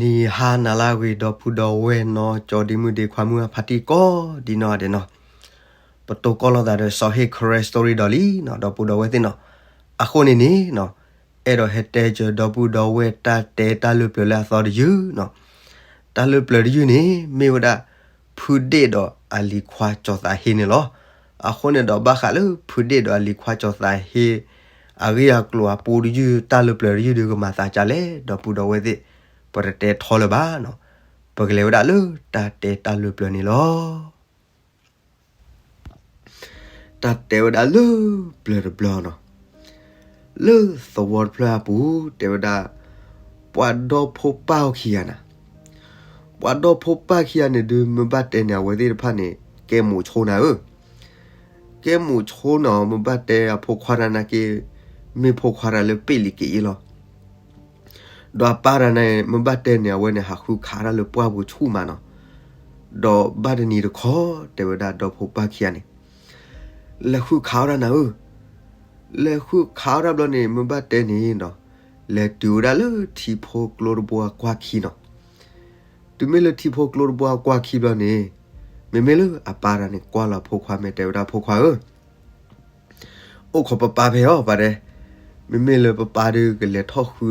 နံၤဟါနၤလၢအဂ့ၤ ဒီပုၢ်ဒီဝဲၢ်နီၢ်ကၠီဒ့မုၣ်ဒ့ခွါမုၣ်အဖါတံၢ်ကိးဒံနီၢ်ဒဲးနီၢ်, ပတိၢ်ကီၢ်လိာ်သးဒီးစီၤဟ့ၣ် Karen Story ဒီးလံနီၢ် ဒီပုၢ်ဒီဝဲၢ်သ့ၣ်နီၢ်, အဃိန့ၣ်န့ၣ်နီၢ်, အဲၣ်ဒိးဟဲတဲစၢၤဒီပုၢ်ဒီဝဲၢ်တၢ်တဲတၢ်လၢပျၢၤလၢအသီတယုၢ်နီၢ်, တၢ်လၢပျၢၤတယုၢ်န့ၣ် မ့ၢ်ဝဲဒၣ် ဖုဒ့ၣ်ဒီးအလံၤခွါကၠီၤသးဟ့န့ၣ်လီၤ. အဃိန့ၣ်ဒီးဘၣ်ဃးလၢဖုဒ့ၣ်ဒီးအလံၤခွါကၠီၤသးဟ့ အဂ့ၢ်အကျိၤအပူတယုၢ် တၢ်လၢပျၢၤတယုၢ်ဒီးကမၤသးဒ်လဲၣ် ဒီပုၢ်ဒီဝဲၢ်သ့ၣ်, ပတတဲထီလၢၤဘၣ်နီၢ်, ပကလဲၤဝဲဒၣ်လၢတၢ်တဲတၢ်လၢပျၢၤန့ၣ်လီၤ. တၢ်တဲဝဲဒၣ်လၢပျၢၤတဘျီနီၢ်, လၢသဝီတဖျၢၣ်အပူၤ တဲဝဲဒၣ် ပှၤဒီဖိပၢ်အီၤခံဂၤနၤ, ပှၤဒီဖိပၢ်ခံဂၤန့ၣ်ဒုး မ့ၢ်ဘၣ်တဲန့ၣ် အဝဲသ့ၣ်တဖၣ်န့ၣ် ကဲမိာ်ဆိနၤဧၢ, ကဲမိာ်ဆိနၤဧၢ, မ့ၢ်ဘၣ်တဲအဖိခွါတၢ်နာ်က့ မ့ၢ်ဖိခွါတၢ်လၢပ့ၣ်လံက့ၤအ့လီၤ. ဒီးအပၢ်တၢ်န့ၣ် မ့ၢ်ဘၣ်တဲန့ၣ် အဝဲန့ၣ်ဟးဃုခးတၢ်လၢပှၢ်ပူၤဆူၣ်မးနီၢ်, ဒီးဘၣ်တနံၤတခီ တဲဝဲဒၣ်ဒီဖိပၢ်ခံဂၤန့ၣ် လဲၤဃုခးအီၣ်တၢ်နၤဧၢ, လဲၤဃုခးအီၣ်တၢ်ဘျီန့ၣ် မ့ၢ်ဘၣ်တဲန့ၣ်ဒီး လဲၤတုၤဝဲဒၣ်လၢထံဖိကျိတဘိအကွၢ်ခံနီၢ်, တုၤမ့ၢ်လၢထံဖိကျိတဘိအကွၢ်ခံဘျီန့ၣ် မ့မ့ၢ်လၢအပၢ်တၢ်န့ၣ် ကွၢ်လီၤအဖိခွါမ့ၢ်တဲဝဲဒၣ် ဖိခွါဧၢ အိၣ်ခိးပပၢ်ဖဲအီၤပၢ်တဲ, မ့မ့ၢ်လၢပပၢ်ဒီးကလဲၤထီၣ်ဃု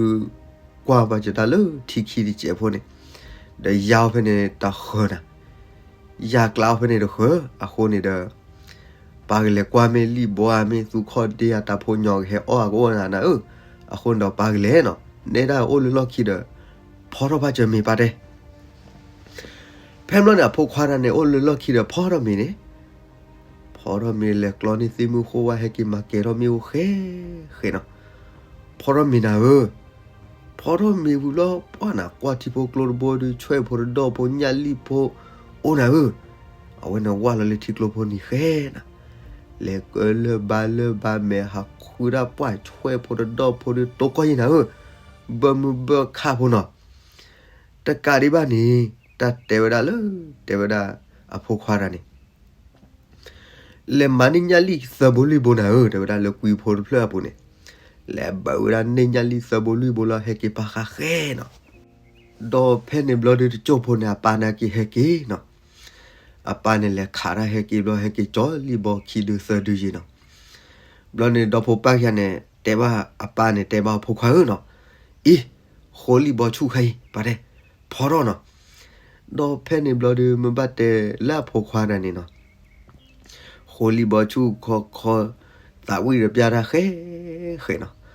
ကွၢ်ပှၤစၢၤတၢ်လၢထံခံတစဲးဖိန့ၣ်, ဒီးယါအီၤဖဲန့ၣ်တဃၢၤနၤ, ယါကျါအီၤဖဲန့ၣ်တဃၢၤ, အဃိန့ၣ်ဒီး ပၢ်ကလဲၤကွၢ်မ့ၢ်လံၣ်ဘီဧါ မ့ၢ်သူခီၣ်ဒ့ဧါ တၢ်ဖိညီကဟဲအီၣ်ဧါကအိၣ်နၤနၤဧၢ, အဃိန့ၣ်ဒီးပၢ်ကလဲၤနီၤ, နဲဒၣ်အိၣ်လၢလီၢ်ခံဒီး ဖီထီၣ်ဘၣ်စၢၤမ့ၤပၢ်တဲ ဖဲဘျီန့ၣ် အဖိခွါတၢ်န့ၣ် အိၣ်လၢလီၢ်ခံဒီးဖီထီၣ်မ့ၤန့ၣ်, ဖီထီၣ်မ့ၤလဲၤကျီန့ၢ်သ့ၣ်မုၢ်ဃိဝဲ ဟဲက့ၤမၤကဲၤထီၣ်မ့ၣ်အူဃဲဃဲနီၤ, ဖီထီၣ်မ့ၤနၤဧၢ, ဖီထီၣ်မ့ၤဝံၤဘျီ ပှၢ်နၤကွၢ်ထံဖိကျိတဘိဒီး ဆွဲၣ်ဖိတဒီၣ်ဖိ ညၣ်လံၣ်ဖိ အိၣ်နၤဧၢ, အဝဲန့ၣ်ဝၢ်လီၤလၢထံကျိဖိန့ၣ်ဃဲနၤ, လဲၤကလၢၢ်ဘါလၢၢ်ဘါမဲာ်ဟးဃုဒၣ်ပှၢ်ဆွဲၣ်ဖိတဒီၣ်ဖိဒီး တိၢ်ကီၢ်ယံၤနၤဧၢ, ဘၢမုၢ်ဘၢခၣ်ဖိနီၤ တကးဒံးဘၣ်န့ၣ် တၢ်တဲဝဲဒၣ်လၢ တဲဝဲဒၣ်အဖိခွါတၢ်န့ၣ်, လဲၤမၤန့ၢ်ညၣ်လံၣ်သၢဘိလွံၢ်ဘိနၤဧၢ တဲဝဲဒၣ်လၢကွံဖိတဖျၢၣ်အပူၤန့ၣ်, လဲၤဘၣ်ဝဲဒၣ်န့ၢ်ညၣ်လံၣ်သၢဘိလွံၢ်ဘိလီၤ ဟဲက့ၤပာ်ဃာ်ဃဲနီၤ, ဒီးဖဲန့ၣ်ဘျီဒုးတကၠိၢ်ဖိန့ၣ် အပၢ်န့ၣ်က့ၤဟဲက့ၤနီၤ, အပၢ်န့ၣ်လဲၤခးတၢ်ဟဲက့ၤဘျီ ဟဲက့ၤကၠီလံၣ်ဘီခံဒုးသၢဒုးယံၤနီၤ, ဘျီန့ၣ်ဒီဖိပၢ်ခံဂၤန့ၣ် တဲဘၣ်အပၢ်န့ၣ် တဲဘၣ်အဖိခွါဧၢနီၤ, အံၤ ဃိလံၣ်ဘီဆူၣ်ခါအံၤ ပၢ်တဲ, ဖီထီၣ်နီၤ, ဒီးဖဲန့ၣ်ဘျီဒုးမ့ၢ်ဘၣ်တဲလၢအဖိခွါတၢ်န့ၣ်နီၤ ဃိလံၣ်ဘီဆူၣ်ခီခီ, သးဝံၣ်ဒီးပျၢ်တၢ်ဃဲဃဲနီၤ,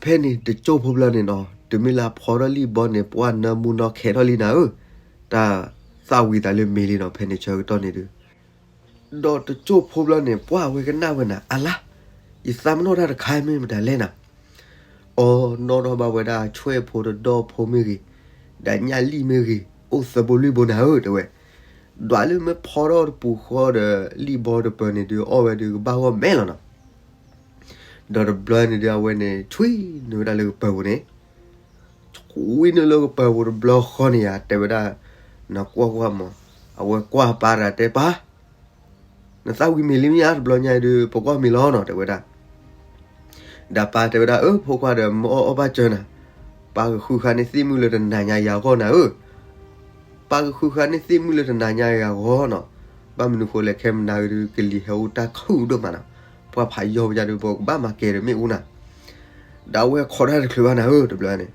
ဒီးဖဲန့ၣ်တကၠိၢ်ဖိဘျီန့ၣ်နီၤ တမ့ၢ်လၢအဖီထီၣ်လံၣ်ဘီန့ၣ် ပှၢ်နၢမူနီၢ်ခဲထီၣ်လံနၤဧၢ, တၢ်သၣ်ဝံၤသးလၢမ့ၤလံနီၤ ဖဲန့ၣ်ဆၢကတီၢ်န့ၣ်ဒုး ဒီးတကၠိၢ်ဖိဘျီန့ၣ် ပှၢ်အဝဲကနၣ်ဝဲနၤ အလါ, ယသးမနီၣ်တၢ်တခါမ့ၢ်မတၤလဲၣ်နၤ, အီ နီၣ်ထီၣ်ဘၣ်ဝဲဒၣ်ဆွဲၣ်ဖိတဒီၣ်ဖိမ့ၢ်ဂ့ၤ, ဒီးညၣ်လံၣ်မ့ၢ်ဂ့ၤ, အိၣ်သၢဘိလွံၢ်ဘိနၤဧၢ တဲဝဲ, ဒွးလၢမ့ၢ်ဖီထီၣ်တပူၤဃီဒီး လံၣ်ဘီတပၢၤန့ၣ်ဒုး အီၣ်ဝဲဒုးကဘၣ်ဂီၢ်မဲာ်လီၤနီၤ, ဒီးတဘျီန့ၣ်ဒုး အဝဲန့ၣ် ဆွံနုာ်ဝဲဒၣ်လၢကပၢၤပူၤန့ၣ် ဆွံနုာ်လၢကပၢၤပူၤတဘျီဃီန့ၣ်ယါ တဲဝဲဒၣ်, နကွၢ်ကွၢ်မး, အဝဲကွၢ်ပၢ်တၢ်တဲပၢ်, နသၣ်ဝံၤမ့ၤလံမ့ၢ်ဧါ တဘျီညါအံၤဒုး ပကွၢ်မ့ၤလီၤနီၤ တဲဝဲဒၣ်, ဒီးပၢ်တဲဝဲဒၣ် အၢ ဖိခွါဒီး မ့ၢ်အီၣ်အီၣ်ဘၣ်စၢၤနၤ, ပၢ်ကဃုဃါန့ၢ်သ့ၣ်မုၣ်လၢတနၤညါယၤဂီၢ်နၤဧၢ, ပၢ်ကဃုဃါန့ၢ်သ့ၣ်မုၣ်လၢတနၤညါယၤဂီၢ်နီၤ, ဘၣ်မနုၤဃိလဲၣ် ခဲမနၤကဒုး ကလံၤဟဲအိၣ်တၢ်ခုၣ်ဒိၣ်မးနီၤ, ပှၢ်ဖးယီၢ်ပယါဒုး ပကဘၣ်မၤကဲၤဒီးမ့ၣ်အူနၤ ဒီးအဝဲခိးတၢ်တချုးဘၣ်နၤဧၢ တဘျီန့ၣ်,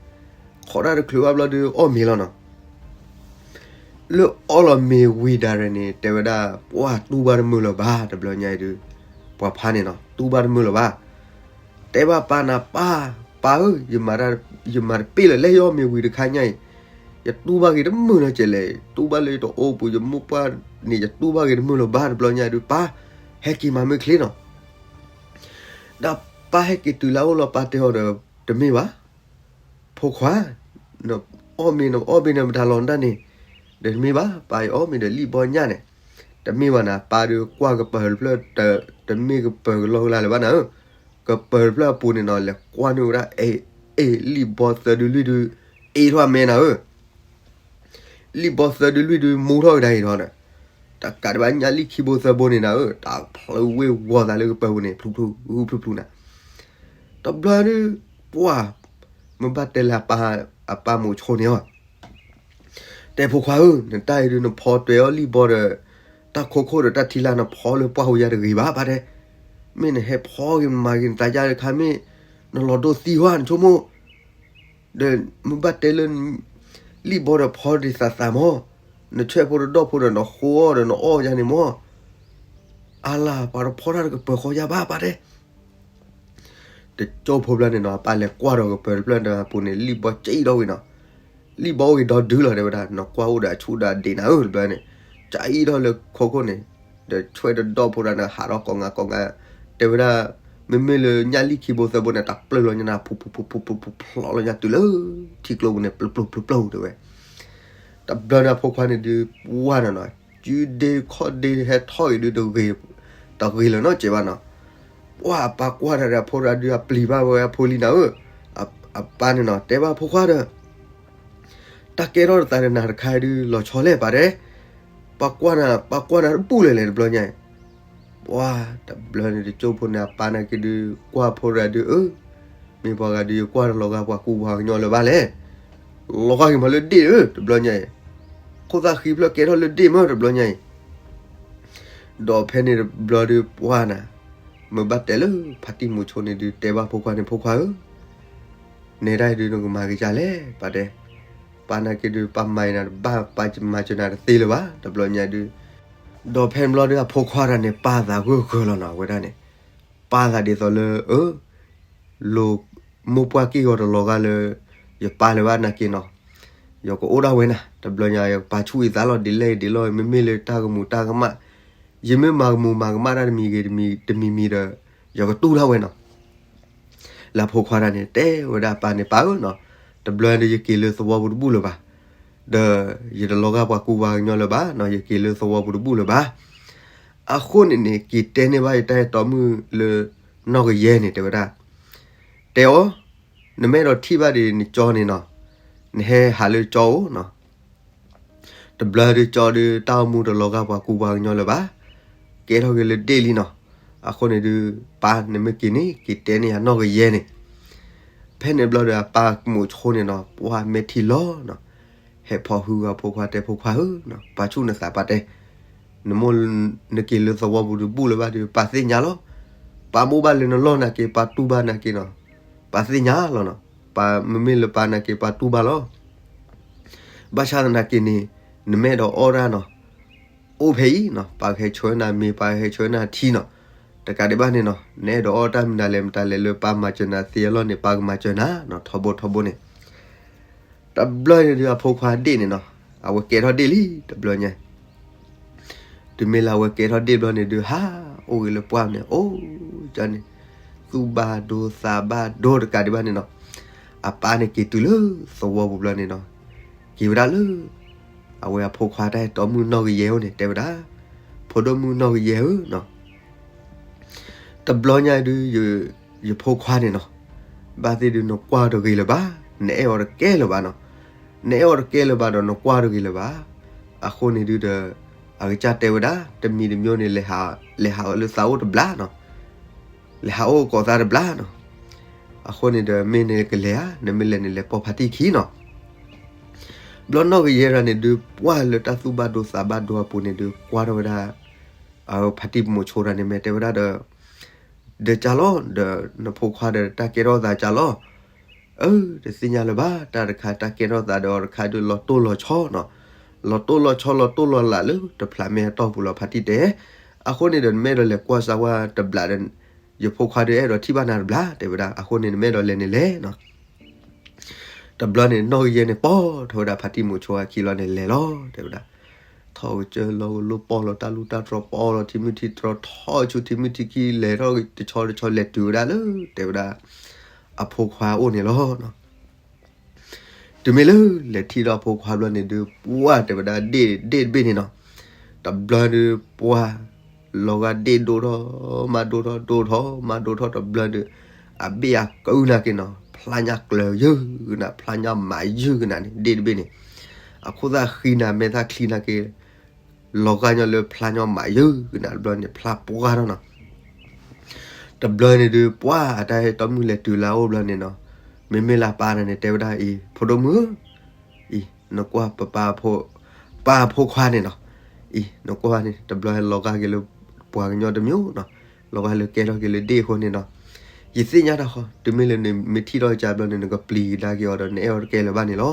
ခိးတၢ်တချုးဘၣ်ဘျီဒုး အီၣ်မ့ၤလီၤနီၤ, လၢအီၣ်လီၤမ့ၤဝံၤဒၣ်ရဲၣ်န့ၣ် တဲဝဲဒၣ် ပှၢ်တူၢ်ဘၣ်တမုာ်လၢၤဘၣ် တဘျီညါအံၤဒုး, ပှၤဖါန့ၣ်နီၤ တူၢ်ဘၣ်တမုာ်လၢၤဘၣ်, တဲဘၣ်ပၢ်နၤ ပၢ်, ပၢ်ဧၢ, ယမၤတပ့ၢ်လၢၤ လၢယအီၣ်မ့ၤဝံၤတခါညါအံၤ, ယတူၢ်ဘၣ်ဂ့ၤတမုာ်နီတစဲးလဲၣ်, တူၢ်ဘၣ်လၢယတအိၣ်ပူၤ ယမိၢ်ပှၢ်န့ၣ် ယတူၢ်ဘၣ်ဂ့ၤတမုာ်လၢၤဘၣ် တဘျီညါအံၤဒုး ပၢ်ဟဲက့ၤမၤမ့ၢ်ချ့နီၤ ဒီးပၢ်ဟဲက့ၤတုၤလၢအအိၣ်လီၤ ပၢ်တဲအီၤဒီး တမ့ၢ်ဘၣ်, ဖိခွါ, နအီၣ်မ့ၤ နအီၣ်မ့ၤန့ၣ် မတၤလီၤနတၢ်န့ၣ်, ဒီးတမ့ၢ်ဘၣ်, ပၢ်အံၤအီၣ်မ့ၤဒီးလံၣ်ဘီညၣ်န့ၣ်, တမ့ၢ်ဘၣ်နၤ, ပၢ်ဒုးကွၢ်ကပၢၤတဖျၢၣ်, တမ့ၢ်ကပၢၤကလီကလါလၢၤဘၣ်နၤဧၢ, ကပၢၤတဖျၢၣ်အပူၤန့ၣ်နီၤ လဲၤကွၢ်န့ၢ်ဝဲဒၣ် အ့ၣ် လံၣ်ဘီသၢဒုလွံၢ်ဒု အ့ၣ်ထီၣ်မဲနၤဧၢ လံၣ်ဘီသၢဒုလွံၢ်ဒု မူထီၣ်ကဒါအံၤထီၣ်ဒီး, တကးဒံးဘၣ်ညၣ်လံၣ်ခံဘိသၢဘိန့ၣ်နၤဧၢ, တၢ်ဖျၢၣ်ဝ့ၢ်ဝီၤသးလၢကပၢၤပူၤန့ၣ် ဖျုဖျုဖျုဖျုနၤ, တဘျီဒုး, ပှၢ်, မ့ၢ်ဘၣ်တဲလၢအပၢ်မိၤဆိန့ၣ်အီၤ, တဲဖိခွါဧၢ, နတၢ်အံၤဒုးနဖီတွဲအီၤလံၣ်ဘီဒီး တၢ်ခိခိၣ်ဒီးတၢ်ထံလာ်နဖီလၢပှၢ်ဟူးယါတဂ့ၤဘၣ် ပၢ်တဲ. မ့ၢ်နဟဲဖီက့ၤမၤက့ၤနသးယါတခါ မ့ၢ်နလီၤဒိၣ်သံဝဲ နဆိကမိၣ် ဒီးမ့ၢ်ဘၣ်တဲလၢ လံၣ်ဘီဒီးဖီဒံးသးသးမၢ်, နဆွဲၣ်ဖိတဒီၣ်ဖိဒီးနဃိအီၣ်ဒီးနအီၣ်ယါန့ၣ်မၢ်, အါလၢ် ပှၤတဖီတၢ်တကပၢၤဃီယါဘၣ် ပၢ်တဲ. တကၠိဖိဘျီန့ၣ်နီၤ အပၢ်လဲၤကွၢ်ဒီးကပၢၤတဖျၢၣ်ဒီးအပူၤန့ၣ် လံၣ်ဘီကၠံၣ်ဒီးဝံၤနီၤ, လံၣ်ဘီအိၣ်ဂ့ၤဒီဒုလီၤ တဲဝဲဒၣ်, နကွၢ်အိၣ်ဒီးအဆူၣ်ဒီးအဒံးနၤဧၢ တဘျီန့ၣ်, ကၠံၣ်ဒီးလၢခိခိၣ်န့ၣ်, ဒီးဆွဲၣ်တဒီၣ်ဖိဒီးနဟးထီၣ်ကိးဂၤကိးဂၤ, တဲဝဲဒၣ်, မ့မ့ၢ်လၢညၣ်လံၣ်ခံဘိသၢဘိန့ၣ် တၢ်ပျၢၢ်လီၤညါနၤ ဖူဖူဖူဖူဖူဖူဖျိးလီၤညါတုၤလၢ ထံကျိပူၤန့ၣ် ပျၢၢ်ပျၢၢ်ပျၢၢ်ပျၢၢ်တဲဝဲ တဘျီန့ၣ်အဖိခွါန့ၣ်ဒုး ပှၢ်နၤနီၤ, ကုဒ့ခီၣ်ဒ့ဟဲထီၣ်ဂ့ၤဒုးတဂ့ၤ, တဂ့ၤလၢၤနီတစဲးဘၣ်နီၤ. ပှၢ်အပၢ်ကွၢ်တၢ်ဒီးအဖိရၤဒုးအပျံၤဘၣ်ဝဲအဖိလံနၤဧၢ, အပၢ်န့ၣ်နီၤ တဲဘၣ်အဖိခွါဒီး, တၢ်ကဲထီၣ်တသးဒီးနၤတခါဒုးလီၤဆီလဲၣ် ပၢ်တဲ, ပှၢ်ကွၢ်နၤ ပှၢ်ကွၢ်နၤတဘူၣ်လၢၤလဲၣ် တဘျီညါအံၤ ပှၢ်တဘျီန့ၣ် တကၠိဖိန့ၣ် အပၢ်နာ်က့ဒုး ကွၢ်ဖိရၤဒုးအၢ, မ့ၢ်ပှၤဂၤဒုးယကွၢ်တလီၤဂာ်ပှၤကူပှၤကညီလၢၤဘၣ်လဲၣ်, လီၤဂာ်က့ၤမးလၢဒ့ၣ်ဧၢ တဘျီညါအံၤ, ခိၣ်သၣ်ဃံဖျၢၣ်ကဲထီၣ်လၢဒ့ၣ်မး တဘျီညါအံၤ ဒီးဖဲန့ၣ်တဘျီဒုးပှၢ်နၤ, မ့ၢ်ဘၣ်တဲလၢဖါတံၢ်မူၤဆိန့ၣ်ဒုး တဲဘၣ်ဖိခွါန့ၣ် ဖိခွါဧၢ, နဲဒၣ်အံၤဒုးနကမၤက့ၤဒ်လဲၣ် ပၢ်တဲ, ပၢ်နာ်က့ဒုး ပၢ်မၤနၤတဘၣ် ပၢ်မၤစၢၤနၤတသ့လၢၤဘၣ် တဘျီညါဒုး, ဒီးဖဲန့ၣ်ဘျီဒုးအဖိခွါတၢ်န့ၣ် ပၢ်သးဂၢၢ်ဂၢၢ်လီၤနီၤ အဝဲဒၣ်န့ၣ်, ပၢ်သးဒ်သိးလၢ အၢ လိၤမိၢ်ပှၢ်က့ၢ်ဂီၤတလီၤဂာ်လၢ ယပၢ်လၢၤဘၣ်နာ်က့နီၤ, ယကအိၣ်ဒၣ်ဝဲနၤ တဘျီညါ ယကပာ်ဆူၣ်အသးလီၤ ဒ်လဲၣ်ဒ်လဲၣ် မ့မ့ၢ်လၢတၢ်ကမူၤတၢ်ကမၣ်, ယမ့ၢ်မၤကမူၤမၤကမၣ်တၢ်တမံၤဂ့ၤတမံၤမံၤဒီး ယကတူၢ်ဒၣ်ဝဲနီၤ လၢအဖိခွါတၢ်န့ၣ် တဲဝဲဒၣ်ပၢ်န့ၣ် ပၢ်ဧၢနီၤ, တဘျီဒီးယက့ၤလၢသဝီပူၤတဘူၣ်လၢၤဘၣ်, ဒီးယတလီၤဂာ်ပှၤကူပှၤကညီလၢၤဘၣ်နီၤ, ယက့ၤလၢသဝီပူၤတဘူၣ်လၢၤဘၣ်, အဃိန့ၣ်န့ၣ် က့ၤတဲန့ၢ်ဘၣ်ယတၢ်အဲၣ်တီမုၣ်လၢ နီၢ်ကယဲၢ်န့ၣ် တဲဝဲဒၣ်, တဲအီၤ, နမ့ၢ်အဲၣ်ဒိးထံၣ်ဘၣ်ဒံးနကၠီန့ၣ်နီၤ, နဟဲဟးလၢကၠီအိၣ်နီၤ တဘျီဒုးကၠီဒုး တၢ်အိၣ်မူတလီၤဂာ်ပှၤကူပှၤကညီလၢၤဘၣ်, ကဲထီၣ်က့ၤလၢဒ့ၣ်လံနီၤ, အဃိန့ၣ်ဒုး ပၢ်နမ့ၢ်က့ၤန့ၣ် က့ၤတဲန့ၢ်ယၤနီၢ်ကယဲၢ်န့ၣ်, ဖဲန့ၣ်ဘျီဒီးအပၢ်မူၤဆိန့ၣ်နီၤ ပှၢ်မဲာ်ထံလီၤနီၤ, ဟဲဖီၣ်ဟုအဖိခွါတဲဖိခွါဧၢ, ပာ်ဆူၣ်နသးပၢ်တဲ, နမိၢ်နက့ၤလၢသဝီပူၤတဘူၣ်လၢၤဘၣ်ဒီး ပၢ်သ့ၣ်ညါလီၤ, ပၢ်မိၣ်ဘၣ်လၢနလီၢ်နာ်က့ ပၢ်တူၢ်ဘၣ်နာ်က့နီၤ, ပၢ်သ့ၣ်ညါလီၤနီၤ, ပၢ်မ့မ့ၢ်လၢပၢ်နာ်က့ ပၢ်တူၢ်ဘၣ်လီၤ ဘၣ်ဆၣ်သနာ်က့န့ၣ် နမ့ၢ်အဲၣ်ဒိးအီၣ်တၢ်နီၤ, အိၣ်ဖဲအံၤနီၤ, ပၢ်ကဟဲဆှၢနၤမ့ၤ ပၢ်ကဟဲဆှၢနၤထံနီၤ, တကးဒံးဘၣ်န့ၣ်နီၤ နအဲၣ်ဒိးအီၣ်တၢ်မတၤလဲၣ်မတၤလဲၣ်လၢပၢ်မၤစၢၤနၤသ့အလီၢ်န့ၣ် ပၢ်ကမၤစၢၤနၤနီၤ ထီဘိထီဘိန့ၣ်, တဘျီန့ၣ်ဒုးအဖိခွါဒ့ၣ်န့ၣ်နီၤ, အဝဲကဲထီၣ်ဒ့ၣ်လံ တဘျီညါ တုၤမ့ၢ်လၢအဝဲကဲထီၣ်ဒ့ၣ်ဘျီန့ၣ်ဒုး ဟးအိၣ်ဂ့ၤလၢပှၢ်န့ၣ် အိၣ်ကန့ၣ်, သူၣ်ဘၣ်ဒိသးဘၣ်ဒိတကးဒံးဘၣ်န့ၣ်နီၤ, အပၢ်န့ၣ်က့ၤတုၤလၢသဝီပူၤဘျီန့ၣ်နီၤ, က့ၤဝဲဒၣ်လၢ အဝဲအဖိခွါတၢ်အဲၣ်တီမုၣ်နီၢ်ကယဲၢ်အိၣ်န့ၣ် တဲဝဲဒၣ်, ဖိဒိၣ်မုၣ်နီၢ်ကယဲၢ်ဧၢနီၤ တဘျီညါဒုး ယဖိခွါန့ၣ်နီၤ, ဘၣ်သ့ၣ်ဒုးနကွၢ်တဂ့ၤလၢၤဘၣ်, နအဲၣ်အီၤတကဲလၢၤဘၣ်နီၤ, နအဲၣ်အီၤတကဲလၢၤဘၣ်ဒီးနကွၢ်တဂ့ၤလၢၤဘၣ်, အဃိန့ၣ်ဒုးဒီး အကစၢ်တဲဝဲဒၣ် တမံၤတမံၤန့ၣ် လဲၤဟးလၢသးအိၣ်တဘျီနီၤ, လဲၤဟးအိၣ်ကိးသးတဘျီနီၤ, အဃိန့ၣ်ဒီးမ့ၢ်နကလဲၤဧါ, နမ့ၢ်လဲၤန့ၣ် လဲၤပိာ်ဖါတံၢ်ခံနီၤ ဘျီနီၢ်ကယဲၢ်တၢ်န့ၣ်ဒုး ပှၢ်လၢတၢ်သူၣ်ဘၣ်ဒိသးဘၣ်ဒိအပူၤန့ၣ်ဒုး ကွၢ်ထီၣ်ဝဲဒၣ် အဖါတံၢ်မူၤဆိတၢ်န့ၣ် မ့ၢ်တဲဝဲဒၣ်ဒီး, ဒီးကၢ်လီၤ, ဒီးနဖိခွါဒီးတၢ်ကဲထီၣ်သးကၢ်လီၤ, အၢ တသ့ၣ်ညါလၢၤဘၣ်, တၢ်တခါတၢ်ကဲထီၣ်သးဒီးအီၤတခါဒုး လီၤတိၢ်လီၤဆီနီၤ, လီၤတိၢ်လီၤဆီ လီၤတိၢ်လီၤလးလၢတဖျးမဲာ်အတီၢ်ပူၤလီၤ ဖါတံၢ်တဲ, အဃိန့ၣ်ဒီး နမ့ၢ်အဲၣ်ဒိးလဲၤကွၢ်စၢ်ဝဲတဘျီဒီး ယဖိခွါဒုးအဲၣ်ဒိးထံၣ်ဘၣ်နၤတဘျီ တဲဝဲဒၣ်, အဃိန့ၣ် နမ့ၢ်အဲၣ်ဒိးလဲၤန့ၣ်လဲၤနီၤ တဘျီန့ၣ် နီၢ်ကယဲၢ်န့ၣ် ပိာ်ထီၣ်ဝဲဒၣ်ဖါတံၢ်မူၤဆိအခံလီၤန့ၣ် လဲၤလီၤ တဲဝဲဒၣ်, ထီၣ်ကစၢၢ်လီၤကလိပီၢ်လီၤတၢ်လူၢ်တၢ်တြီၤ ပီၢ်လီၤထံမုၢ်ထံတြီၤ ထီၣ်ဆူထံမုၢ်ထံခံ လဲၤထီၣ်တဆီတဆီ လဲၤတုၤဝဲဒၣ်လၢ တဲဝဲဒၣ် အဖိခွါအိၣ်န့ၣ်လီၤ. တုၤမ့ၢ်လၢ လဲၤထံၣ်ဒီးအဖိခွါဘျီန့ၣ်ဒုး ပှၢ်တဲဝဲဒၣ်ဒ့ၣ် ဒ့ၣ်တဘ့ၣ်န့ၣ်နီၤ, တဘျီဒုးပှၢ် လီၤဂာ်ဒ့ၣ်ဒိၣ်ထီၣ်မၤဒိၣ်ထီၣ် ဒိၣ်ထီၣ်မၤဒိၣ်ထီၣ် တဘျီဒုး အဘ့ၣ်အကၢနာ်က့နီၤ ဖျါညါကျၢၤယုၢ်ကနၤ ဖျါညါမးယုၢ်ကနၤန့ၣ် ဒ့ၣ်တဘ့ၣ်န့ၣ်, အခိၣ်သၣ်ဃံနၤ မဲာ်သၣ်ချံနၤက့ လီၤဂာ်ညီလၢဖျါညါမးယုၢ်ကနၤတဘျီန့ၣ် ဖျါပှၢ်ထီၣ်နီၤ. တဘျီန့ၣ်ဒုး ပှၢ်အတၢ်အဲၣ်တီမုၣ်လဲၤတုၤလၢအအိၣ်ဘျီန့ၣ်နီၤ, မ့မ့ၢ်လၢအပၢ်န့ၣ် တဲဝဲဒၣ်အံၤ ဖိဒိၣ်မုၣ်ဧၢ, အံၤ နကွၢ်ပပၢ်ဖိ ပၢ်ဖိခွါန့ၣ်နီၤ, အံၤ နကွၢ်န့ၣ် တဘျီဟဲလီၤဂာ်က့ၤလၢ ပှၤကညီတမျိုးနီၤ, လီၤဂာ်လၢကဲထီၣ်က့ၤလၢဒ့ၣ်အဃိန့ၣ်နီၤ, ယသ့ၣ်ညါတၢ်ဃီ တုၤမ့ၢ်လၢနမ့ၢ်ထံၣ်ထီၣ်ကစၢ်ဘျီန့ၣ် နကပျံၤကဒါက့ၤအီၤဒီး နအဲၣ်အီၤတကဲလၢၤဘၣ်န့ၣ်လီၤ.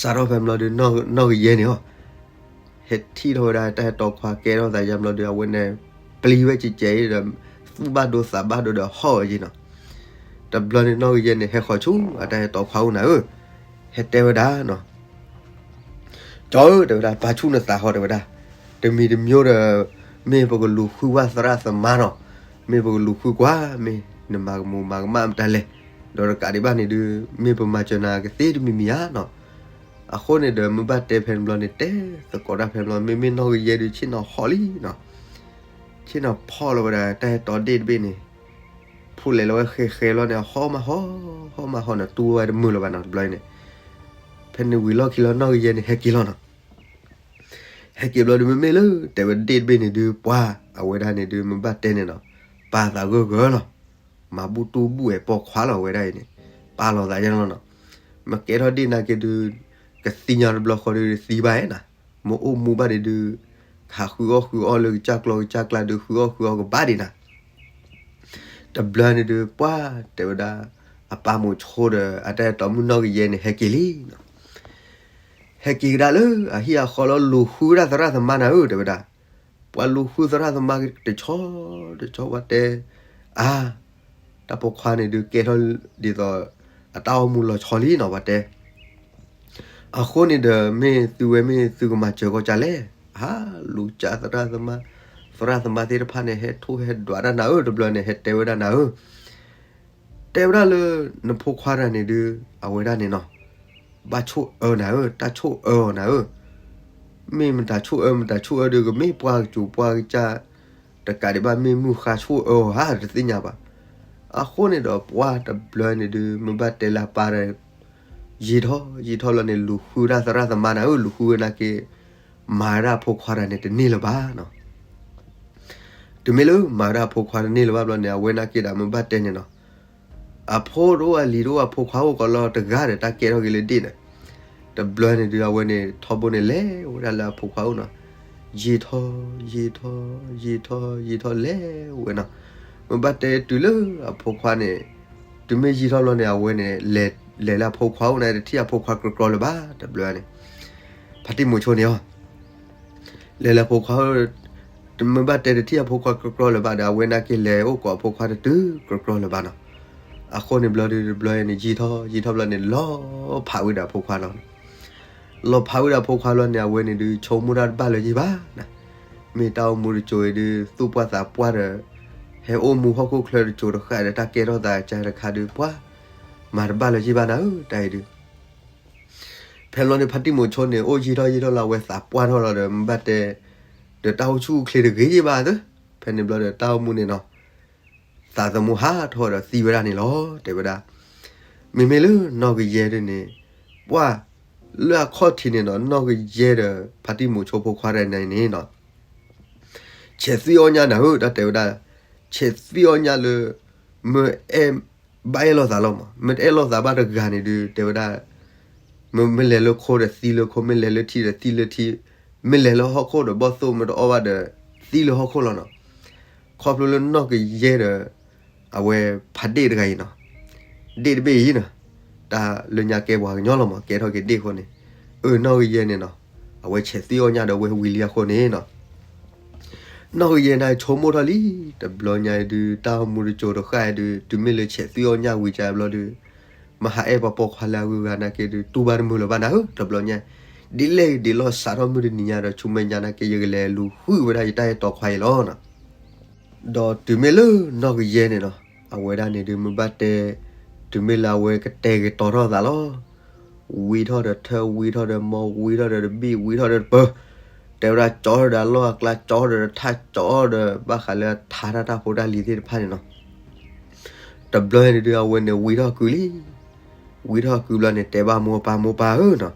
စးထီၣ်ဖဲဘျီဒီး နီၢ်ကယဲန့ၣ်အီၤ ဟဲထံၣ်ထီၣ်ဝဲဒၣ်တၢ်ဟဲတီခွါကဲထီၣ်သးယါဘျီဒီး အဝဲန့ၣ် ပျံၤဝဲကဲကဲအံၤဒီး သူၣ်ဘၣ်ဒိသးဘၣ်ဒိဒီးဟီၣ်ဝဲက့ၤနီၤ. တဘျီန့ၣ် နီၢ်ကယဲန့ၣ် ဟဲဃီၤဆူ အတၢ်ဟဲတီခွါအိၣ်နၤဧၢ, ဟဲတဲဝဲဒၣ်နီၤ, ကၠီဧၢ တဲဝဲဒၣ် ပာ်ဆူၣ်နသးဃီ တဲဝဲဒၣ်, တမံၤတမံၤဒီး မ့ၢ်ပကလူၤဃုဝဲသရၣ်သမါနီၤ, မ့ၢ်ပကလူၤဃုကွၢ် မ့ၢ်နမၤကမူၤမၤကမၣ်မတၤလဲၣ်, ဒီးတကးဒံးဘၣ်န့ၣ်ဒုး မ့ၢ်ပမၤစၢၤနၤကသ့တမံၤမံၤဧါနီၤ. အဃိန့ၣ်ဒီး မ့ၢ်ဘၣ်တဲဖဲန့ၣ်ဘျီန့ၣ် တဲသကိးတၢ်ဖဲန့ၣ်ဘျီ မ့မ့ၢ်နီၢ်ကယဲဒုး ဆ့ၣ်နီၤဟီၣ်လံနီၤ, ဆ့ၣ်နီၤဖီၣ်လီၤဝဲဒၣ် တၢ်ဟဲတီဒ့ၣ်တဘ့ၣ်န့ၣ်, ဖူးလဲၤလီၤဝဲဃဲဃဲလီၤန့ၣ် ဟီၣ်မးဟီၣ် ဟီၣ်မးဟီၣ်န့ၣ် တူၢ်ဝဲတမုာ်လၢၤဘၣ်နီၤ တဘျီအံၤန့ၣ်, ဖဲန့ၣ်ဝံၤလီၢ်ခံလီၤ နီၢ်ကယဲန့ၣ် ဟဲက့ၤလီၤနီၤ. ဟဲက့ၤဘျီဒုး မ့မ့ၢ်လၢ တဲဝဲဒ့ၣ်တဘ့ၣ်န့ၣ်ဒုး ပှၤအဝဲဒၣ်န့ၣ်ဒုး မ့ၢ်ဘၣ်တဲန့ၣ်နီၤ, ပာ်သးဂၢၢ်ဂၢၢ်လီၤ, မၤဘူၣ်တူၢ်ဘူၣ်အဲၣ်ပိာ်ခွါလီၤ အဝဲဒၣ်အံၤန့ၣ်, ပာ်လီၤသးယါလီၤနီၤ. မ့ၢ်ကဲထီၣ်ဒ့ၣ်နာ်က့ဒုး ကသံညါတဘျီဃီဒုး သံဘၣ်အဲၣ်နၤ, မ့ၢ်အိၣ်မူဘၣ်ဒံးဒုး ခးဃုအီၣ်ဃုအီၣ်လၢကစၢ်ကျီကစၢ်ကျါဒုး ဃုအီၣ်ဃုအီၣ်ကဘၣ်ဒံးနၤ. တဘျီန့ၣ်ဒုး ပှၤတဲဝဲဒၣ် အပၢ်မိၤဆိဒီး အတၢ်အဲၣ်တီမုၣ်နီၢ်ကယဲန့ၣ် ဟဲက့ၤလံနီၤ. ဟဲက့ၤကဒါလၢ အဟံၣ်အဃီလီၤ လူၤဃုဝဲဒၣ်သရၣ်သမါနၤဧၢ တဲဝဲဒၣ်. ပှၤလူၤဃုသရၣ်သမါတဆီတဆီ ပှၤတဲ အါ တၢ်ပိာ်ခွါန့ၣ်ဒုး ကဲထီၣ်ဒ်သိး အတၢ်အိၣ်မူလီၤဆီလံနီၤ ပှၤတဲ. အဃိန့ၣ်ဒီး မ့ၢ်သုဝဲမ့ၢ်သုကမၤစၢၤကီၢ်ကၢ်လဲၣ်. ဟါ လူၤကၢ်သရၣ်သမါ, သရၣ်သမါသ့ၣ်တဖၣ်န့ၣ် ဟဲထိၣ်ဟဲဒွးတၢ်နၤဧၢ တဘျီန့ၣ် ဟဲတဲဝဲဒၣ်နၤဧၢ တဲဝဲဒၣ်လၢ နဖိခွါတဂၤန့ၣ်ဒုး အဝဲဒၣ်န့ၣ်နီၤ, ဘၣ်ဆိၣ်အၢနၤဧၢ, တၢ်ဆိၣ်အၢအီၤနၤဧၢ, မ့ၢ်မတၤဆိၣ်အၢ မတၤဆိၣ်အၢဒုး ကမ့ၢ်ပှၤကစူၤပှၤကစၢ် တကးဒံးဘၣ် မ့ၢ်မုၢ်ဃါဆိၣ်အၢအီၤဧါ တသ့ၣ်ညါဘၣ်. အဃိန့ၣ်ဒီး ပှၤတဘျီန့ၣ်ဒုး မ့ၢ်ဘၣ်တဲလၢအပၢ်ဒီး ယံာ်ထီၣ်ယံာ်ထီၣ်လီၤန့ၣ် လူၤဃုဒၣ်သရၣ်သမါနၤဧၢ, လူၤဃုဝဲနာ်က့ မၤဝဲဒၣ်အဖိခွါတဂၤန့ၣ် တန့ၢ်လၢၤဘၣ်နီၤ. တုၤမ့ၢ်လၢမၤဝဲဒၣ်အဖိခွါတန့ၢ်လၢၤဘၣ်ဘျီန့ၣ် အဝဲနာ်က့ဒီး မ့ၢ်ဘၣ်တဲန့ၣ်နီၤ, အဖိတအိၣ်အလံၤတအိၣ် အဖိခွါအိၣ်ကီးလီၤတဂၤဒီး တၢ်ကဲထီၣ်က့ၤလၢဒ့ၣ်န့ၣ်, တဘျီန့ၣ်ဒုး အဝဲန့ၣ်ထီဘိန့ၣ် လဲၤဝဲဒၣ်လၢအဖိခွါအိၣ်နီၤ, ယံာ်ထီၣ်ယံာ်ထီၣ် ယံာ်ထီၣ်ယံာ်ထီၣ် လဲၤဝဲနီၤ. မ့ၢ်ဘၣ်တဲတုၤလၢအဖိခွါန့ၣ် တုၤမ့ၢ်ယံာ်ထီၣ်ဘျီန့ၣ် အဝဲန့ၣ် လဲၤလၢအဖိခွါအိၣ်န့ၣ် တထံၣ်အဖိခွါကြီကြီလၢၤဘၣ် တဘျီန့ၣ်, ဖါတံၢ်မိၤဆိန့ၣ်အီၤ လဲၤလၢအဖိခွါအိၣ်, တမ့ၢ်ဘၣ်တဲတထံၣ်အဖိခွါကြီကြီလၢၤဘၣ်ဒီး အဝဲနာ်က့လဲၤအိၣ်ကိးအဖိခွါတတုၤကြီကြီလၢၤဘၣ်နီၤ. အဃိန့ၣ်ဘျီဒုးတဘျီန့ၣ် ယံာ်ထီၣ်ယံာ်ထီၣ်ဘျီန့ၣ် လီၤဖးဝံၤဒီးအဖိခွါလီၤ. လီၤဖးဝံၤဒီးအဖိခွါလီၤန့ၣ် အဝဲန့ၣ်ဒုး ဆိကမိၣ်တၢ်တဘၣ်လၢၤယံၤဘၣ်နၤ, မ့ၢ်တၢ်အိၣ်မူတစိၤအံၤဒုး သူၣ်ပှၢ်သးပှၢ်ဒီး ဟဲအိၣ်မူဟီၣ်ခိၣ်ချၢတစိၤတဃၣ်ဒီး တၢ်ကဲထီၣ်သးကါတခါဒုး ပှၤ မၤတဘၣ်လၢၤယံၤဘၣ်နၤဧၢ တၢ်အံၤဒုး ဖဲလီၤန့ၣ် ဖါတံၢ်မိၤဆိန့ၣ် အိၣ်ယံာ်ထီၣ်ယံာ်ထီၣ်လၢအဝဲသးပှၢ်ထီၣ်လီၤဒီး မ့ၢ်ဘၣ်တဲ ဒီးတၢ်အိၣ်ဆူၣ်အိၣ်ချ့တဂ့ၤယံၤဘၣ်သၢ, ဖဲန့ၣ်ဘျီဒီးတၢ်အိၣ်မူန့ၣ်နီၤ သးသမူဟးထီၣ်ဒီးသံဝဲဒၣ်န့ၣ်လီၤ တဲဝဲဒၣ်. မ့မ့ၢ်လၢနီၢ်ကယဲဒုးန့ၣ် ပှၤ လၢအခီၣ်ထံးန့ၣ်နီၤ နီၢ်ကယဲဒီးဖါတံၢ်မိၤဆိဖိခွါတဂၤန့ၣ်နီၤ ဆဲးသွံၣ်အီၣ်ညၣ်နၤဧၢ တၢ်တဲဝဲဒၣ်, ဆဲးသွံၣ်အီၣ်ညၣ်လၢ မ့ၢ်အဲၣ် ဘၣ်အဲၣ်လိာ်သးလီၤမး, မ့ၢ်တအဲၣ်လိာ်သးဘၣ်တဂၤန့ၣ်ဒုး တဲဝဲဒၣ် မ့ၢ် မ့ၢ်လဲၤလၢခိဒီးသံလၢခိ, မ့ၢ်လဲၤလၢထံဒီးသံလၢထံ, မ့ၢ်လဲၤလၢဟီၣ်ခိၣ်ဒီးဘီၣ်သိၣ် မ့ၢ်တအီၣ်ဘၣ်ဒီး သံလၢဟီၣ်ခိၣ်လီၤနီၤ. ခီဖျိလၢနီၢ်ကယဲဒီး အဝဲဖးဒ့ၣ်တဂၤအံၤနီၤ, ဒ့ၣ်တဘ့ၣ်အံၤနီၤ, တၢ်လၢညါကဲပှၤကညီလီၤမး ကဲထီၣ်က့ၤဒ့ၣ်အဃိန့ၣ်, အၢ နီၢ်ကယဲန့ၣ်နီၤ, အဝဲဆဲးသွံၣ်အီၣ်ညၣ်ဒီးအဝဲဝံၤလံအဃိန့ၣ်နီၤ နီၢ်ကယဲန့ၣ်ဆိကမိၣ်ထီၣ်လံ, တဘျီညါအံၤဒုး တၢ်အိၣ်မူတစိၤတဃၣ်အံၤဒုး တုၤမ့ၢ်လၢဆဲးသွံၣ်အီၣ်ညၣ်ဝံၤကဘျီဒုး, မဟါအဲၣ်ပှၤပိာ်ခွါလၢအဂုၤအဂၤနာ်က့ဒုး တူၢ်ဘၣ်တမုာ်လၢၤဘၣ်နၤဧၢ, တဘျီညါ, ဒ်လဲၣ်ဒ်လဲၣ်စးထီၣ်မုၢ်တနံၤညါဒီး ဆူမဲာ်ညါနာ်က့ ယကလဲၤလူၤဃုဝဲဒၣ်ယတၢ်အဲၣ်တီခွါအံၤလီၤနီၤ. ဒီးတုၤမ့ၢ်လၢနီၢ်ကယဲန့ၣ်နီၤ, အဝဲဒၣ်န့ၣ်ဒုး မ့ၢ်ဘၣ်တဲ, တုၤမ့ၢ်လၢအဝဲကတဲာ်ကတီၤထီၣ်သးလီၤ ဝံထီၣ်ဒီးထၢ ဝံထီၣ်ဒီးမီ ဝံထီၣ်ဒီးတဘ့ၣ် ဝံထီၣ်ဒီးတပၢၤ, တဲဝဲဒၣ်ကၠီဒီးအလီၢ်အကျါ ကၠီဒီးတထၣ် ကၠီဒီးဘၣ်ဃးလၢထါတၢ်ဖိတၢ်လံၤသ့ၣ်တဖၣ်န့ၣ်နီၤ. တဘျီန့ၣ်ဒုး အဝဲန့ၣ်ဝံထီၣ်ကုလံ, ဝံထီၣ်ကုဘျီန့ၣ် တဲဘၣ်မိၢ်ပၢ် မိၢ်ပၢ်ဧၢနီၤ,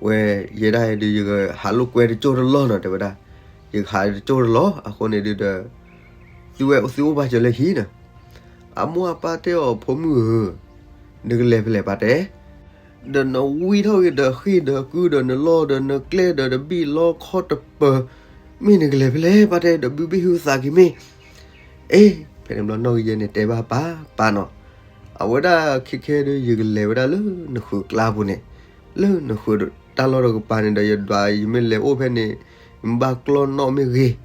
ဝဲယဲဒၣ်အံၤဒုး ယကဟးလိာ်ကွဲတကၠိၢ်တလီၢ်နီၤ တဲဝဲဒၣ်, ယကဟးတကၠိၢ်တလီၢ် အဃိန့ၣ်ဒုးဒီး သုဝဲသုအိၣ်ဘၣ်စၢၤလၢဟံၣ်နီၤ. အမိၢ်အပၢ်တဲအီၤ ဖိမုၣ်ဧၢ, နကလဲၤဖဲလဲၣ်ပၢ်တဲ, ဒီးနဝံထီၣ်ဂ့ၤဒီးဃ့ၢ်ဒီးကုဒီးနလီၢ်ဒီးနကျဲဒီးတဘံၣ်လီခီၣ်တပၢၤ, မ့ၢ်နကလဲၤဖဲလဲၣ်ပၢ်တဲ ဒီးဘုဘ့ၣ်ဟုသးက့ၤမ့ၢ်, အ့, ဖဲန့ၣ်ဘျီနီၢ်ဂယဲန့ၣ်တဲဘၣ်ပၢ်ပၢ်နီၤ, အဝဲဒၣ်ခဲခဲဒုး ယကလဲၤဝဲဒၣ်လၢနဃုာ်ကျါပူၤန့ၣ်, လၢနဃုာ်တၢ်လီၢ်တကပၤန့ၣ်ဒီး ယဒွးယမ့ၢ်လဲၤအိၣ်ဖဲန့ၣ်, ယမ့ၢ်ဘၣ်ကျီၢ်နီၣ်မ့ၢ်ဂ့ၤ,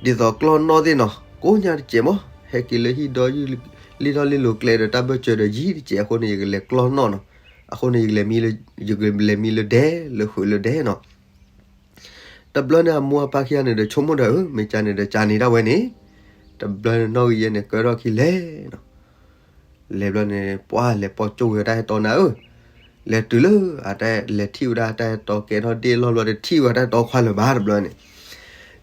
ဒ်သိးကျီၢ်နီၣ်သ့ၣ်နီၤ ကိးညါတစဲးမး, ဟဲက့ၤလၢဟံၣ်ဒီး လံၣ်ထီၣ်လံၣ်လိၤကျဲဒီးတၢ်ဘၢၣ်စၢၤဒီးယံာ်တစဲးအဃိန့ၣ် ယကလဲၤကျီၢ်နီၣ်နီၤ, အဃိန့ၣ် ယကလဲၤမံလၢဒဲ လၢဃုာ်လၢဒဲနီၤ. တဘျီန့ၣ်အမိၢ်အပၢ်ခံဂၤန့ၣ်ဒီးဆိကမိၣ်ဒီး အၢ မ့ၢ်ကန့ၣ်ဒီးကန့ၣ်ဒၣ်ဝဲန့ၣ်, တဘျီန့ၣ်နီၢ်ဂယဲန့ၣ် ကၢထီၣ်ခံလဲၤနီၤ လဲၤဘျီန့ၣ် ပှၤလဲၤပိာ်ကၠိဝဲတၢ်ဟဲတီနၤဧၢ, လဲၤတုၤလၢအတၢ်လဲၤထံၣ်ဝဲဒၣ်တၢ်ဟဲတီကဲထီၣ်ဒ့ၣ်လီၢ်ဘျီ တထံၣ်ဝဲတၢ်တီခွါလၢၤဘၣ်တဘျီန့ၣ်,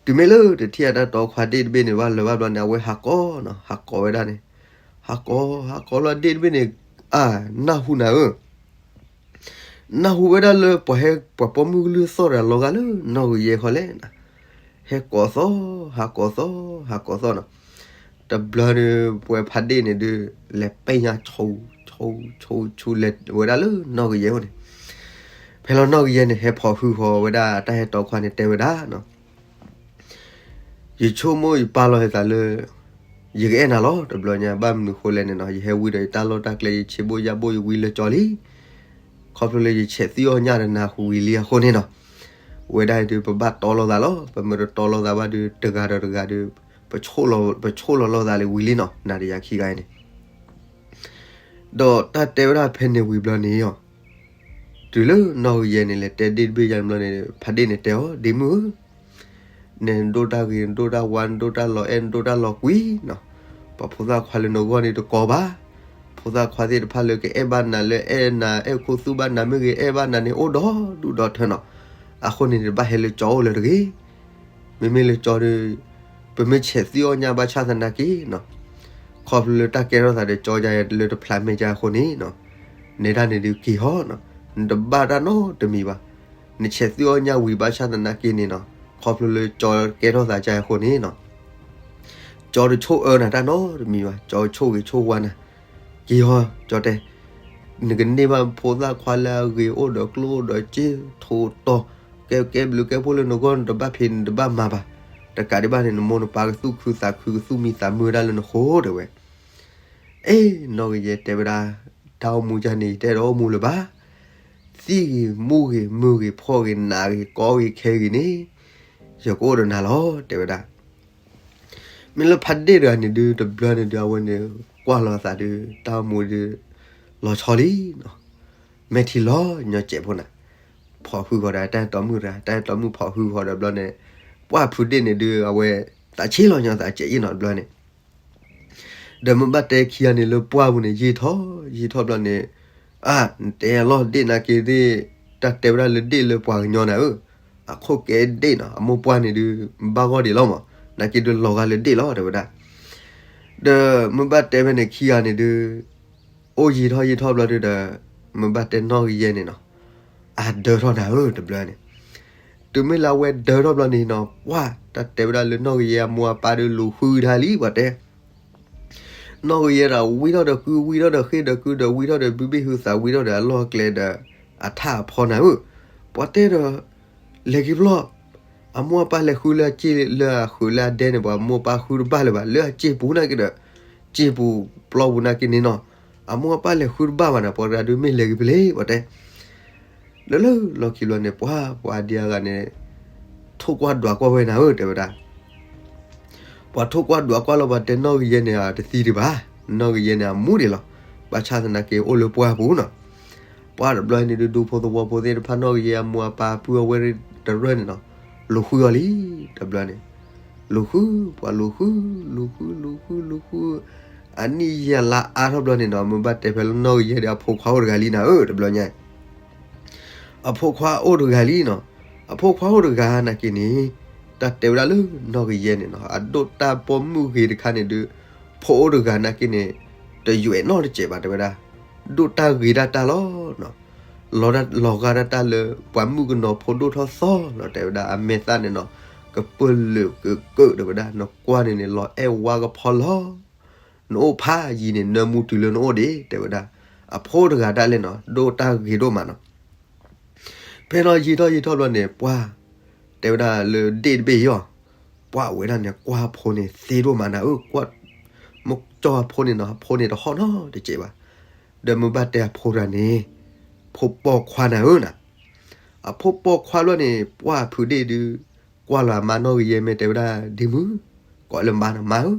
တုၤမ့ၢ်လၢတထံၣ်အတၢ်တီခွါဒ့ၣ်တဘ့ၣ်န့ၣ် ဘၣ်လၢၤဘၣ်ဘျီန့ၣ် အဝဲဟးကိးနီၤ ဟးကိးဝဲဒၣ်န့ၣ်, ဟးကိး ဟးကိးလီၤဒ့ၣ်တဘ့ၣ်န့ၣ်, အါ နၢ်ဟူနၤဧၢ နၢ်ဟူဝဲဒၣ်လၢပှၤဟဲ ပှၤပိာ်မုၣ်ကလုၢ်သီၣ်တဂၤလီၤဂာ်လၢနီၢ်ဂယဲခီလဲၣ်, ဟဲကိးသီ, ဟးကိးသီ, ဟးကိးသီနီၤ, တဘျီဒီး ပဝဲဖးဒ့ၣ်န့ၣ်ဒုး လဲၤပဲာ်ညါဆူ ဆူ ဆူ ဆူ လဲၤဝဲဒၣ်လၢနီၢ်ဂယဲအိၣ်န့ၣ်, ဖဲလီၤနီၢ်ဂယဲန့ၣ် ဟဲဖိးဟုဃီၤဝဲဒၣ်တၢ်ဟဲတီခွါန့ၣ်တဲဝဲဒၣ်နီၤ ယဆိကမိၣ်ယပာ်လီၤယသးလၢ ယကအဲၣ်နၤလီၤ တဘျီညါ ဘၣ်မနုၤဃိလဲၣ်န့ၣ်နီၤ ယဟဲဝံဒီးယတၢ်လီၢ်တၢ်ကျဲ ယဆ့ဘိယၢ်ဘိ ယဝံလၢကၠီလံ, ခီဖျိလၢယဆဲးသွံၣ်အီၣ်ညၣ်ဒီးနၤဃုာ်ဝံၤလံအဃိန့ၣ်နီၤ, ဝဲဒၣ်အံၤဒုး ပဘၣ်တီလိာ်သးလီၤ ပမ့ၢ်တတီလိာ်သးဘၣ်ဒုး တဂၤဒီးတဂၤဒီး ပဆိၣ်လီၤ ပဆိၣ်လီၤလိာ်သးလၢဝံၤလံနီၤ နၤဒီးယၤခံဂၤအံၤန့ၣ် ဒီးတၢ်တဲဝဲဒၣ်ဖဲန့ၣ်ဝံၤဘျီန့ၣ်အီၤ, တုၤလၢနီၢ်ဂယဲန့ၣ် လဲၤတဲဒ့ၣ်တဘ့ၣ်ယါန့ၣ်ဘျီန့ၣ် ဖးဒ့ၣ်န့ၣ်တဲအီၤ ဒ့မုၣ်ဧၢ, နဒိၣ်တၢ်ဂ့ၤ နဒိၣ်တၢ်ဝါ နဒိၣ်တၢ်လီၤအဲၣ် နဒိၣ်တၢ်လီၤကွံနီၤ, ပှၤဖိသၣ်ခွါလၢနဂီၢ်န့ၣ်တကိးဘၣ်, ဖိသၣ်ခွါသ့ၣ်တဖၣ်လၢကအဲၣ်ဘၣ်နၤ လၢအဲၣ်နၤအဲၣ်ခူသူၣ်ဘၣ်နၤမ့ၢ်ဂ့ၤ အဲၣ်ဘၣ်နၤန့ၣ် အိၣ်ဒီဒူၣ်ဒီထၢနီၤ, အဃိန့ၣ် တဘၣ်ဟဲလၢကၠီအိၣ်လၢၤတဂ့ၤ မ့မ့ၢ်လၢကၠီဒီး ပမ့ၢ်ဆဲးသွံၣ်အီၣ်ညၣ်ဘၣ်ဆၣ်သနာ်က့နီၤ, ခီဖျိလၢတၢ်ကဲထီၣ်သးဒီးကၠီယါလၢတဖျးမဲာ်ကါအဃိန့ၣ်နီၤ, နဲဒၣ်န့ၣ်ဒုးက့ၤဟီနီၤ, နတဘၣ်တၢ်နီတမံၤဘၣ်, နဆဲးသွံၣ်အီၣ်ညၣ်ဝံၤဘၣ်ဆၣ်သနာ်က့န့ၣ်နီၤ, ခီဖျိလၢကၠီကဲထီၣ်သးကါအဃိန့ၣ်နီၤ ကၠီတဆိၣ်အၢနၤတၢ်နီတမံၤဘၣ်, ကၠီဆိၣ်ဂ့ၤဆိၣ်ဝါနၤ, က့ၤဟီ ကၠီတဲ, နကန့ၢ်ဘၣ်ဖိသၣ်ခွါလၢအဂ့ၤအိၣ်ဒီးကျိၣ်အိၣ်ဒီးစ့ထိးတီၤ, ကဲကဲဘျုးကဲဖှိၣ်လၢနဂီၢ် နတဘၣ်ဖံးနတဘၣ်မၤဘၣ်, တကးဒံးဘၣ်န့ၣ် နမိၢ်နပၢ်ကသူၣ်ခုသးခု ကသူၣ်မံသးမုာ်ဒၣ်လၢနဃိတဲဝဲ, အ့ နီၢ်ဂယဲတဲဝဲဒၣ်, တၢ်အိၣ်မူယါန့ၣ် ယတအဲၣ်ဒိးအိၣ်မူလၢၤဘၣ် သံၣ်ဂ့ၤ မူဂ့ၤ မုာ်ဂ့ၤ ဖှီၣ်ဂ့ၤ နးဂ့ၤ ကီဂ့ၤ ခဲဂ့ၤန့ၣ် ယကအိၣ်ဒီးနၤလီၤ တဲဝဲဒၣ်. မ့ၢ်လၢဖးဒ့ၣ်တဂၤန့ၣ်ဒုး တဘျီန့ၣ်ဒုး အဝဲန့ၣ် ကွၢ်လီၤအသးဒုး တၢ်အိၣ်မူဒုး လီၤဆီလံနီၤ. မဲာ်ထံလီၤညီစဲးဖိနၤ, ဖိးဟုဃီၤဒီးတၢ်အဲၣ်တီမုၣ်တဂၤ, တၢ်အဲၣ်တီမုၣ်ဖိးဟုဃီၤဒီးဘျီန့ၣ် ပှၢ်ဖုဒ့ၣ်န့ၣ်ဒုး အဝဲသးဆ့လီၤညီသးစဲးယံနီၤ တဘျီန့ၣ် ဒီးမ့ၢ်ဘၣ်တဲခံဂၤန့ၣ်လၢပှၢ်ပူၤန့ၣ် ယံာ်ထီၣ်ယံာ်ထီၣ်ဘျီန့ၣ်, အါ နတဲအလီၢ်ဒ့ၣ်နာ်က့သ့ၣ်, တၢ်တဲဝဲဒၣ်လၢဒ့ၣ်လၢပှၤကညီနၤဧၢ, အခိၣ်ကဲဒ့ၣ်နီၤ, အမိၢ်ပှၢ်န့ၣ်ဒုး ဘၣ်ဂီၢ်ဒံးလီၤမး, နာ်က့ဒုးလီၤဂာ်လၢဒ့ၣ်လီၤ တဲဝဲဒၣ်. ဒီးမ့ၢ်ဘၣ်တဲဖဲန့ၣ်ခံဂၤန့ၣ်ဒုး အိၣ်ယံာ်ထီၣ်ယံာ်ထီၣ်ဘျီဒုးဒီး မ့ၢ်ဘၣ်တဲနီၢ်ကယဲၢ်န့ၣ်နီၤ, အဒၢထီၣ်နၤဧၢ တဘျီန့ၣ်. တုၤမ့ၢ်လၢအဝဲဒၢထီၣ်ဘျီန့ၣ်နီၤ ပှၢ် တၢ်တဲဝဲဒၣ်လၢနီၢ်ကယဲၢ်အမိၢ်အပၢ်ဒုးလူၤဃုတၢ်လံ ပှၤတဲ နီၢ်ကယဲၢ်ဒီးဝံထီၣ်ဒီးကု ဝံထီၣ်ဒီးဃ့ၢ်ဒီးကုဒီးဝံထီၣ်ဒီးဘုဘ့ၣ်ဟုသး ဝံထီၣ်ဒီးအလီၢ်အကျဲဒီး အထၢၣ်အဖီနၤဧၢ, ပှၤတဲဒီး လဲၤက့ၤပျီၢ်, အမိၢ်အပၢ်လဲၤဃုလၢအစ့ၢ်လၢအဃုာ်လၢအဒဲန့ၣ် ပှၤအမိၢ်အပၢ်ဃုတဘၣ်လၢၤဘၣ်, လၢအစ့ၢ်ပူၤနာ်က့ဒီး စ့ၢ်ပူၤပျီပူၤနာ်က့န့ၣ်နီၤ, အမိၢ်အပၢ်လဲၤဃုတဘၣ်ဘၣ်နၤ ပှၤတဂၤဒုးမ့ၢ်လဲၤက့ၤဖဲလဲၣ် ပှၤတဲ လၢလၢလီၢ်ခံဘျီန့ၣ် ပှၤပှၤဒံးအဂၤန့ၣ် ထိၣ်ကွၢ်ဒွးကွၢ်ဝဲနၤဧၢ တဲဝဲဒၣ်. ပှၤထိၣ်ကွၢ်ဒွးကွၢ်လီၤ ပှၤတဲနီၢ်ကယဲၢ်န့ၣ် တသံဒံးဘၣ်, နီၢ်ကယဲၢ်န့ၣ် အမူဒံးလီၤ, ဘၣ်ဆၣ်သနာ်က့အိၣ်လၢပှၢ်ပူၤနီၤ. ပှၢ်တဘျီန့ၣ်ဒုး ဒူဖိသဝီဖိသ့ၣ်တဖၣ် နီၢ်ကယဲၢ်အမိၢ်အပၢ်ပုၢ်အဝဲၢ်တရၢၢ်န့ၣ်နီၤ လူၤဃုအီၤလံ တဘျီန့ၣ် လူၤဃု ပှၤလူၤဃု လူၤဃု လူၤဃု လူၤဃု အနံၣ်ယဲၢ်လါအါထီၣ်ဘျီန့ၣ်နီၤ မ့ၢ်ဘၣ်တဲဖဲလၢနီၢ်ကယဲၢ်ဒီးအဖိခွါအိၣ်တဂၤလံနၤဧၢ တဘျီညါ အဖိခွါအိၣ်တဂၤလံနီၤ. အဖိခွါအိၣ်တဂၤနာ်က့န့ၣ် တၢ်တဲဝဲဒၣ်လၢနီၢ်ကယဲၢ်န့ၣ်နီၤ အဒိၣ်တၢ်ပိာ်မုၣ်ဂ့ၤတခါန့ၣ်ဒုး ဖိအိၣ်တဂၤနာ်က့န့ၣ် တယွဲၣ်နီတစဲးဘၣ်တဲဝဲဒၣ်, ဒိၣ်တၢ်ဂ့ၤဒၣ်တၢ်လီၤနီၤ. လီၤဒၣ်လီၤဂာ်ဒၣ်တၢ်လၢ ပှၤမုၣ်ကနီၤဖိဒိၣ်ထီၣ်သီလီၤ တဲဝဲဒၣ် အမဲာ်သၣ်န့ၣ်နီၤ ကပၢၢ်လၢာ်ကကၢၣ်တဲဝဲဒၣ် နကွၢ်န့ၣ်န့ၣ် လီၤအဲၣ်ဝါကဖီလီၤ နအိၣ်ဖးယံၤန့ၣ် နၢမူတုၤလၢနအိၣ်ဒံး တဲဝဲဒၣ်. အဖိတဂၤဒၣ်လဲာ်နီၤ ဒိၣ်တၢ်ဂ့ၤဒိၣ်မးနီၤ. ဖဲလီၤယံာ်ထီၣ်ယံာ်ထီၣ်ဘျီန့ၣ် ပှၢ်တဲဝဲဒၣ်လၢဒ့ၣ်တဘ့ၣ်အံၤအီၤ, ပှၢ်ဝဲဒၣ်န့ၣ် ကွၢ်အဖိန့ၣ်သ့ဒိၣ်မးနၤဧၢ, ကွၢ် မ့ၢ်ကၠီၣ်အဖိန့ၣ်နီၤ အဖိန့ၣ်တဟီၣ်နီတစဲးဘၣ်. ဒီးမ့ၢ်ဘၣ်တဲအဖိတဂၤန့ၣ် ဖိပိာ်ခွါနၤဧၢနၤ. အဖိပိာ်ခွါဘျီန့ၣ် ပှၢ်ဖုဒ့ၣ်ဒုး ကွၢ်လီၤအမါနီၢ်ကယဲၢ်မ့ၢ်တဲဝဲဒၣ် ဒ့မုၣ်, ကိးလၢမါနီၤ မါဧၢ,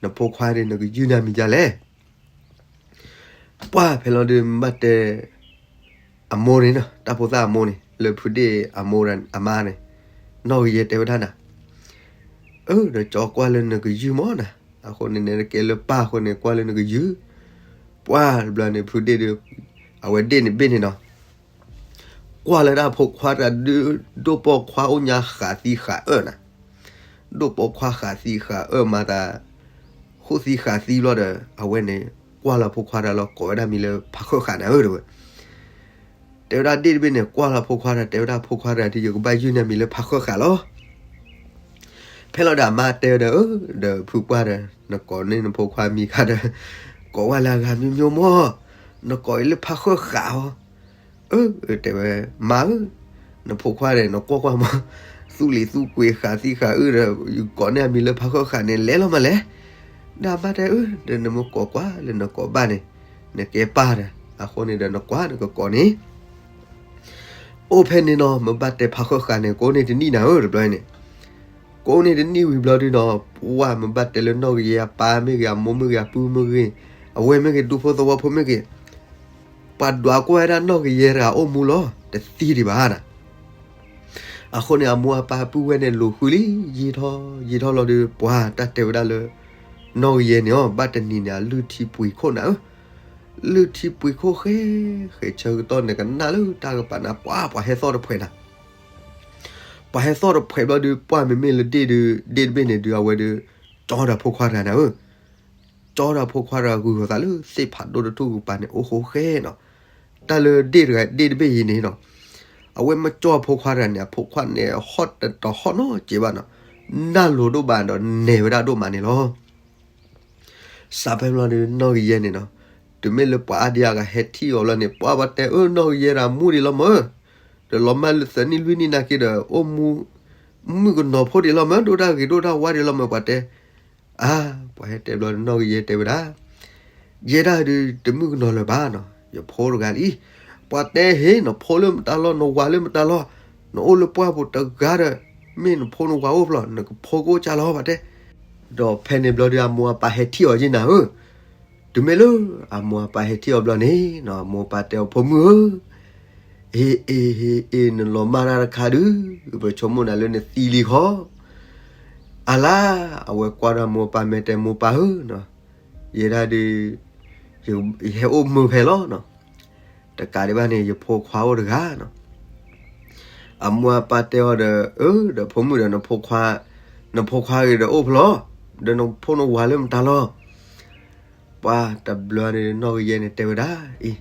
နဖိခွါဒုး နကယုၢ်န့ၢ်အမံၤဒ်လဲၣ်. ပှၢ်ဖဲလီၤဒုး မ့ၢ်ဘၣ်တဲ အမိၢ်န့ၣ်နီၤ တၢ်ဖိသၣ်အမိၢ်န့ၣ် လၢဖုဒ့ၣ်အမိၢ်အမါန့ၣ် နီၢ်ကယဲၢ်တဲဝဲဒၣ်နၤ, အၢ ဒီးကၠီကွၢ်လၢနကယုၢ်မးနၤ, အဃိန့ၣ် နကဲလၢပၢ်အဃိန့ၣ် ကွၢ်လၢနကယုၢ်. ပှၢ်တဘျီန့ၣ် ဖုဒ့ၣ်ဒုး အဝဲဒ့ၣ်န့ၣ်ဘ့ၣ်န့ၣ်နီၤ ကွၢ်လၢဒၣ်ဖိခွါတဂၤဒုး ဒိၣ်ပိာ်ခွါအိၣ်ညါဃးသံဃးအၢၣ်နၤ, ဒိၣ်ပိာ်ခွါဃးသံဃးအၢၣ်မၤသး ဃိသံဃးသံဘျီဒီး အဝဲန့ၣ် ကွၢ်လီၤဖိခွါတဂၤလီၤ ကိးဝဲဒၣ်မံၤလၢဖးဃၢၣ်ဃးနၤဧၢ တဲဝဲ. တဲဝဲဒၣ်ဒ့ၣ်တဘ့ၣ်န့ၣ် ကွၢ်လီၤဖိခွါတဂၤ တဲဝဲဒၣ်ဖိခွါတဂၤဒုး ယကဘၣ်ယုၢ်န့ၢ်မံၤလၢဖးဃၢၣ်ဃးလီၤ. ဖဲလီၤဒီးအမါတဲဝဲဒီး အၢ ဒီးဖုပှၢ်ဒီး နကိးန့ၢ်နဖိခွါမံၤခါဒီး ကိးဝဲလၢအဂၤမံၤမံၤမး, နကိးအံၤလၢဖးဃၢၣ်ဃးအီၤ. အၢ တဲဝဲ မါဧၢ, နဖိခွါဒီး နကွၢ်ကွၢ်မး, သူၣ်လံၤသူၣ်ကွံာ်ဃးသံဃးအၢၣ်ဒီး ယကိးန့ၢ်အမံၤလၢဖးဃၢၣ်ဃးန့ၣ် လဲၤလီၤမးလဲၣ်. ဒီးအမါတဲ အၢ ဒီးနမ့ၢ်ကိးကွၢ်လၢနကိးဘၣ်န့ၣ် နကဲပၢ်ဒီး အဃိန့ၣ်ဒီးနကွၢ်နကကိးန့ၣ် အိၣ်ဖဲန့ၣ်နီၤ မ့ၢ်ဘၣ်တဲဖးဃၢၣ်ဃးန့ၣ် ကိးန့ၢ်တနံၣ်နၤဧၢ တဘျီန့ၣ်, ကိးန့ၢ်တနံၣ်ဝံၤဘျီဒုးနီၤ ပှၢ်မ့ၢ်ဘၣ်တဲလၢနီၢ်ကယဲၢ်အပၢ်မ့ၢ်ဂ့ၤ အမိၢ်မ့ၢ်ဂ့ၤ အပုၢ်မ့ၢ်ဂ့ၤ အဝဲမ့ၢ်ဂ့ၤ ဒူဖိသဝီဖိမ့ၢ်ဂ့ၤ ပှၤဒွးကွၢ်ဝဲဒၣ်နီၢ်ကယဲၢ်တဂၤအိၣ်မူလီၤ တသံဒံးဘၣ်နၤ. အဃိန့ၣ် အမိၢ်အပၢ်ပုၢ်ဝဲၢ်န့ၣ် လိာ်ဃုလံ ယံာ်ထီၣ်ယံာ်ထီၣ်လီၤဒီး ပှၤတၢ်တဲဝဲဒၣ်လၢ နီၢ်ကယဲၢ်န့ၣ်အီၤ ဘၣ်တနံၤန့ၣ် အလုၢ်ထံပှ့ၤခိၣ်နၤဧၢ, လုၢ်ထံပှ့ၤခိၣ်ဃဲ ဃဲဆၢကတီၢ်န့ၣ် ကနၣ်လၢတၢ်ကပၤနၤ ပှၤပှၤဟဲသီၣ်တဖှဲးနၤ, ပှၤဟဲသီၣ်တဖှဲးဘျီဒုး ပှၢ်မ့မ့ၢ်လၢဒ့ၣ်ဒုး ဒ့ၣ်တဘ့ၣ်န့ၣ်ဒုး အဝဲဒုး ကၠီဒီးဖိခွါတဂၤနၤဧၢ ကၠီဒီးဖိခွါတဂၤဂုာ်ဃီၤသးလၢသ့ၣ်ဖးဒိၣ်တထူၣ်ကပၤန့ၣ် အိၣ်ဃိဃဲနီၤ. တၢ်လၢဒ့ၣ်တဂၤ ဒ့ၣ်တဘ့ၣ်အံၤန့ၣ်နီၤ အဝဲမ့ၢ်ကၠီဖိခွါတဂၤန့ၣ် အဖိခွါန့ၣ် ဟီၣ်တတီၤဟီၣ်နီတစဲးဘၣ်နီၤ, နၢ်လိၤဒိၣ်ဘၣ်ဒီးနဲၤဝဲဒၣ်ဒိၣ်မးန့ၣ်လီၤ. စးဖဲဘျီဒီး နီၢ်ကယဲၢ်န့ၣ်နီၤ တုၤမ့ၢ်လၢပှၤအါဒံအါဂၤဟဲထံၣ်အီၤဘျီန့ၣ် ပှၤဘၣ်တဲအၢ နီၢ်ကယဲၢ်တဂၤမူဒံးလီၤမၢ်, ဒီးလီၤမၢ်လၢသၢနံၣ်လွံၢ်နံၣ်နာ်က့ဒီး အိၣ်မူ မုၣ်ကနီၤဖိဒံးလီၤမၢ်, ဒိၣ်တၢ်ဂ့ၤဒိၣ်တၢ်ဝါဒံးလီၤမၢ် ပှၤတဲ. အါ ပှၤဟဲတဲဘျီ နီၢ်ကယဲၢ်တဲဝဲဒၣ် ယဲဒၣ်ဒုးတမုၣ်ကနီၤလၢၤဘၣ်နီၤ, ယဖိတဂၤလံ. ပှၤတဲဟ့ၣ် နဖိလၢမတၤလီၤ နဝၤလၢမတၤလီၤ, နအိၣ်လၢပှၢ်ပူၤတဂၤဒီး မ့ၢ်နဖိနဝၤအိၣ်ဖျီၣ် နကဖိကအိၣ်ကၢ်လီၤ ပှၤတဲ. ဒီးဖဲန့ၣ်ဘျီဒုး အမိၢ်အပၢ်ဟဲထံၣ်အီၤယဲၢ်နၤဧၢ, တုၤမ့ၢ်လၢအမိၢ်အပၢ်ဟဲထံၣ်အီၤဘျီန့ၣ်နီၤ အမိၢ်အပၢ်တဲအီၤ ဖိမုၣ်ဧၢ အ့ အ့ အ့ အ့ နလီၤမၢ်တၢ်တခါဒုး ပဆိကမိၣ်နၤလၢနသံလံခီ, အလါ အဝဲကွၢ်ဒီးအမိၢ်အပၢ်မဲာ်တဲ မိၢ်ပၢ်ဧၢ, ယဲဒၣ်ဒုး ယဟဲအိၣ်မုာ်ဖဲလီၤနီၤ, တကးဒံးဘၣ်န့ၣ် ယဖိခွါအိၣ်တဂၤနီၤ. အမိၢ်အပၢ်တဲအီၤဒီး အၢ ဒီးဖိမုၣ်ဒီးနဖိခွါ, နဖိခွါဂ့ၤဒီးအိၣ်ဖျီၣ်, ဒီးနဖိနဝၤလၢမတၤလီၤ ပှၤတဘျီန့ၣ် နီၢ်ကယဲၢ်န့ၣ်တဲဝဲဒၣ်အံၤ,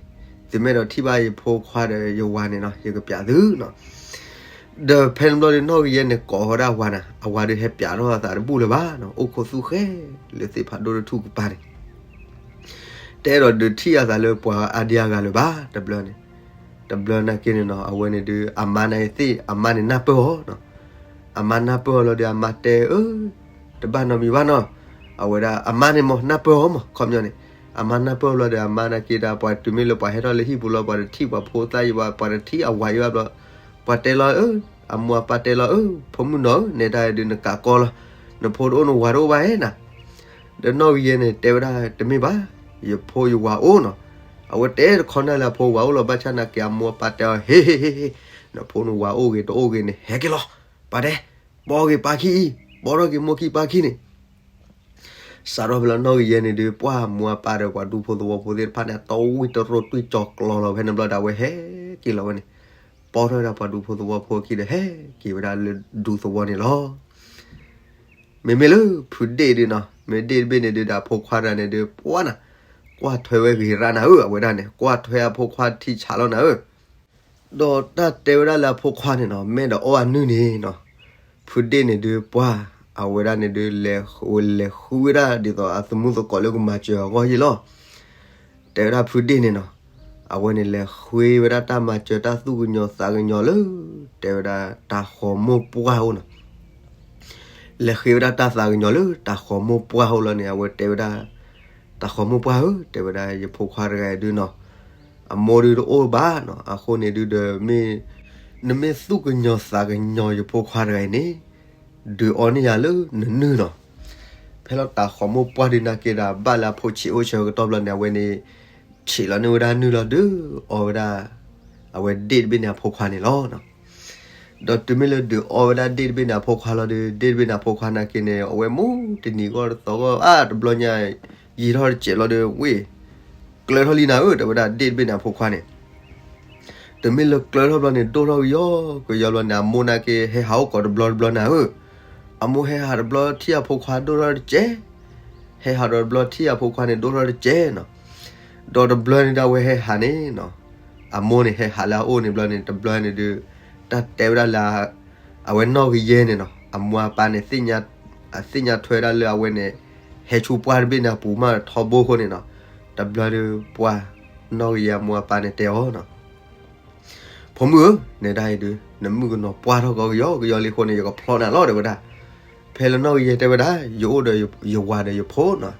သုမ့ၢ်ဒီးထံၣ်ဘၣ်ယဖိခွါဒီးယဝၤန့ၣ်နီၤ ယကပျးသုနီၤ. ဒီးဖဲန့ၣ်ဘျီဒီး နီၢ်ကယဲၢ်န့ၣ်ကိးဃီဒၣ်အဝၤနၤ, အဝၤဒုးဟဲပျးထီၣ်အသးတဘူၣ်လၢၤဘၣ်နီၤ, အိၣ်ခိးသူၣ်ဃဲလၢသ့ၣ်ဖးဒိၣ်တထူၣ်ကပၤန့ၣ် တအဲၣ်ဒိးဒုးထံၣ်အသးလၢပှၤအါဒံအါဂၤလၢၤဘၣ် တဘျီန့ၣ်. တဘျီနာ်က့န့ၣ်နီၤ အဝဲန့ၣ်ဒုး အမါန့ၣ်သ့ၣ် အမါန့ၣ်နၢ်ပၢၢ်အီၤနီၤ. အမါနၢ်ပၢၢ်အီၤလီၤဒီး အမါတဲအၢ တဘၣ်နီတမံၤဘၣ်နီၤ. အဝဲဒၣ်အမါန့ၣ်မ့ၢ်နၢ်ပၢၢ်အီၤမး ခီပညီန့ၣ် အမါနၢ်ပၢၢ်အီၤလီၤဒီး အမါနာ်က့ဒၣ် ပှၤတုၤမ့ၢ်လၢပှၤဟဲထီၣ်လၢဟံၣ်ပူၤလီၤ ပှၤတထံၣ်ပှၤဖိသၣ်ယံၤဘၣ် ပှၤတထံၣ်အဝၤယံၤဘၣ်ဘျီ ပှၤတဲလီၤအၢ အမိၢ်အပၢ်တဲလီၤအၢ ဖိမုၣ်နီၤဧၢ နဲဒၣ်ဒုးနကးကီလီၤ နဖိတအိၣ်နဝၤတအိၣ်ဘၣ်ဧါနၤ. ဒီးနီၢ်ကယဲၢ်န့ၣ်တဲဝဲဒၣ် တမ့ၢ်ဘၣ် ယဖိယဝၤအိၣ်နီၤ. အဝဲတဲတခီနၢ်လၢအဖိဝၤအိၣ်လီၤ ဘၣ်ဆၣ်နာ်က့အမိၢ်အပၢ်တဲအီၤ ဟ့ၣ်ဟ့ၣ်ဟ့ၣ်ဟ့ၣ် နဖိနဝၤအိၣ်ဂ့ၤတအိၣ်ဂ့ၤန့ၣ် ဟဲက့ၤလီၤ ပှၤတဲ ပိာ်ဂ့ၤပၢ်ခံအံၤ ပိာ်ထီၣ်က့ၤမိၢ်ခံပၢ်ခံန့ၣ် စးထီၣ်ဖဲလီၤနီၢ်ကယဲၢ်န့ၣ်ဒုး ပှၢ်မိၢ်အပၢ်ဒီးပှၤဒူဖိသဝီဖိသ့ၣ်တဖၣ်န့ၣ် အတဝံၣ်တရိၣ်တွံၢ်ကၠီၤကျီလီၤ ဖဲန့ၣ်ဘျီဒီး အဝဲဟဲက့ၤလီၤဝဲန့ၣ် ပိာ်ထီၣ်ဝဲဒၣ်ပှၤဒူဖိသဝီဖိအခံဒီး ဟဲက့ၤဝဲဒၣ်လၢဒူသဝီန့ၣ်လီၤ. မ့မ့ၢ်လၢဖုဒ့ၣ်ဒုးနီၤ မ့ၢ်ဒ့ၣ်တဘ့ၣ်န့ၣ်ဒုးဒီးအဖိခွါတဂၤန့ၣ်ဒုး ပှၢ်နၤ ကွၢ်ထွဲဝဲဂ့ၤရၣ်နၤဧၢ အဝဲဒၣ်န့ၣ် ကွၢ်ထွဲအဖိခွါထံဆးလီၤနၤဧၢ ဒီးတၢ်တဲဝဲဒၣ်လၢအဖိခွါန့ၣ်နီၤ မ့ၢ်ဒီးအီၣ်အနုၢ်န့ၣ်နီၤ ဖုဒ့ၣ်န့ၣ်ဒုးပှၢ် အဝဲဒၣ်န့ၣ်ဒုး လဲၤဃုဝဲဒၣ်ဒ်သိးအသမူသကိးလၢကမၤစၢၤအဂီၢ်ယံၤလီၤ. တဲဝဲဒၣ်ဖုဒ့ၣ်န့ၣ်နီၤ, အဝဲန့ၣ်လဲၤဃ့ဝဲဒၣ်တၢ်မၤစၢၤတၢ်သူၣ်ကညီၤသးကညီၤလၢ တဲဝဲဒၣ်တၢ်ဃီၤမိၢ်ပှၢ်အိၣ်နီၤ. လဲၤဃ့ဝဲဒၣ်တၢ်သးကညီၤလၢတၢ်ဃီၤမိၢ်ပှၢ်အိၣ်လီၤန့ၣ် အဝဲတဲဝဲဒၣ်, တၢ်ဃီၤမိၢ်ပှၢ်ဧၢ, တဲဝဲဒၣ် ယဖိခွါတဂၤအံၤဒုနီၤ, အမိၢ်ဒုတအိၣ်ဘၣ်နီၤ, အဃိန့ၣ်ဒုဒီးမ့ၢ် နမ့ၢ်သူၣ်ကညီၤသးကညီၤယဖိခွါတဂၤအံၤန့ၣ် ဒုးအီန့ၢ်ယၤလၢနနုၢ်နီၤ. ဖဲလီၤတၢ်ဃီၤမိၢ်ပှၢ်ဒုနာ်က့ဒီး ဘၣ်လၢအဖိဆံးအိၣ်ဆၢကတီၢ်ဘျီန့ၣ် အဝဲန့ၣ် ဆံးလီၤန့ၢ်ဝဲဒၣ်နုၢ်လီၤဒုးအီဝဲဒၣ် အဝဲဒ့ၣ်တဘ့ၣ်န့ၣ်အဖိခွါန့ၣ်လီၤ. ဒီးတုၤမ့ၢ်လၢဒုးအီဝဲဒၣ်ဒ့ၣ်တဘ့ၣ်န့ၣ်အဖိခွါလီၤဒီး ဒ့ၣ်တဘ့ၣ်န့ၣ်အဖိခွါနာ်က့န့ၣ် အဝဲမူတနံၤဂီၢ်တသီဂီၢ် အါ တဘျီညါ ယံာ်ထီၣ်တစဲးလီၤဒီး ဝ့ၢ် ကျၢၤထီၣ်လံနၤဧၢ တဲဝဲဒၣ်ဒ့ၣ်တဘ့ၣ်န့ၣ်အဖိခွါန့ၣ်. တုၤမ့ၢ်လၢကျၢၤထီၣ်ဘျီန့ၣ် ဒိၣ်ထီၣ်ကယီကယီဘျီန့ၣ် အမိၢ်နာ်က့ဟဲဟးအိၣ်ကိးတဘျီတဘျီနၤဧၢ. အမိၢ်ဟဲဟးတဘျီထံၣ်အဖိခွါဒိၣ်ထီၣ်တစဲး, ဟဲဟးဒီးတဘျီထံၣ်အဖိခွါန့ၣ်ဒိၣ်ထီၣ်တစဲးနီၤ. ဒီးတဘျီန့ၣ်ဒၣ်ဝဲဟဲဟးန့ၣ်နီၤ, အမိၢ်န့ၣ်ဟဲဟးလၢအအိၣ်န့ၣ်ဘျီန့ၣ် တဘျီန့ၣ်ဒုး တၢ်တဲဝဲဒၣ်လၢ အဝဲနီၢ်ကယဲၢ်န့ၣ်နီၤ အမိၢ်အပၢ်န့ၣ် အသ့ၣ်ညါထွဲဒၣ်လၢအဝဲန့ၣ် ဟဲဆူပှၢ်တဘ့ၣ်န့ၣ်အပူၤမးထီဘိအဃိန့ၣ်နီၤ, တဘျီဒုးပှၢ်နီၢ်ကယဲၢ်အမိၢ်အပၢ်န့ၣ်တဲအီၤနီၤ ဖိမုၣ်ဧၢ, နဲဒၣ်အံၤဒုး နမုၣ်ကနီၤပှၢ်ထီၣ်ကီကယီကယီလံအဃိန့ၣ် ယကဖျီနၤလီၤ တဲဝဲဒၣ်. ဖဲလၢနီၢ်ကယဲၢ်တဲဝဲဒၣ် ယအိၣ်ဒီးယဝၤဒီးယဖိနီၤ,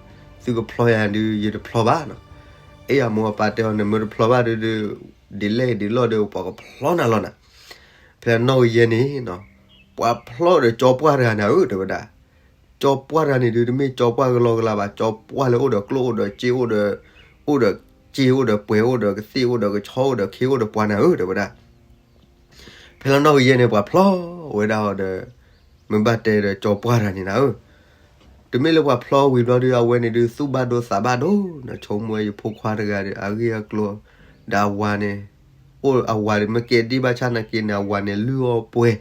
သုကဖျီယၤဒုး ယတဖျီဘၣ်နီၤ. အ့ၣ် အမိၢ်အပၢ်တဲအီၤ နမ့ၢ်တဖျီဘၣ်ဒုးဒုး ဒ်လဲၣ်ဒ်လဲၣ်ဒီး ပှၤကဖျီနၤလီၤနၤ. ဖဲလၢနီၢ်ကယဲၢ်န့ၣ်နီၤ, ပှၤဖျီဒီးကၠီပှၢ်တဂၤနၤဧၢ တဲဝဲဒၣ်. ကၠီပှၢ်တဂၤန့ၣ်ဒုး တမ့ၢ်ကၠီပှၢ်ကလီကလီဘၣ်, ကၠီပှၢ်လၢအိၣ်ဒီးကျိၣ်အိၣ်ဒီးစ့အိၣ်ဒီး, အိၣ်ဒီးစ့အိၣ်ဒီးပှဲၤအိၣ်ဒီးကသ့ၣ်အိၣ်ဒီးကဆီအိၣ်ဒီးခ့အိၣ်ဒီးပှၤနၤဧၢ တဲဝဲဒၣ်. ဖဲလၢနီၢ်ကယဲၢ်န့ၣ် ပှၤဖျီဝဲဒၣ်အီၤဒီး မ့ၢ်ဘၣ်တဲဒီးကၠီပှၢ်တဂၤန့ၣ်နၤဧၢ. တုၤမ့ၢ်လၢပှၤဖျီဝံၤဘျီဒုး အဝဲန့ၣ်ဒုး သူၣ်ဘၣ်ဒိသးဘၣ်ဒိနီၤ, ဆိကမိၣ်ဝဲယဖိခွါတဂၤဒီး အဂ့ၢ်အကျိၤ ဒီးအဝၤန့ၣ် အိၣ်အဝၤဒီး မ့ၢ်ကဲဒ့ၣ်ဘၣ်ဆၣ်နာ်က့န့ၣ် အဝၤန့ၣ်လုၢ်အီၣ်ပှဲၤ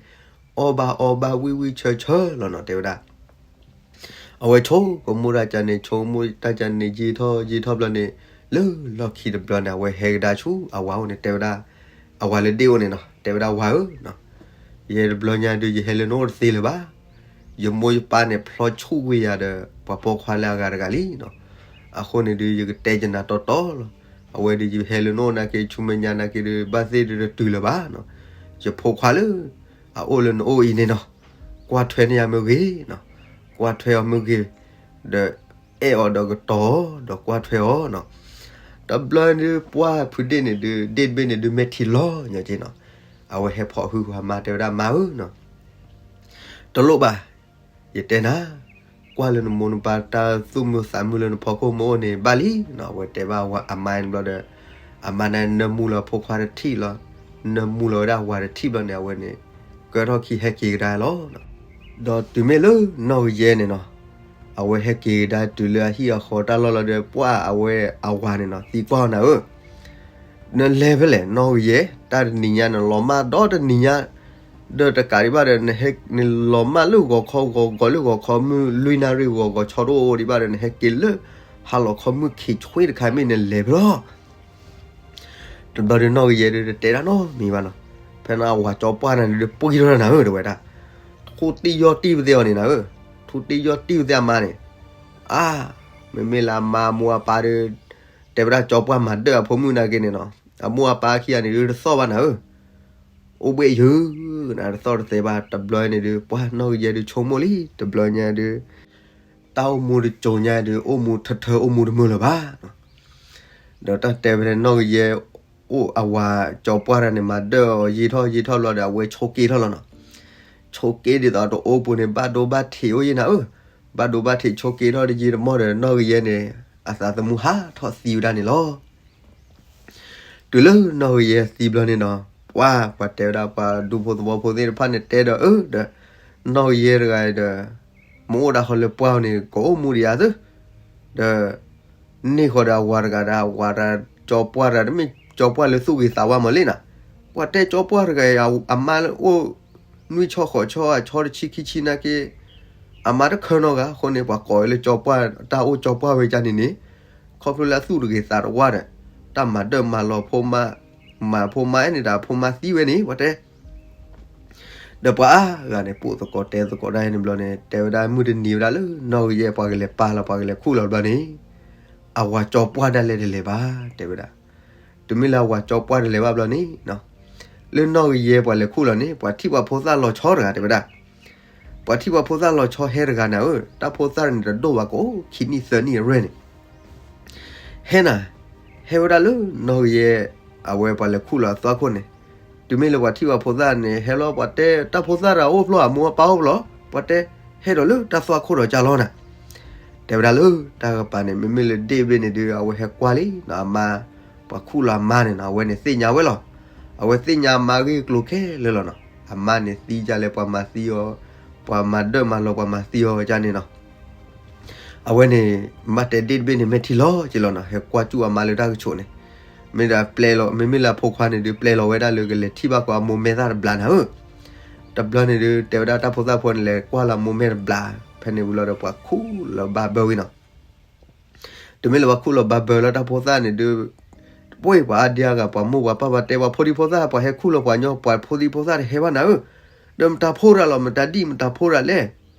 အီၣ်ဘၣ်အီဘၣ်ဝံၣ်ဝံၣ်ဆၢဆၢလီၤနီၤ တဲဝဲဒၣ်. အဝဲဆိကမိၣ်တၢ်ကန့ၣ် ဆိကမိၣ်တၢ်ကန့ၣ် ယံာ်ထီၣ်ယံာ်ထီၣ်ဘျီန့ၣ် လၢလီၢ်ခံတဘျီန့ၣ် အဝဲဟဲကဒါဆူအဝၤအိၣ်န့ၣ် တဲဝဲဒၣ်, အဝၤလၢဒ့ၣ်အိၣ်န့ၣ်နီၤ တဲဝဲဒၣ်ဝၤဧၢ, ယဲတဘျီညါဒုး ယဟဲလၢနအိၣ်တသ့လၢၤဘၣ်. ယမိၢ်ယပၢ်န့ၣ် ဖျီဆူၣ်ကွံာ်ယၤဒီး ပှၤပိာ်ခွါလၢအဂၤတဂၤလံနီၤ. အဃိန့ၣ်ဒုး ယကတဲကနၤတီတီလီၤ. အဝဲဒုး ယဟဲလၢနအိၣ်နာ်က့ ဆူမဲာ်ညါနာ်က့ဒုး ဘၣ်သ့ၣ်ဒုးတတုၤလၢၤဘၣ်နီၤ. ယဖိခွါလၢ အအိၣ်လၢနအိၣ်အံၤန့ၣ်နီၤ, ကွၢ်ထွဲန့ၢ်ယၤမ့ၢ်ဂ့ၤနီၤ, ကွၢ်ထွဲအီၤမ့ၢ်ဂ့ၤ, ဒီးအဲၣ်အီၤဒီးကတီၤအီၤ ဒီးကွၢ်ထွဲအီၤနီၤ. တဘျီဒုး ပှၢ်ဖုဒ့ၣ်န့ၣ်ဒုး ဒ့ၣ်တဘ့ၣ်န့ၣ်ဒုး မဲာ်ထံလီၤညီက့နီၤ. အဝဲဟဲဖီၣ်ဟုၣ်အမါ တဲဝဲဒၣ် မါဧၢနီၤ, တလိၣ်ဘၣ်, ယတဲနၤ, ကွၢ်လၢနမိၢ်နပၢ်တၢ်သူၣ်မုာ်သးမုာ်လၢနဖီခိၣ်မ့ၢ်အိၣ်န့ၣ် ဘၣ်လံနီၤ. အဝဲတဲဘၣ်အမါန့ၣ်ဘျီဒီး အမါန့ၣ် နၢမူလီၤဖိခွါတထံၣ်လီၤ, နၢမူလီၤဝဲဒၣ်အဝၤတထံၣ်ဘျီန့ၣ် အဝဲန့ၣ် ကၢထီၣ်ခံဟဲက့ၤကဒါလီၤ. ဒီးတုၤမ့ၢ်လၢနီၢ်ကယဲၢ်န့ၣ်နီၤ, အဝဲဟဲက့ၤကဒါတုၤလၢအဟံၣ်အဃီတၢ်လီၢ်လီၤဒီး ပှၢ်အဝဲအဝၤန့ၣ်နီၤ သံကွၢ်အီၤနၤဧၢ, နလဲၤဖဲလဲၣ် နီၢ်ကယဲၢ်, တၢ်တနံၤညါ နလီၤမၢ်ဒီတနံၤညါ ဒီးတကးဒံးဘၣ်ဒီး နဟဲနလီၤမၢ်လၢဂီၤခီ ဂီၤဂီၤလၢဂီၤခီမုၢ်လွံၢ်နၣ်ရံၣ် ဂီၤဂီၤဆီတအိၣ်ဒံးဘၣ်ဒီး နဟဲက့ၤလၢ ဟါလီၤခီမုၢ်ခံဆွ့တခါ မ့ၢ်နလဲၤဖဲလီၤ. တဘျီဒီးနီၢ်ကယဲၢ်ဒုး တတဲတၢ်နီတမံၤဘၣ်နီၤ. ဖဲန့ၣ်အဝၤကၠီပှၢ်န့ၣ်ဒုး ပှံၢ်ထီၣ်နၤဧၢ တဲဝဲဒၣ်, ထူတံၢ်ယီၢ်တံၢ်ပသ့ၣ်အီၤန့ၣ်နၤဧၢ, ထူတံၢ်ယီၢ်တံၢ်ပသ့ၣ်အမါန့ၣ်, အါ, မ့မ့ၢ်လၢအမါအမိၢ်အပၢ်ဒီး တဲဝဲဒၣ်ကၠီပှၢ်မၤဒၢၣ်အဖိမုၣ်နာ်က့န့ၣ်နီၤ, အမိၢ်အပၢ်ခံဂၤန့ၣ်ဒုး တသီၣ်ဘၣ်နၤဧၢ အိၣ်ဘှံးယုၢ်နၤ တသီၣ်တသဲဘၣ်. တဘျီန့ၣ်ဒုး ပှၢ်နီၢ်ကယဲၢ်ဒုး ဆိကမိၣ်လံ တဘျီညါဒုး တၢ်အိၣ်မူတစိၤညါဒုး အိၣ်မူထၢထၢ အိၣ်မူတမုာ်လၢၤဘၣ်. ဒီးတၢ်တဲဝဲဒၣ်နီၢ်ကယဲၢ် အိၣ်အဝၤကၠီပှၢ်တဂၤန့ၣ် မၤဒၢၣ်အီၤယံာ်ထီၣ်ယံာ်ထီၣ်ဘျီဒီး အဝဲဆိးက့ထီၣ်လီၤနီၤ. ဆိးက့ဒ်သိးတအိၣ်ပူၤန့ၣ် ဘၣ်ဒိဘၣ်ထံးအိၣ်ယဲၢ်နၤဧၢ, ဘၣ်ဒိဘၣ်ထံးဆိးက့ထီၣ်တယံာ်တမီၢ်ဒီး နီၢ်ကယဲၢ်န့ၣ် အသးသမူဟးထီၣ်သံဝဲဒၣ်န့ၣ်လီၤ. တုၤလၢနီၢ်ကယဲၢ်သံဘျီန့ၣ်နီၤ, ပှၤ ပှၤတဲဝဲဒၣ် ပှၤဒူဖိသဝီဖိသ့ၣ်တဖၣ်န့ၣ် တဲဒီးအၢဒီး နီၢ်ကယဲၢ်တဂၤဒီး မ့ၢ်အိၣ်ဒၣ်ဃီလၢပှၢ်န့ၣ် ကအိၣ်မူဒံးဧါသ့, ဒီး န့ၢ်ဃီဒီးအဝၤတဂၤဒီး အဝၤတဂၤ ကၠီပှၢ်တဂၤ တမ့ၢ်ကၠီပှၢ်လၢသူၣ်ဂ့ၤသးဝါမးလံနီၤ. ပှၤတဲကၠီပှၢ်တဂၤအံၤ အမါလၢအိၣ် နွံဆီဃိးဆီ အဆီတဆံခံဆံနာ်က့ အမါတခၢနီတဂၤအဃိန့ၣ် ပှၤကိးဝဲလၢကၠီပှၢ် တၢ်အိၣ်ကၠီပှၢ်ဝဲဒၣ်န့ၣ်န့ၣ် ခီဖျိလၢအသူၣ်တဂ့ၤသးတဝါဒီး တၢ်မၤဒၢၣ်မၤလီၤဖိမါ မၤဖိမါအဲၣ်န့ၣ်ဒီး အဖိမါသံဝဲန့ၣ် ပှၤတဲ ဒီးပှၤအါဂၤန့ၣ် ပိာ်သကိးတဲသကိးဒၣ်အံၤန့ၣ်ဘျီန့ၣ် တဲဝဲဒၣ်မုၢ်တနံၤဝဲဒၣ်လၢ နီၢ်ကယဲၢ်ပှၤကလဲၤပာ်လီၤ ပှၤကလဲၤခူၣ်လီၤဘျီန့ၣ် အဝၤကၠီပှၢ်ဒၣ်လဲာ်တလဲၤဘၣ် တဲဝဲဒၣ်. တုၤမ့ၢ်လၢအဝၤကၠီပှၢ်တလဲၤဘၣ်ဘျီန့ၣ် လၢနီၢ်ကယဲၢ်ပှၤလဲၤခူၣ်လီၤန့ၣ် ပှၤထံၣ်ပှၤဖိသၣ်လီၤဆီတဂၤ တဲဝဲဒၣ်. ပှၤထံၣ်ပှၤဖိသၣ်လီၤဆီဟဲတဂၤနၤဧၢ, တၢ်ဖိသၣ်န့ၣ်တဒိၣ်ဘၣ်ကအိၣ်ခံနံၣ်သၢနံၣ်အရွဲၢ်န့ၣ် ဟဲနၤ, ဟဲဝဲဒၣ်လၢနီၢ်ကယဲၢ် အဝဲပှၤလဲၤခူၣ်လီၤအသွၣ်ခိၣ်န့ၣ်, တုၤမ့ၢ်လၢပှၤထံၣ်ပှၤဖိသၣ်န့ၣ် ဟဲလီၤ ပှၤတဲတၢ်ဖိသၣ်တဂၤအိၣ်ဖျိအမိၢ်အပၢ်အိၣ်ဖျိ, ပှၤတဲဟဲဒီးလၢတၢ်သွၣ်ခိၣ်ဒီးကၢ်လီၤနၤ. တဲဝဲဒၣ်လၢတၢ်ကပၤန့ၣ် မ့မ့ၢ်လၢဒ့ၣ်တဘ့ၣ်န့ၣ်ဒုး အဝဲဟဲကွၢ်လံနီၤ အမါ, ပှၤခူၣ်လီၤအမါန့ၣ်နီၤ အဝဲန့ၣ်သ့ၣ်ညါဝဲလီၤ. အဝဲသ့ၣ်ညါအမါဂ့ၢ်ကျိၤခဲလၢာ်လီၤနီၤ. အမါန့ၣ်သံဒ်လဲၣ် ပှၤမၤသံအီၤ, ပှၤမၤဒၢၣ်မၤလီၤ ပှၤမၤသံအီၤဒ်န့ၣ်နီၤ. အဝဲန့ၣ် မ့ၢ်တဲဒ့ၣ်တဘ့ၣ်န့ၣ် မဲာ်ထံလီၤက့ၤလီၤနီၤ, ဟဲကွၢ်စူၣ်အမါလၢတၢ်ကဆိးန့ၣ်, မ့ၢ်ဒၣ်ပျဲလီၤ မ့မ့ၢ်လၢအဖိခွါန့ၣ်ဒုး ပျဲလီၤဝဲဒၣ်လၢကလဲၤထံၣ်ဘၣ်ဃီအမိၢ်မဲာ်သၣ်တဘျီနၤဧၢ. တဘျီန့ၣ်ဒုး တဲဝဲဒၣ်တၢ်ဖိသၣ်ဖိန့ၣ် လဲၤကွၢ်လၢအမိၢ်မဲာ်တဘျီ, ဖဲန့ၣ်ဝံၤလီၤဒီးပှၤခူၣ်လီၤဘၣ်ဘၢဝံၤနီၤ. တုၤမ့ၢ်လၢပှၤခူၣ်လီၤဘၣ်ဘၢလၢတၢ်ဖိသၣ်န့ၣ်ဒုး, ပှၤအါဒံအါဂၤ ပှၤမိၢ်ပှၤပၢ်ပှၤတဲ ပှၤဖိဒံဖိသၣ် ပှၤဟဲခူၣ်လီၤပှၤညီ ပှၤဖိဒံဖိသၣ်တဟဲဘၣ်နၤဧၢ, ဒီးမတၤဖိတၢ်လီၤ မတၤဒံၣ်မတၤဖိတၢ်လဲၣ်,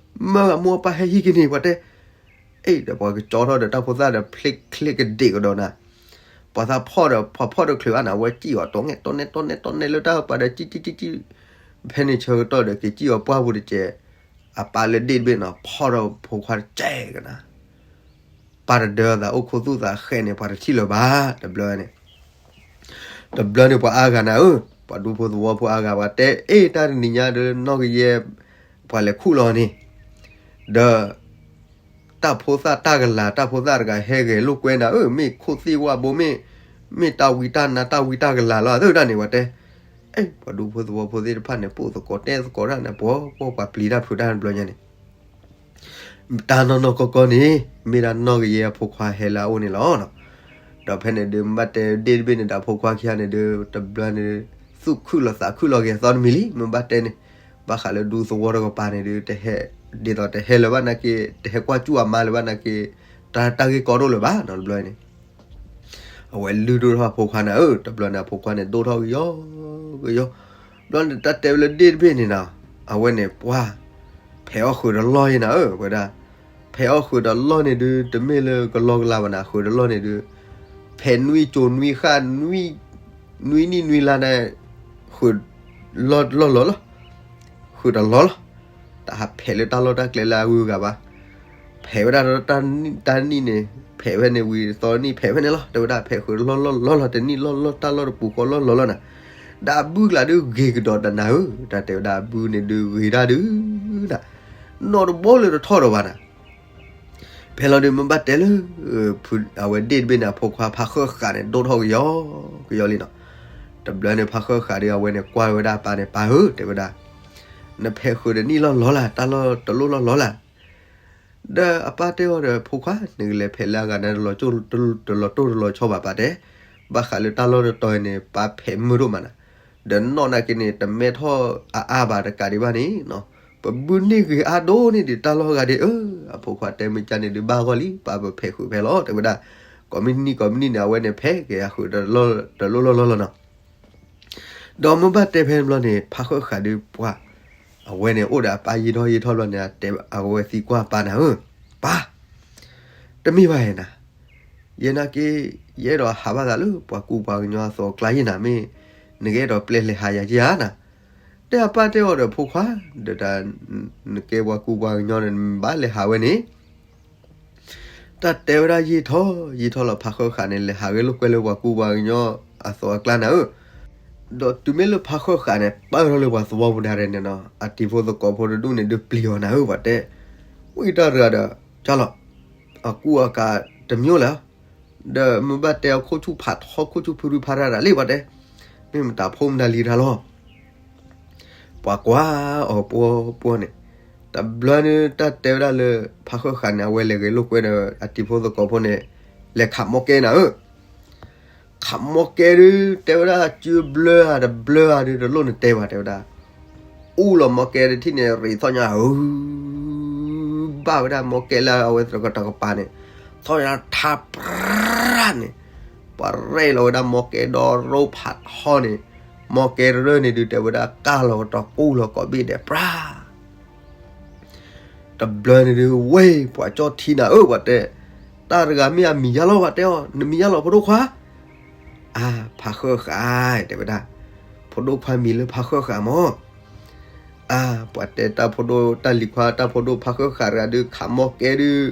မၢအမိၢ်အပၢ်ဟဲဟံးက့ၤန့ၣ် ပှၤတဲ, အ့ ဒီးပှၤကကၠီထီၣ်ဒီးတၢ်ဖိသၣ်ဒီးဖျ့ချ့ကဒံးကဒီးနၤ, ပှၤသးဖီၣ်ဒီး ပှၤဖီၣ်ဒီးချုးအါနၤ အဝဲစံၣ်အီၤ တီနဲတီနဲတီနဲလၢတၢ်ပၤဒီး စံၣ်စံၣ်စံၣ်စံၣ်, ဖဲန့ၣ်ဆၢကတီၢ်ဒီးက့ၤစံၣ်အီၤပှၢ်ပူၤတကဲး, အပၢ်လၢဒ့ၣ်တဘ့ၣ်နီၤ ဖီၣ်ဒီးဖိခွါတကဲးကနၤ ပာ်တဒၢသးအိၣ်ခိၣ်သူၣ်သးဃဲန့ၣ် ပှၤတထံၣ်လၢၤဘၣ် တဘျီန့ၣ်, တဘျီန့ၣ်ပှၤအါဂၤနၤဧၢ, ပှၤဒူဖိသဝီဖိအါဂၤ ပှၤတဲအ့ တၢ်တနံၤညါဒီးနီၢ်ကယဲၢ် ပှၤလဲၤခူၣ်လီၤန့ၣ်, ဒီး တၢ်ဖိသၣ်တၢ်ကလၤ တၢ်ဖိသၣ်တဂၤဟဲဂဲၤလိာ်ကွဲနၤဧၢ, မ့ၢ်ခိၣ်သ့ၣ်ဝၣ်ဘိ မ့ၢ် မ့ၢ်တၢ်ဝံတၢ်နါတၢ်ဝံတၢ်ကလၤလီၤ သၢဒၣ်န့ၣ် ပှၤတဲ, အ့ ပှၤဒူဖိသဝီဖိသ့ၣ်တဖၣ်န့ၣ် ပိာ်သကိးတဲသကိးတၢ်န့ၣ် ပှၤပှၤပျံၤတၢ်ဖုးတၢ်တဘျီညါန့ၣ် တၢ်နီၢ်နီၢ်ကီၢ်ကီၢ်န့ၣ် မ့ၢ်ဒၣ်နီၢ်ကယဲၢ်အဖိခွါဟဲလၢအအိၣ်န့ၣ်လီၤ. ဒီးဖဲန့ၣ်ဒုး မ့ၢ်ဘၣ်တဲဒ့ၣ်တဘ့ၣ်န့ၣ်ဒီးဖိခွါခံဂၤန့ၣ်ဒုး တဘျီန့ၣ် သူၣ်ခုၣ်လီၤသးခုၣ်လီၤဂဲၤသီတမံၤလံ မ့ၢ်ဘၣ်တဲန့ၣ်, ဘၣ်ဃးလၢဒူသဝီတကပၤန့ၣ်ဒုး တဟဲ, ဒ်သိးတဟဲလၢၤဘၣ်နာ်က့, တဟဲကွၢ်စူၣ်အမါလၢၤဘၣ်နာ်က့, တၢ်တၢ်ဂ့ၢ်ကီဒိၣ်လၢၤဘၣ်နီၤ တဘျီန့ၣ် အဝဲလုၢ်ဒိၣ်ထီၣ်အဖိခွါနၤဧၢ, တဘျီန့ၣ် အဖိခွါန့ၣ်ဒိၣ်ထီၣ်ကယီကယီ, ဘျီန့ၣ်တၢ်တဲဝဲလၢဒ့ၣ်တဘ့ၣ်န့ၣ်နီၤ, အဝဲန့ၣ်ပှၤ ဖဲးအီၣ်ဃုာ်တလီၢ်ယဲနၤဧၢ, ဝဲဒၣ်, ဖဲးအီၣ်ဃုာ်တလီၢ်န့ၣ်ဒုး တမ့ၢ်လၢကလီကလီဘၣ်နၤ ဃုာ်တလီၢ်န့ၣ်ဒုး, ဖဲးနွံကၠိၤနွံဃၣ်, နွံနံၣ်နွံလါန့ၣ်, ဃုာ်လီၢ်လီၢ်လီၤလီၤ, ဃုာ်တလီၢ်လီၤ, တၢ်ဟးဖဲးလၢတၢ်လီၢ်တၢ်ကျဲလၢအဂုၤအဂၤဘၣ် ဖဲးဝဲဒၣ်တၢ်နံၣ်န့ၣ် ဖဲးဝဲန့ၣ်ဝံၤသီနံၣ်ဖဲးဝဲန့ၣ်လီၤ, တဲဝဲဒၣ်ဖဲးဃုာ်လီၢ်လီၢ်လီၢ်လီၤ တနံၣ်လီၢ်လီၢ်တၢ်လီၢ်တပူၤဃီလီၢ်လီၢ်လီၢ်နၤ, ဒီးအဘုကလၤဒုးဂ့ၤကဒီးတနၤဧၢ, တၢ်တဲဝဲဒၣ်အဘုန့ၣ်ဒုးဂ့ၤဒၣ်ဒုး, နီၢ်တဘီလၢတထီၣ်ဒီးဘၣ်နၤ ဖဲလီၤဒုးမ့ၢ်ဘၣ်တဲလၢ အဝဲဒ့ၣ်တဘ့ၣ်န့ၣ် အဖိခွါဖးဃၢဃာ်န့ၣ် ဒိၣ်ထီၣ်ကယီကယီလံနီၤ, တဘျီန့ၣ်ဖးဃၢဃာ်ဒုး အဝဲန့ၣ်ကွၢ်ဝဲဒၣ်အပၢ်န့ၣ် ပၢ်ဧၢ တဲဝဲဒၣ်, နဖဲးဃုာ်တနံၣ်လီၢ်လီၢ်လၢ် တၢ်လီၢ်တလိၣ်လီၢ်လီၢ်လၢ် ဒီးအပၢ်တဲအီၤဒီး ဖိခွါ နကလဲၤဖဲးလၢအဂၤန့ၣ် တလီၤတိၢ်တလီၤဆီဘၣ်ပၢ်တဲ, ဘၣ်ဃးလၢတၢ်လီၢ်တတီၤအံၤန့ၣ် ပၢ်ဖဲးမုာ်ဒိၣ်မးနၤ, ဒီးနီၢ်နာ်က့န့ၣ် တမဲထီၣ်အါအါဘၣ်တကးဒံးဘၣ်န့ၣ်, ပဘုန့ၢ်ဂ့ၤအါဒိၣ်န့ၢ်ဒံးတၢ်လီၢ်ဂၤဒံးဧၢ, အဖိခွါတဲမ့ၢ်ကန့ၣ်ဒုးဘၣ်ဂီၢ်လံ ပၢ်ပဖဲးဃုာ်ဖဲလီၤ တဲဝဲဒၣ်, ကိးမုၢ်နံၤကိးမုၢ်နံၤန့ၣ် အဝဲန့ၣ်ဖဲးက့ၤအဃုာ်တလီၢ်လီၢ်လီၢ်နီၤ ဒီးမ့ၢ်ဘၣ်တဲဖဲန့ၣ်ဘျီန့ၣ် ဖးဃၢဃာ်ဒုးပှၤ, အဝဲန့ၣ်အိၣ်ဒီးအပၢ်ယံာ်ထီၣ်ယံာ်ထီၣ်ဘျီန့ၣ် အဝဲသံကွၢ်ပၢ်နၤဧၢ, ပၢ်, တမ့ၢ်ဘၣ်ယဲနၤ, ယဲနာ်က့, ယအဲၣ်ဒိးဟးဘၣ်သးလၢပှၤကူပှၤကညီအသိးအကျါယဲနၤ မ့ၢ်, နကအဲၣ်ဒိးပျဲလဲၤဟးယၤယဲဧါနၤ, တဲအပၢ်တဲအီၤဒီးဖိခွါ, ဒီးတၢ်, နကဲပှၤကူပှၤကညီန့ၣ် နဘၣ်လဲၤဟးဝဲန့ၣ် တၢ်တဲဝဲဒၣ်ယံာ်ထီၣ်ယံာ်ထီၣ်လီၤ ဖးဃၢဃာ်န့ၣ် လဲၤဟးဂဲၤလိာ်ကွဲလၢပှၤကူပှၤကညီအသိးအကျါနၤဧၢ, ဒီးတုၤမ့ၢ်လၢဖးဃၢဃာ်န့ၣ် ပၢၢ်ထီၣ်လၢပှၤသဝီပူၤဒၣ်ရဲၣ်န့ၣ်နီၤ အတံၤဖိသကိးဖိတဒူၣ်န့ၣ်ဒုးပျံၤအီၤနၤဧၢ ပှၤတဲ, ဝံတၢ်တဂၤဒီး, ကၢ်လီၤ, အကူအကၤတမျိုးလၢၤ ဒီးမ့ၢ်ဘၣ်တဲအခိၣ်ဆူၣ်ဖးထီခိၣ်ဆူၣ်ဖုရူဖးရၣ်ဒၣ်လံ ပှၤတဲ, မ့ၢ်မတၤဖိမတၤလံၤတၢ်လီၤ ပှၤကွၢ်အီၤပှီပှီန့ၣ်, တဘျီန့ၣ်တၢ်တဲဝဲဒၣ်လၢ ဖးဃၢဃာ်န့ၣ် အဝဲလဲၤဂဲၤလိာ်ကွဲဒီးအတံၤဖိသကိးဖိန့ၣ်, လဲၤခးမီကဲနၤဧၢ, ခးမီကဲဒုး တဲဝဲဒၣ် စုဘျၢဧါတဘျၢဧါဒုး တလိၣ်နတဲဘၣ် တဲဝဲဒၣ်, အူလီၤမီကဲတထံၣ်န့ၣ် ရံးသီၣ်ညါဧၢ, ဘၣ်ဝဲဒၣ်မီကဲလၢအဝဲသရၣ်ကတီၤကပၤန့ၣ်, သီၣ်ညါထါပြၢ်န့ၣ်, ပှၤရဲၣ်လီၤဝဲဒၣ်မီကဲဒီရိဖးထီန့ၣ်, မီကဲတရၢၢ်န့ၣ်ဒုး တဲဝဲဒၣ်ကၢ်လီၤကတီၤကူၣ်လီၤကိးဘ့ၣ်ဒဲးပြၢ် တဘျီန့ၣ်ဒုး ဝဲ ပှၤကၠီၣ်ထံနၤဧၢ ပှၤတဲ, တၢ်တဂၤမ့ၢ်အမံၤယါလီၤ ပှၤတဲအီၤ, နမံၤယါလီၤ ဖိဒိၣ်ခွါ. အါ, ဖးဃၢၣ်ဃာ် တဲဝဲဒၣ်, ဖိဒိၣ်ခွါမံၤလၢဖးဃၢၣ်ဃာ်မၢ်. အါ, ပှၤတဲတၢ်ဖိဒိၣ်တၢ်လံၤခွါ တၢ်ဖိဒိၣ်ဖးဃၢၣ်ဃာ်တဂၤဒုး ခးမီၢ်ကဲဒုး,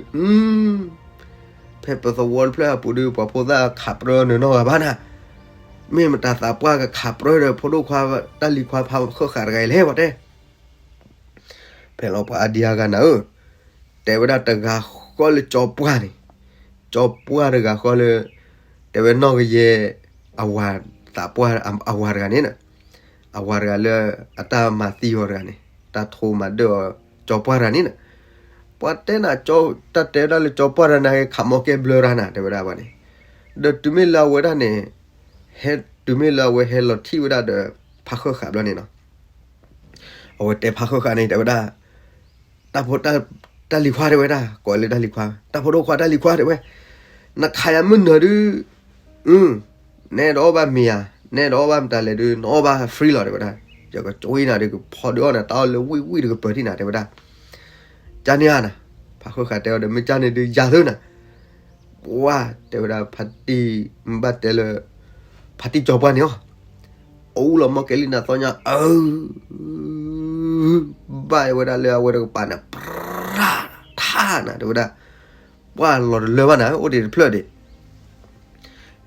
ဖဲပသဝီတဖျၢၣ်အပူၤဒုး ပှၤဖိသၣ်ခးပြၢနုာ်နီၢ်ဂၤဘၣ်နၤ, မ့ၢ်မတၤသးပှၢ်ကခးပြၢဒီး ဖိဒိၣ်ခွါတၢ်လံၤခွါဖးဃၢၣ်ဃာ်တဂၤအံၤလဲၣ် ပှၤတဲ ဖဲလီၤပှၤအါဒံအါဂၤနၤဧၢ, တဲဝဲဒၣ်တဂၤဃီလၢကၠီပှၢ်န့ၣ်, ကၠီပှၢ်တဂၤဃီလၢ, တဲဝဲနီၢ်ကယဲၢ်, အဝၤသးပှၢ်, အဝၤတဂၤန့ၣ်, အဝၤတဂၤလၢအတၢ်မၤသံအီၤတဂၤန့ၣ်, တၢ်ထိမၤဒၢၣ်အီၤ, ကၠီပှၢ်တဂၤန့ၣ်, ပှၤတဲနၤ, တၢ်တဲဝဲဒၣ်လၢကၠီပှၢ်တဂၤန့ၣ် ခးမီၢ်ကဲဘျၢတၢ်နၤ တဲဝဲဒၣ်ပှၤန့ၣ်, ဒီးတုၤမ့ၢ်လၢအဝဲဒၣ်န့ၣ် ဟဲတုၤမ့ၢ်လၢအဝဲဟဲလီၤထံၣ်ဝဲဒၣ်ဒီး, ဖးဃၢၣ်ဃာ်ဘျီန့ၣ်နီၤ, အဝဲတဲဖးဃၢၣ်ဃာ်န့ၣ် တဲဝဲဒၣ်, တၢ်ဖိ, တၢ်လံၤခွါတဲဝဲဒၣ်, ကိးလၢတၢ်လံၤခွါ, တၢ်ဖိဒိၣ်ခွါတၢ်လံၤခွါတဲဝဲ, နခးယၤမုၢ်နၤဒုး, နအဲၣ်ဒိးအီၣ်ဘၣ်မ့ၤဧါ, နအဲၣ်ဒိးအီၣ်ဘၣ်မတၤလဲၣ်ဒုး နအီၣ်ဘၣ် free လီၤ တဲဝဲဒၣ်, ယကကၠီနၤဒုး ကဖီဒုးအီၣ်နၤ တၢ်အီၣ်လၢဝံၣ်ဝံၣ်တကပၤထံၣ်နၤ တဲဝဲဒၣ်, ကန့ၣ်ဧါနၤ, ဖးဃၢၣ်ဃာ်တဲအီၤဒီး မ့ၢ်ကန့ၣ်ဒုးယၤသၢနၤ ပှၤတဲဝဲဒၣ်ဖါတံၢ်, ဘၣ်တဲလၢ, ဖါတံၢ်ကၠီပှၢ်န့ၣ်အီၤ, အူလီၤမီၢ်ကဲလံနၤသီညါအၢ, ဘၣ်ဝဲဒၣ်လၢအဝဲတကပၤန့ၣ် ပြၢ, ထးနၤ တဲဝဲဒၣ်, ပှၤလီၤတလၢဘၣ်နၤ အိၣ်ဒံးတဖျၢၣ်ဒံး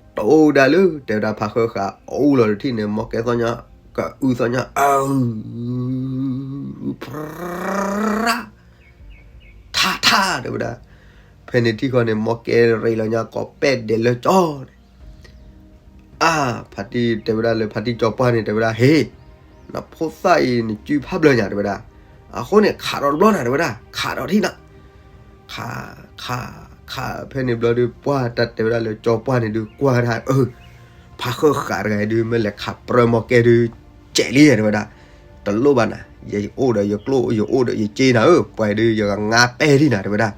တအိၣ်ဒၣ်လၢ တဲဝဲဒၣ်ဖးဃၢၣ်ဃာ် အူလီၤတထံၣ်န့ၣ် မီၢ်ကဲသီညါ, ကအုသီညါအၢ, ပြၢ, ထးထး တဲဝဲဒၣ်, ဖဲန့ၣ်ထံၣ်ဃီန့ၣ် မီၢ်ကဲရ့လီၤညါ ကိးပဲၣ်ဒဲးလၢကၠီန့ၣ်, အါ, ဖါတံၢ်တဲဝဲဒၣ်လၢဖါတံၢ်ကၠီပှၢ်န့ၣ် တဲဝဲဒၣ် ဟ့ၣ်, နဖိသၣ်အံၤနစုဖးဘျၢညါ တဲဝဲဒၣ်, အဃိန့ၣ် ခးဒီးတဘျီနၤ တဲဝဲဒၣ် ခးဒီးထံၣ်နၤ ခး, ခး, ခး ဖဲန့ၣ်ဘျီဒုး ပှၢ်တၢ်တဲဝဲဒၣ်လၢကၠီပှၢ်န့ၣ်ဒုး ကွၢ်ဒၣ်အၢ, ဖးဃၢၣ်ဃာ်တဂၤဒုး မ့ၢ်လဲၤခးပြၢမီၢ်ကဲဒုး, ကဲးလံ တဲဝဲဒၣ်, တလိၣ်ဘၣ်နၤ, ယအိၣ်ဒီးယကျိၣ် ယအိၣ်ဒီးယစ့နၤဧၢ, ပှၤဒုး ယကငါပဲာ်ထံၣ်နၤ တဲဝဲဒၣ်,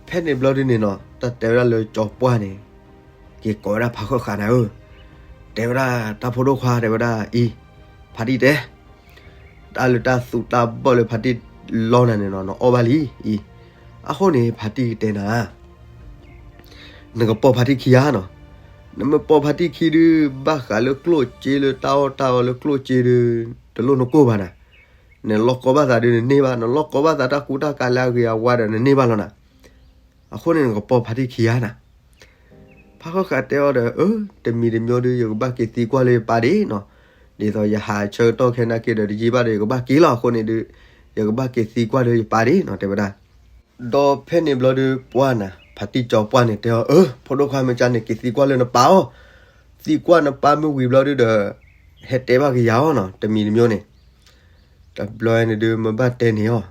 ဖဲန့ၣ်ဘျီဒုးန့ၣ်နီၤ တၢ်တဲဝဲဒၣ်လၢကၠီပှၢ်န့ၣ်, က့ၤကိးဝဲဒၣ်ဖးဃၢၣ်ဃာ်နၤဧၢ, တဲဝဲဒၣ် တၢ်ဖိဒိၣ်ခွါ တဲဝဲဒၣ်အံၤ, ဖါတံၢ်တဲ တၢ်လၢတၢ်သူတၢ်ဘီၣ်လၢဖါတံၢ်လီနၤန့ၣ်နီၤ နအီၣ်ဘၣ်လံအံၤ, အဃိန့ၣ် ဖါတံၢ်ကတဲနၤ, နကပိာ်ဖါတံၢ်ခံဂၤနီၤ, နမ့ၢ်ပိာ်ဖါတံၢ်ခံဒုး ဘၣ်ဃးလၢကျိၣ်စ့လၢတၢ်အီၣ်တၢ်အီလၢကျိၣ်စ့ဒုး, တလိၣ်နကိၢ်ဘၣ်နၤ, နလီၢ်ကီဘၣ်သးဒုးနန့ၢ်ဘၣ်, နလီၢ်ကီဘၣ်သးတၢ်ကူတၢ်ကၤလၢအဂ့ၤအဝါဒီးနန့ၢ်ဘၣ်လီၤနၤ, အဃိန့ၣ်နကပိာ်ဖါတံၢ်ခံဂၤနၤ ဖးဃၢၣ်ဃာ်တဲအီၤဒီး အၢ, တမံၤတမံၤဒုး ယကဘၣ်က့ၤသံကွၢ်လၢယပၢ်ဒံးနီၤ, ဒ်သိးယဟးဆၢကတီၢ်ခဲနာ်က့ဒီးတယံာ်ဘၣ်ဒီး ယကဘၣ်က့ၤလီၤ အဃိန့ၣ်ဒုး, ယကဘၣ်က့ၤသံကွၢ်လၢယပၢ်ဒံးနီၤ တဲဝဲဒၣ်, ဒီးဖဲန့ၣ်ဘျီဒုး ပှၢ်နၤ ဖါတံၢ်ကၠီပှၢ်န့ၣ်တဲအီၤ အၢ, ဖိဒိၣ်ခွါမ့ၢ်ကန့ၣ် က့ၤသံကွၢ်လၢနပၢ်အီၤ, သံကွၢ်နပၢ်မ့ၢ်ဝံၤဘျီဒုးဒီး, ဟဲတဲဘၣ်က့ၤယၤအီၤနီၤ တမံၤတမံၤန့ၣ် တဘျီန့ၣ်ဒုးမ့ၢ်ဘၣ်တဲန့ၣ်အီၤ,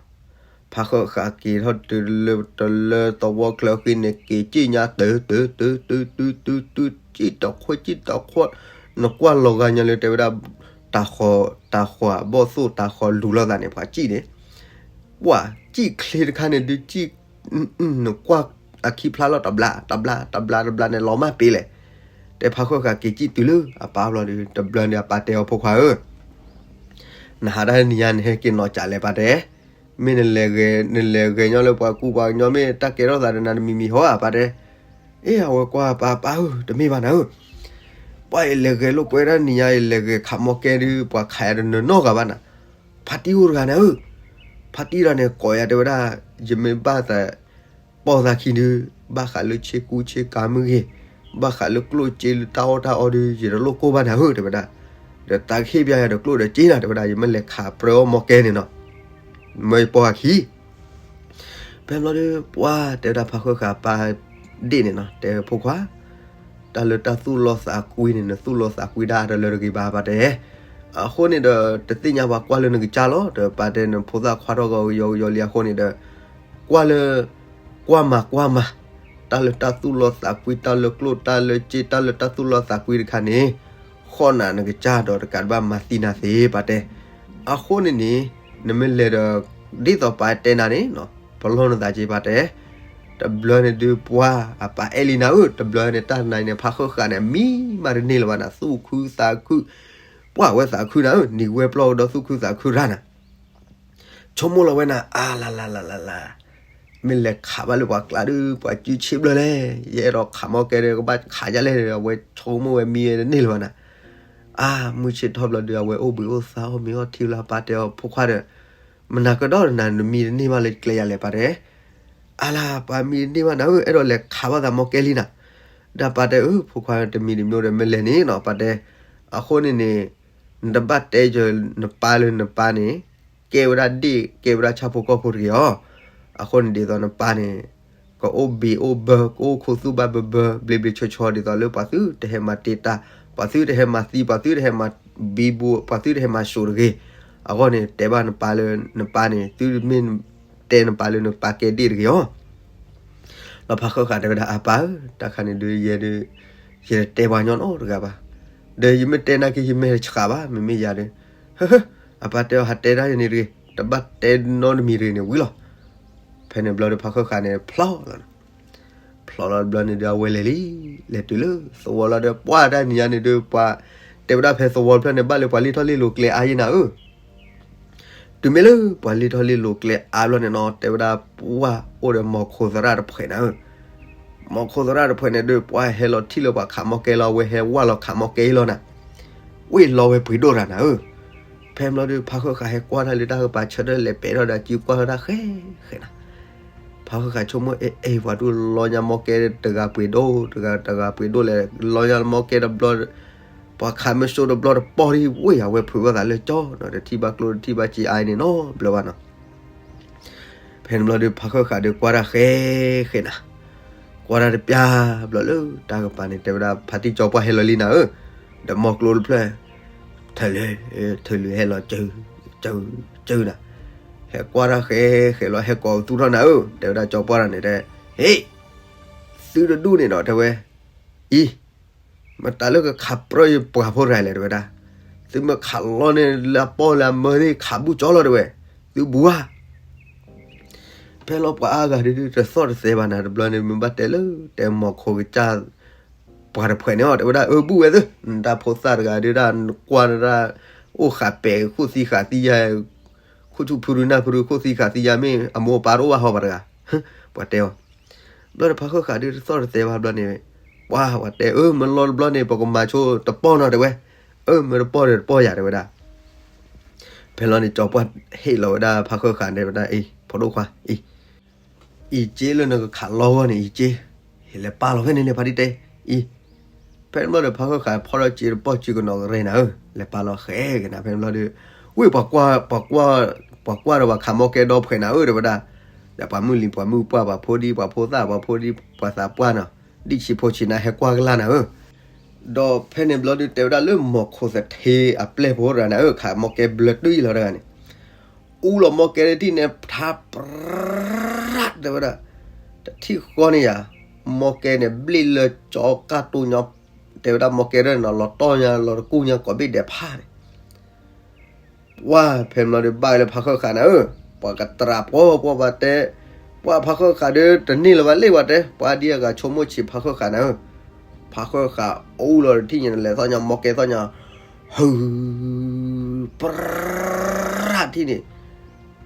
ဖးဃၢၣ်ဃာ်က့ၤထီၣ်တုၤလၢတလၢသဝီချၢဃံန့ၣ် က့ၤကံၣ်ညါတၢ်တၢ်တၢ်တၢ်တၢ်တၢ်တၢ်တၢ် ကံၣ်တခွဲကံၣ်တခွဲ, နကွၢ်လီၤဂာ်ညါလၢတဲဝဲဒၣ်, တၢ်ဃီၤ, တၢ်ဃီၤဘီၣ်သိၣ် တၢ်ဃီၤလူၤလိာ်သးန့ၣ် ပှၤကံၣ်န့ၣ်, ပှၤကံၣ်ချ့တခါန့ၣ်ဒုးကံၣ်, နကွၢ်အခံဖျါလီၤတဘျီ တဘျီ တဘျီ တဘျီန့ၣ် လီၤမၢ်ပ့ၤလဲၣ်, တဲဖးဃၢၣ်ဃာ်က့ၤကံၣ်တုၤလၢအပၢ်ဘျီဒုး တဘျီန့ၣ်အပၢ်တဲအီၤဖိခွါဧၢ နဟးတၢ်နံၤညါန့ၣ် ဟဲက့ၤနီၢ်ကၠးလဲၣ် ပၢ်တဲ, မ့ၢ်နလဲၤဂဲၤ, နလဲၤဂဲၤညီလၢပှၤကူပှၤကညီ မ့ၢ်တၢ်ကဲထီၣ်သးဒီးနၤတမံၤမံၤဟီဧါ ပၢ်တဲ, အ့ အဝဲကွၢ်ပၢ် ပၢ်ဧၢ တမ့ၢ်ဘၣ်နၤဧၢ, ပှၤအံၤလဲၤဂဲၤလိာ်ကွဲတၢ်နံၤညါအံၤ လဲၤဂဲၤခးမီၢ်ကဲဒုး ပှၤခးယၤတနၢၤနီတဂၤဘၣ်နၤ, ဖါတံၢ်အိၣ်တဂၤနၤဧၢ, ဖါတံၢ်တဂၤန့ၣ် ကိးယၤတဲဝဲဒၣ်, ယမ့ၢ်ဘၣ်သး ပိာ်သးခံဒုး, ဘၣ်ဃးလၢဆ့ကူဆ့ကၤမ့ၢ်ဂ့ၤ, ဘၣ်ဃးလၢကျိၣ်စ့လၢတၢ်အီၣ်တၢ်အီဒုး ယတလိၣ်ကိၢ်ဘၣ်နၤဧၢ တဲဝဲဒၣ်, ဒီးသးကဟ့ၣ်ပျၢ်ယၤဒီးကျိၣ်ဒီးစ့နၤ တဲဝဲဒၣ် ယမ့ၢ်လဲၤခးပြၢအီၣ်မီၢ်ကဲန့ၣ်နီၤ, မ့ၢ်ယပိာ်အခံ ဖဲဘျီဒုး ပှၤတဲဝဲဒၣ်ဖးဃၢၣ်ဃာ်ပၢ်ဒ့ၣ်န့ၣ်နီၤ တဲဖိခွါ, တၢ်လၢတၢ်သူၣ်လီသးကွံန့ၣ် နသူၣ်လီသးကွံဒၣ်တလၢတဂ့ၤဘၣ် ပၢ်တဲ, အဃိန့ၣ်ဒီး တသ့ၣ်ညါပှၤကွၢ်လၢနကစၢ်လီၤ ဒီးပၢ်တဲ နဖိသၣ်ခွါထီၣ်ဂီၤကယီကယီလံအဃိန့ၣ်ဒီး, ကွၢ်လၢ, ကွၢ်မၤကွၢ်မၤ, တၢ်လၢတၢ်သူၣ်လီသးကွံ တၢ်လၢကျိၣ် တၢ်လၢစ့ တၢ်လၢတၢ်သူၣ်လီသးကွံတခါန့ၣ်, ဃီၣ်နၤနကစၢ်ဒီးတကးတဘၣ်မၤသံနၤသ့ ပၢ်တဲ, အဃိန့ၣ်န့ၣ်, နမ့ၢ်လဲၤဒီး, ဒ်သိးပၢ်တဲနၤန့ၣ်, ပလီၢ်နသးက့ ပၢ်တဲ, တဘျီန့ၣ်ဒုးပှၤအပၢ်အဲၣ်လံနၤဧၢ, တဘျီန့ၣ်တၢ်နၤန့ၣ် ဖးဃၢၣ်ဃာ်န့ၣ် မံမၤတန့ၢ်လၢၤဘၣ်နၤ သူၣ်ခုသးခု, ပှၤဝဲသးခုနၤဧၢ, နံၤဝဲပျီၢ်ကဒီးသူၣ်ခုသးခုရၣ်နၤ, ဆိကမိၣ်လီၤဝဲနၤ အါလါလါလါလါလါ မ့ၢ်လဲၤခးဘၣ်လၢပှၤကျါဒီး ပှၤစုဆ့ဘျၢလဲၣ်, ယအဲၣ်ဒိးခးမီၢ်ကဲဒီး ကဘၣ်ခးဒ်လဲၣ်ဒီး အဝဲဆိကမိၣ်ဝဲမံဝဲတန့ၢ်လၢၤဘၣ်နၤ. အါ မုၢ်ဆ့ၣ်ထီၣ်ဘျီဒီး အဝဲအိၣ်ဘှံးအိၣ်သါအီၣ်မ့ၤအီထံလၢအပၢ်တဲအီၤ ဖိခွါဒီး မနၤကဒီးနၤ နမံတန့ၢ်ဘၣ်လၢကျဲယၤလဲၣ်ပၢ်တဲ. အါလၢ ပၢ်မံတန့ၢ်ဘၣ်နၤဧၢ, အဲၣ်ဒိးလဲၤခးဘၣ်သးမီၢ်ကဲလံနၤ. ဒီးပၢ်တဲအၢ ဖိခွါတမံတမံၤဒီး မ့ၢ်လဲၤန့ၣ်နီၤ ပၢ်တဲ. အဃိန့ၣ်န့ၣ် နတဘၣ်တဲယနပၢ်လၢနပၢ်န့ၣ် ကဲဝဲဒၣ်ဒ့ၣ် ကဲဝဲဒၣ်ဆၣ်ဖိကီၢ်ဖိတဂ့ၤအီၤ. အဃိန့ၣ်ဒ်သိးနပၢ်န့ၣ် ကအိၣ်ဘံၣ်အိၣ်ဘၢ ကအိၣ်ခူသူၣ်ဘၣ်ဘၢဘၢ ဘျ့ဘျ့ဆှီဆှီ ဒ်သိးလၢပှၤသုတဟဲမၤတ့ၢ်တၢ် ပှၤသုတဟဲမၤသံ ပှၤသုတဟဲမၤဘံဘူ ပှၤသုတဟဲမၤစိာ်တဂ့ၤ. အဂီၢ်န့ၣ် တဲဘၣ်နပၢ်လၢနပၢ်န့ၣ် သုမ့ၢ်တဲနပၢ်လၢနပၢ်ကဲဒ့ၣ်တဂ့ၤအီၤ. ဒီးဖးဃၢဃာ်တဲဝဲဒၣ် အပၢ်ဧၢ, တၢ်ခါန့ၣ်ဒုးယဲဒုး ယတဲပှၤညီနီတဂၤဘၣ်. ဒီးယမ့ၢ်တဲနာ်က့ ယမဲာ်ဆှးဘၣ် မ့မ့ၢ်ယၤဒီး. ဟၢ အပၢ်တဲအီၤ ဟးတဲဒၣ်ယၤန့ၣ်တဂ့ၤ, တဘၣ်တဲနီတမံၤတဂ့ၤန့ၣ်ဝံၤလီၤ. ဖဲန့ၣ်ဘျီဒီးဖးဃၢဃာ်န့ၣ် ဖျီလီၤ ဖျီလီၤတဘျီန့ၣ်ဒီး အဝဲလဲၤလံ, လဲၤတုၤလၢသဝီလီၤဒီး ပှၢ်တၢ်နံၤညါန့ၣ်ဒီး ပှၤတဲဝဲဒၣ်ဖဲသဝီတဖျၢၣ်န့ၣ် ဘၣ်လၢပှၤလ့ၢ်ထီၣ်လ့ၢ်လိၤကျဲအါယဲနၤဧၢ. တုၤမ့ၢ်လၢပှၤလ့ၢ်ထီၣ်လ့ၢ်လိၤကျဲအါဘျီန့ၣ်နီၤ တဲဝဲဒၣ် ပှၢ်အိၣ်ဒီးမီၤခိသရၣ်တဖှဲးနၤဧၢ. မီၤခိသရၣ်တဖှဲးန့ၣ်ဒီး ပှၢ်ဟဲလီၤထံၣ်လၢပှၤခးမီၢ်ကဲလီၤ အဝဲဟဲဝၢ်လီၤခးမီၢ်ကဲအံၤလီၤနၤ. ဝ့ၢ်လီၤဝဲပှ့ၤဒိၣ်တၢ်နၤဧၢ. ဖဲဘျီဒီး ဖးဃၢဃာ်ဟဲကွၢ်တၢ်လၢတၢ်ကပၤ ဆၢထၢၣ်လဲၤပဲာ်ထီၣ်ဒီး စုကွၢ်ထီၣ်တၢ်ဃဲဃဲနၤ. ဖးဃၢဃာ်ဆိကမိၣ် အဲ အဲ ပှၤဒိၣ်လီၤညါမီၢ်ကဲတဂၤပှ့ၤဒိၣ် တဂၤတဂၤပှ့ၤဒိၣ်လဲၣ် လီၤညါမီၢ်ကဲတဘျီ ပှၤခးမ့ၢ်စိတဘျီတပီၢ်ဒံး ဝ့ၢ်ယၤဝဲဖုးဘၣ်သးလၢကၠီနီၤ တထံၣ်ဘၣ်ကျိတထံၣ်ဘၣ်စ့အါအံၤန့ၣ်နီတဘျီဘၣ်နီၤ. ဖဲန့ၣ်ဘျီဒီး ဖးဃၢဃာ်ဒီးကွၢ်တၢ်ဃဲဃဲနၤ, ကွၢ်တၢ်တပျၢ်ဘျီလၢတၢ်ကပၤန့ၣ် တဲဝဲဒၣ် ဖါတံၢ်စီၤပှၢ်ဟဲလီၤလံနၤဧၢ, ဒီးမီၢ်ကျိတဖျၢၣ် ထၢၣ်လၢ ထၢၣ်လၢဟဲလီၤ ကၢ ကၢ ကၢနၤ, ဟဲကွၢ်တၢ်ဃဲဃဲလီၤ ဟဲကိးသူၣ်ထီၣ်နၤဧၢ, တဲဝဲဒၣ်စီၤပှၢ်တဂၤန့ၣ်တဲ, ဟ့ၣ် သုတဒူၣ်န့ၣ်ဒီး တဲဝဲ, အံၤ မတၤလၢကခးပြၢယပှၤဖိတဂၤလဲၣ် တဲဝဲဒၣ်, သုမ့ၢ်ခးလီန့ၣ်လၢအပီၢ်လၢအမၢသ့ၣ် ခးဘူၣ်ကၠီလီၤ တဲဝဲ, သုဘူးဧါ. ဖဲလီၤပှၤအါဂၤဒုးတသီၣ်တသဲဘၣ်နၤ တဘျီန့ၣ် မ့ၢ်ဘၣ်တဲလၢ တဲမီၤခိကစၢ် ပှၤတဖှဲးန့ၣ်အီၤ တဲဝဲဒၣ် အၢ ဘူၣ်ဝဲသု, နတၢ်ဖိသၣ်တဂၤဒုးဒၣ် နကွၢ်နဒၣ် အိၣ်ဃးပဲာ်ခိၣ်သံဃာ်သံယာ်, ခိၣ်ဆူၣ်ဖုရူနၢ်ဖုရူခိၣ်သံဃာ်သံယာ် မ့ၢ်အမိၢ်အပၢ်တအိၣ်ဘၣ်ဟီဘၣ်တဂၤ, ပှၤတဲအီၤ. ဘျီဒီးဖးဃၢဃာ်ဒုးတသီၣ်တသဲဘၣ်ဘျီန့ၣ်, ပှၤ ပှၤတဲအၢ မ့ၢ်လီတဘျီန့ၣ် ပကမၤဆိတပီၢ်နီၤ တဲဝဲ, အၢ မ့ၢ်တပီၢ်ဒီးတပီၢ်ယၤ တဲဝဲဒၣ်. ဖဲလီၤန့ၣ် စီၤပှၢ်ဟ့ၣ်လီၤဝဲဒၣ်ဖးဃၢဃာ်န့ၣ်ဝဲဒၣ် အံၤ ဖိဒိၣ်ခွါ အံၤ အံၤစ့လၢနကခးလီဂီၢ်န့ၣ် အံၤစ့, လဲၤပာ်လီၤဖဲန့ၣ်န့ၣ် ဖါတံၢ်တဲ, အံၤ, ဖဲန့ၣ်ဘျီဒီး ဖးဃၢဃာ်ဖီၣ်ထီၣ်စ့တပီၢ်စ့ကနီၤကရဲနၤဧၢ, လဲၤပာ်လီၤဃဲက့ၤနၤ ဖဲန့ၣ်ဘျီဒီး, ဝ့ၢ်ပှၤကွၢ်, ပှၤကွၢ်ဒီးပှၤခးမီၢ်ကဲဒီဖှဲးနၤဧၢ တဲဝဲဒၣ်, ဒီးပှၤမုၢ်လံၤပှၤမုၢ်ပှၢ် ပှၤဖိဒံ ပှၤဖိသၣ် ပှၤဖိဒံ ပှၤသးပှၢ်နီၤ, ဒံၣ်ဆံးဖိဆံးနၤ ဟဲကွၢ်ကလာ်နၤဧၢ. ဒီးဖဲန့ၣ်ဘျီဒီး တဲဝဲဒၣ်လၢမီၤခိၣ်သထ့အပျဲၢ်ဖိတဂၤနၤဧၢ, ခးမီၢ်ကဲဘျၢတုၤလီၤတဂၤန့ၣ် အူလီၤမီၢ်ကဲတထံၣ်န့ၣ် ထါပြး တဲဝဲဒၣ်, တထံၣ်ဃီန့ၣ်ယၤ, မီၢ်ကဲန့ၣ် ဘျ့ၣ်လၢကၠီကၢ်တိၢ်ညီ, တဲဝဲဒၣ်မီၢ်ကဲဒၣ်န့ၣ်နီၤ လီၤတီၢ်ညါ လီၤတကူၣ်ညါ ကိးဘ့ၣ်ဒဲးဖးန့ၣ် ပှၢ်ဖဲန့ၣ်ဘျီဒီး ဘၣ်လၢဖးဃၢဃာ်နၤဧၢ, ပှၤကတြးပှီၢ် ပှၢ်ဘၣ်တဲ, ပှၢ်ဖးဃၢဃာ်ဒီး တန့ၢ်လၢၤဘၣ်လ့ၣ်ပှၤတဲ, ပှၤဒ်အဂၤဆိကမိၣ်ဆံးဖးဃၢဃာ်နၤဧၢ, ဖးဃၢဃာ်အူလီၤတထံၣ်ညါန့ၣ် လဲၤသီၣ်ညါ မီၢ်ကဲသီၣ်ညါ ဟု ပြး ထံၣ်န့ၣ်,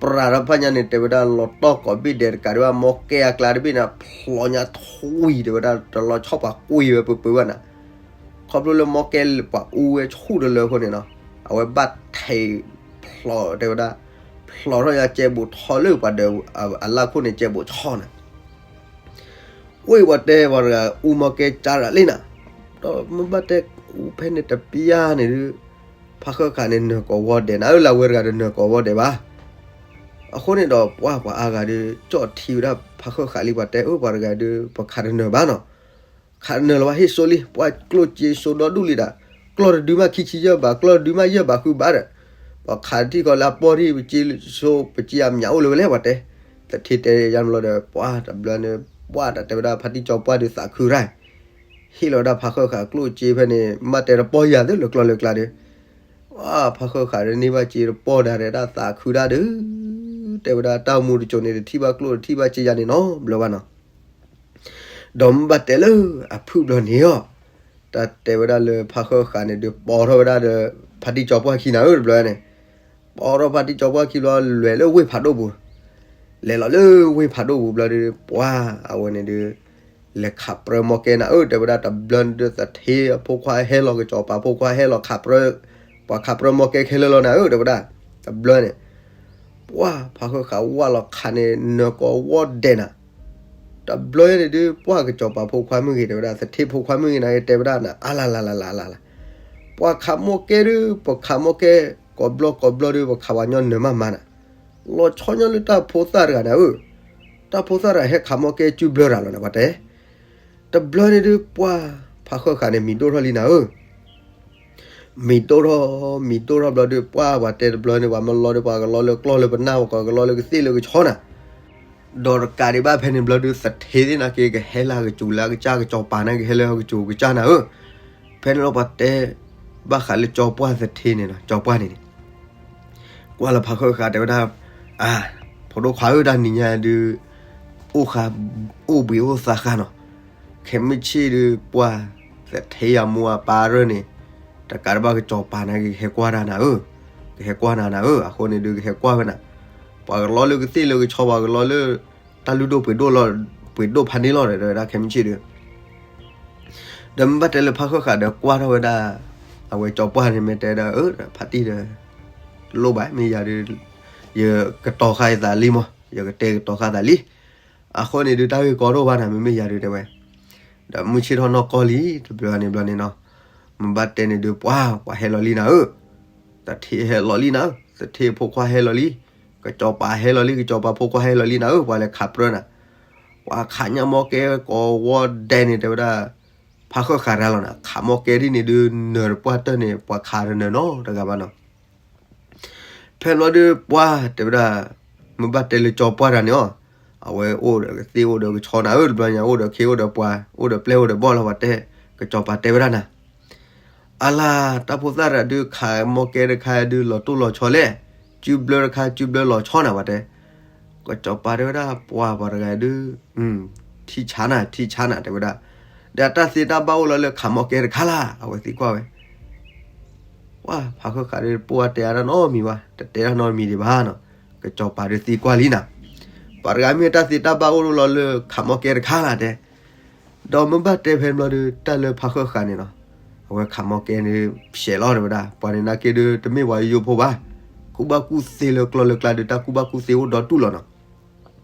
ပြးထီၣ်ဖးညါန့ၣ် တဲဝဲဒၣ်လီၤတီၢ်ကိးဘ့ၣ်ဒဲးတကးဒံးဘၣ် မီၢ်ကဲအကျါတဘ့ၣ်န့ၣ် ဖျိညါထွံၣ် တဲဝဲဒၣ် တလီၤဆီပှၤကွံာ်ဝဲပှဲၤပှဲၤဘၣ်နၤ, ခီဖျိလၢမီၢ်ကဲပှၤအူဝဲဆူၣ်တလၢအဃိန့ၣ်နီၤ, အဝဲဘၣ်ထဲးဖျိ တဲဝဲဒၣ်, ဖျိထီၣ်ညါကဲဘူးထီၣ်လၢပှၤဒီး အလၢခိၣ်န့ၣ် ကဲဘူးဆီၣ်နၤ ဝ့ၢ်ပှၤတဲပှၤတဂၤအူမီၢ်ကဲကၢ်ရၤလံနၤ, ဒီးမ့ၢ်ဘၣ်တဲအူဖဲန့ၣ်တပျၢ်န့ၣ်ဒုး, ဖးဃၢဃာ်န့ၣ် နၢၤကိးဝီဒဲးနၤဧၢ, လၢအဝဲတဂၤဒီးနၢၤကိးဝီဒဲးဘၣ်. အဃိန့ၣ်ဒီး ပှၢ်ပှၤအါဂၤဒီး ကၠီၣ်ထံဝဲဒၣ်ဖးဃၢဃာ်လံ ပှၤတဲအၢ ပှၤတဂၤဒီး ပခးတနၢၤဘၣ်နီၤ, ခးတနၢၤလၢၤဘၣ် ဟ့ၣ်စိလံ, ပှၢ်ကျိၣ်စ့စိဒီဒူၣ်လံဒၣ်, ကျီၢ်တဒုမးခံဆံယဲၢ်ဘး ကျီၢ်တဒုမးယဲၢ်ဘးဃုဘးဒီး, ပှၤခးတထံၣ်ဃီလၢအပီၢ်ထံၣ် ပစ့စိ ပစ့အမျးအိၣ်လၢၤဝဲလဲၣ် ပှၤတဲ, သထ့တဲယါဘျီဒီး ပှၢ်တဘျီန့ၣ် ပှၢ်တၢ်တဲဝဲဒၣ်ဖါတံၢ်စီၤပှၢ်ဒီးသးခုရၣ် ဟ့ၣ်လီၤဝဲဒၣ်ဖးဃၢဃာ်ကျိၣ်စ့ဖဲန့ၣ် မ့ၢ်တဲတပီၢ်ယၤသ့လၢကျီၢ်လၢကျါဒီး, ဖးဃၢဃာ်ဒီးန့ၢ်ဘၣ်စ့တပီၢ်ဒၣ်ဒီး တၢ်သးခုဒၣ်ဒီး, တဲဝဲဒၣ်တၢ်အိၣ်မူတစိၤန့ၣ် တထံၣ်ဘၣ်ကျိၣ်တထံၣ်ဘၣ်စ့ယၤန့ၣ်နီတဘျီဘၣ်နီၤ. ဒီးမ့ၢ်ဘၣ်တဲလၢအဖုၣ်ဘျီန့ၣ်အီၤ, တၢ်တဲဝဲဒၣ်လၢဖးဃၢဃာ်န့ၣ်ဒီး ပိာ်ထီၣ်ဝဲဒၣ်ဒီး ဖါတံၢ်စီၤပှၢ်ခံနၤဧၢ တဘျီန့ၣ်, ပိာ်ထီၣ်ဖါတံၢ်စီၤပှၢ်ခံဘျီ လဲၤလၢဝ့ၢ်ဖးဒိၣ်ပူၤ, လဲၤလီၤလၢဝ့ၢ်ဖးဒိၣ်ပူၤဘျီဒုး ပှၢ်အဝဲန့ၣ်ဒုး လဲၤခးပြၢမီၢ်ကဲနၤဧၢ တဲဝဲဒၣ်တဘျီန့ၣ်ဒုး သထ့အဖိခွါဟဲလီၤ ကစီၤပၤဖိခွါဟဲလီၤခးပြၢ, ပှၤခးပြၢမီၢ်ကဲခဲလၢာ်လီၤနၤဧၢ တဲဝဲဒၣ်, တဘျီန့ၣ် ပှၢ်ဖးဃၢဃးဝဲလီၤခးန့ၣ် နၢၤကီးဝီဒဲးနၤ တဘျီန့ၣ်ဒုး ပှၢ်ကစီၤပၤဖိခွါမုၣ်ဂ့ၤတဲဝဲဒၣ် သထ့ဖိခွါမုၣ်ဂ့ၤနၤဂ့ၤ တဲဝဲဒၣ်နၤ အါလၢ်လၢ်လၢ်လၢ်လၢ်လၢ်, ပှၤခးမီၢ်ကဲဒုး ပခးမီၢ်ကဲ ကိးဘျီကိးဘျီဒုး ပခးဝဲညီနၢၤမးမးနၤ, လီၤဆီညီလၢတၢ်ဖိသၣ်တဂၤနၤဧၢ, တၢ်ဖိသၣ်တဂၤဟဲခးမီၢ်ကဲစုဘျၢတၢ်လီၤနၤ ပှၤတဲ, တဘျီန့ၣ်ဒုး ပှၢ်ဖးဃၢဃးန့ၣ် မံၤဒိၣ်ထီၣ်လံနၤဧၢ မံၤဒိၣ်ထီၣ် မံၤဒိၣ်ထီၣ်ဘျီဒုး ပှၢ်ပှၤတဲတဘျီန့ၣ် ပှၤမၢလီၤဒုး ပှၤကလီလၢကျီၢ်လၢပနၢ် ပှၤကလီလၢကသ့ၣ်လၢကဆီနၤ, ဒီးတကးဒံးဘၣ်ဖဲန့ၣ်ဘျီဒုး သထ့သ့ၣ်နာ်က့ ကဟဲလၢကစူၤလၢအကစၢ်ကစီၤပၤနာ်က့ ဟဲလၢကစူၤကစၢ်နၤဧၢ, ဖဲန့ၣ်လီၤပှၤတဲ ဘၣ်ဃးလၢကၠီပှၢ်သထ့န့ၣ်နီၤ ကၠီပှၢ်န့ၣ်န့ၣ် ကွၢ်လၢဖးဃၢဃးတဲဝဲဒၣ်, အါ, ဖိဒိၣ်ခွါဧၢ တၢ်နံၤညါဒုး အိၣ်ဃာ်, အိၣ်ဘှံးအိၣ်သါဃာ်နီၤ, ခဲမုၢ်ဆ့ၣ်ဒုး ပှၢ်သထ့အမိၢ်အပၢ်ရၢၢ်န့ၣ် တကးဒံးဘၣ်ကစီၤပၤနာ်က့ ကဟဲကွၢ်တၢ်နၤဧၢ, ကဟဲကွၢ်နၤနၤဧၢ, အဃိန့ၣ်ဒုး ကဟဲကွၢ်ဝဲနၤ, ပှၤကလီလၢကသ့ၣ်လၢကဆီ ပှၤကလီလၢ တၢ်လုၢ်ဒိၣ်ပှ့ၤဒိၣ်လီၤ, ပှ့ၤဒိၣ်ဖးန့ၣ်လီၤဒီး တဲဝဲဒၣ်ခဲမုၢ်ဆ့ၣ်ဒုး ဒီးမ့ၢ်ဘၣ်တဲလၢဖးဃၢဃာ်ဒီးကွၢ်ထီၣ်ဝဲဒၣ်, အဝဲကၠီပှၢ်န့ၣ်မ့ၢ်တဲဒီး အၢ ဖးတံၢ်ဒီး, တလိၣ်ဘၣ် မ့ၢ်ယၤဒုး, ယကတီၤဃာ်ယသးလံမး ယကတဲကတီၤဃာ်သးလံ, အဃိန့ၣ်ဒုး တၢ်ဂ့ၢ်ကီဒိၣ်ဘၣ်နၤ မ့မ့ၢ်ယၤဒုးတဲဝဲ, ဒီးမုၢ်ဆ့ၣ်ထီၣ်နီၢ်ကီၢ်လံ တဘျီန့ၣ်ဘျီန့ၣ်နီၤ, မ့ၢ်ဘၣ်တဲန့ၣ်ဒုး ပှၢ်ပှၤဟဲလီၤလံနၤဧၢ, သထ့ဟဲလီၤလံနၤဧၢ, သထ့ဖိခွါဟဲလီၤလံ, ကစီၤပၤဟဲလီၤလံ ကစီၤပၤဖိခွါဟဲလီၤလံနၤဧၢ, ပှၤလဲၤခးပြၢနၤ, ပှၤခးညါမီၢ်ကဲကိးဝီဒဲးန့ၣ် တဲဝဲဒၣ်, ဖးဃၢဃာ်တဂၤလီၤနၤ, ခးမီၢ်ကဲဒ်န့ၣ်ဒုး နၢၤတပှၢ်တၢၢ်န့ၣ် ပှၤခးတနၢၤနီတဂၤဘၣ်နီၤ, ဖဲလီၤဒုးပှၢ်တဲဝဲဒၣ်, မ့ၢ်ဘၣ်တဲလၢကၠီပှၢ်တဂၤန့ၣ်အီၤ, အဝဲအိၣ်ဒီးကသ့ၣ်အိၣ်ဒီးကဆီနၤဧၢ တဘျီညါ အိၣ်ဒီးခ့အိၣ်ဒီးပှၤ အိၣ်ဒီးပျဲၢ်အိၣ်ဒီးဘီၣ်လီၤ ပှၤတဲ, ကစီၤပၤတဲဝဲဒၣ်နၤ အါလါ, တၢ်ဖိသၣ်တဂၤဒုးခးမီၢ်ကဲတခါဒုးလီၤတိၢ်လီၤဆီလဲၣ်, စုဘျၢတခါစုဘျၢလီၤဆီနၤ ပှၤတဲ, ကစီၤပၤတဲဝဲဒၣ် ပှၢ်ပှၤတဂၤဒုး, ထံဆါနၤ ထံဆါနၤ တဲဝဲဒၣ်, ဒီးတၢ်သ့တၢ်ဘၣ်အိၣ်လီၤလၢခးမီၢ်ကဲတခါလၢ် အဝဲသံကွၢ်ဝဲ ပှၢ်ဖးဃၢဃာ်ဒုး ပှၢ်တဲအါတၢ်နီတမံၤဘၣ် တတဲတၢ်နီတမံၤဒံးဘၣ်နီၤ, ကစီၤပၤဒုးသံကွၢ်လံနၤ, ပှၤတဂၤမ့ၢ်တၢ်သ့တၢ်ဘၣ်အိၣ်လီၤလၢခးမီၢ်ကဲတခါလၢ်တဲ, ဒီးမ့ၢ်ဘၣ်တဲဖဲန့ၣ်ဘျီဒုး တၢ်လၢဖးဃၢဃာ်န့ၣ်နီၤ, အဝဲခးမီၢ်ကဲန့ၣ် ဖျဲးလီၤတဲဝဲဒၣ် ပှၤန့ၣ်နာ်က့ဒုး တမ့ၢ်ပှၤယိယိဖိဘၣ်, ကူၣ်ဘၣ်ကူၣ်သ့လၢကျီၢ်လၢကျါဒုး တၢ်ကူၣ်ဘၣ်ကူၣ်သ့အိၣ်ဒီဒူၣ်လီၤနီၤ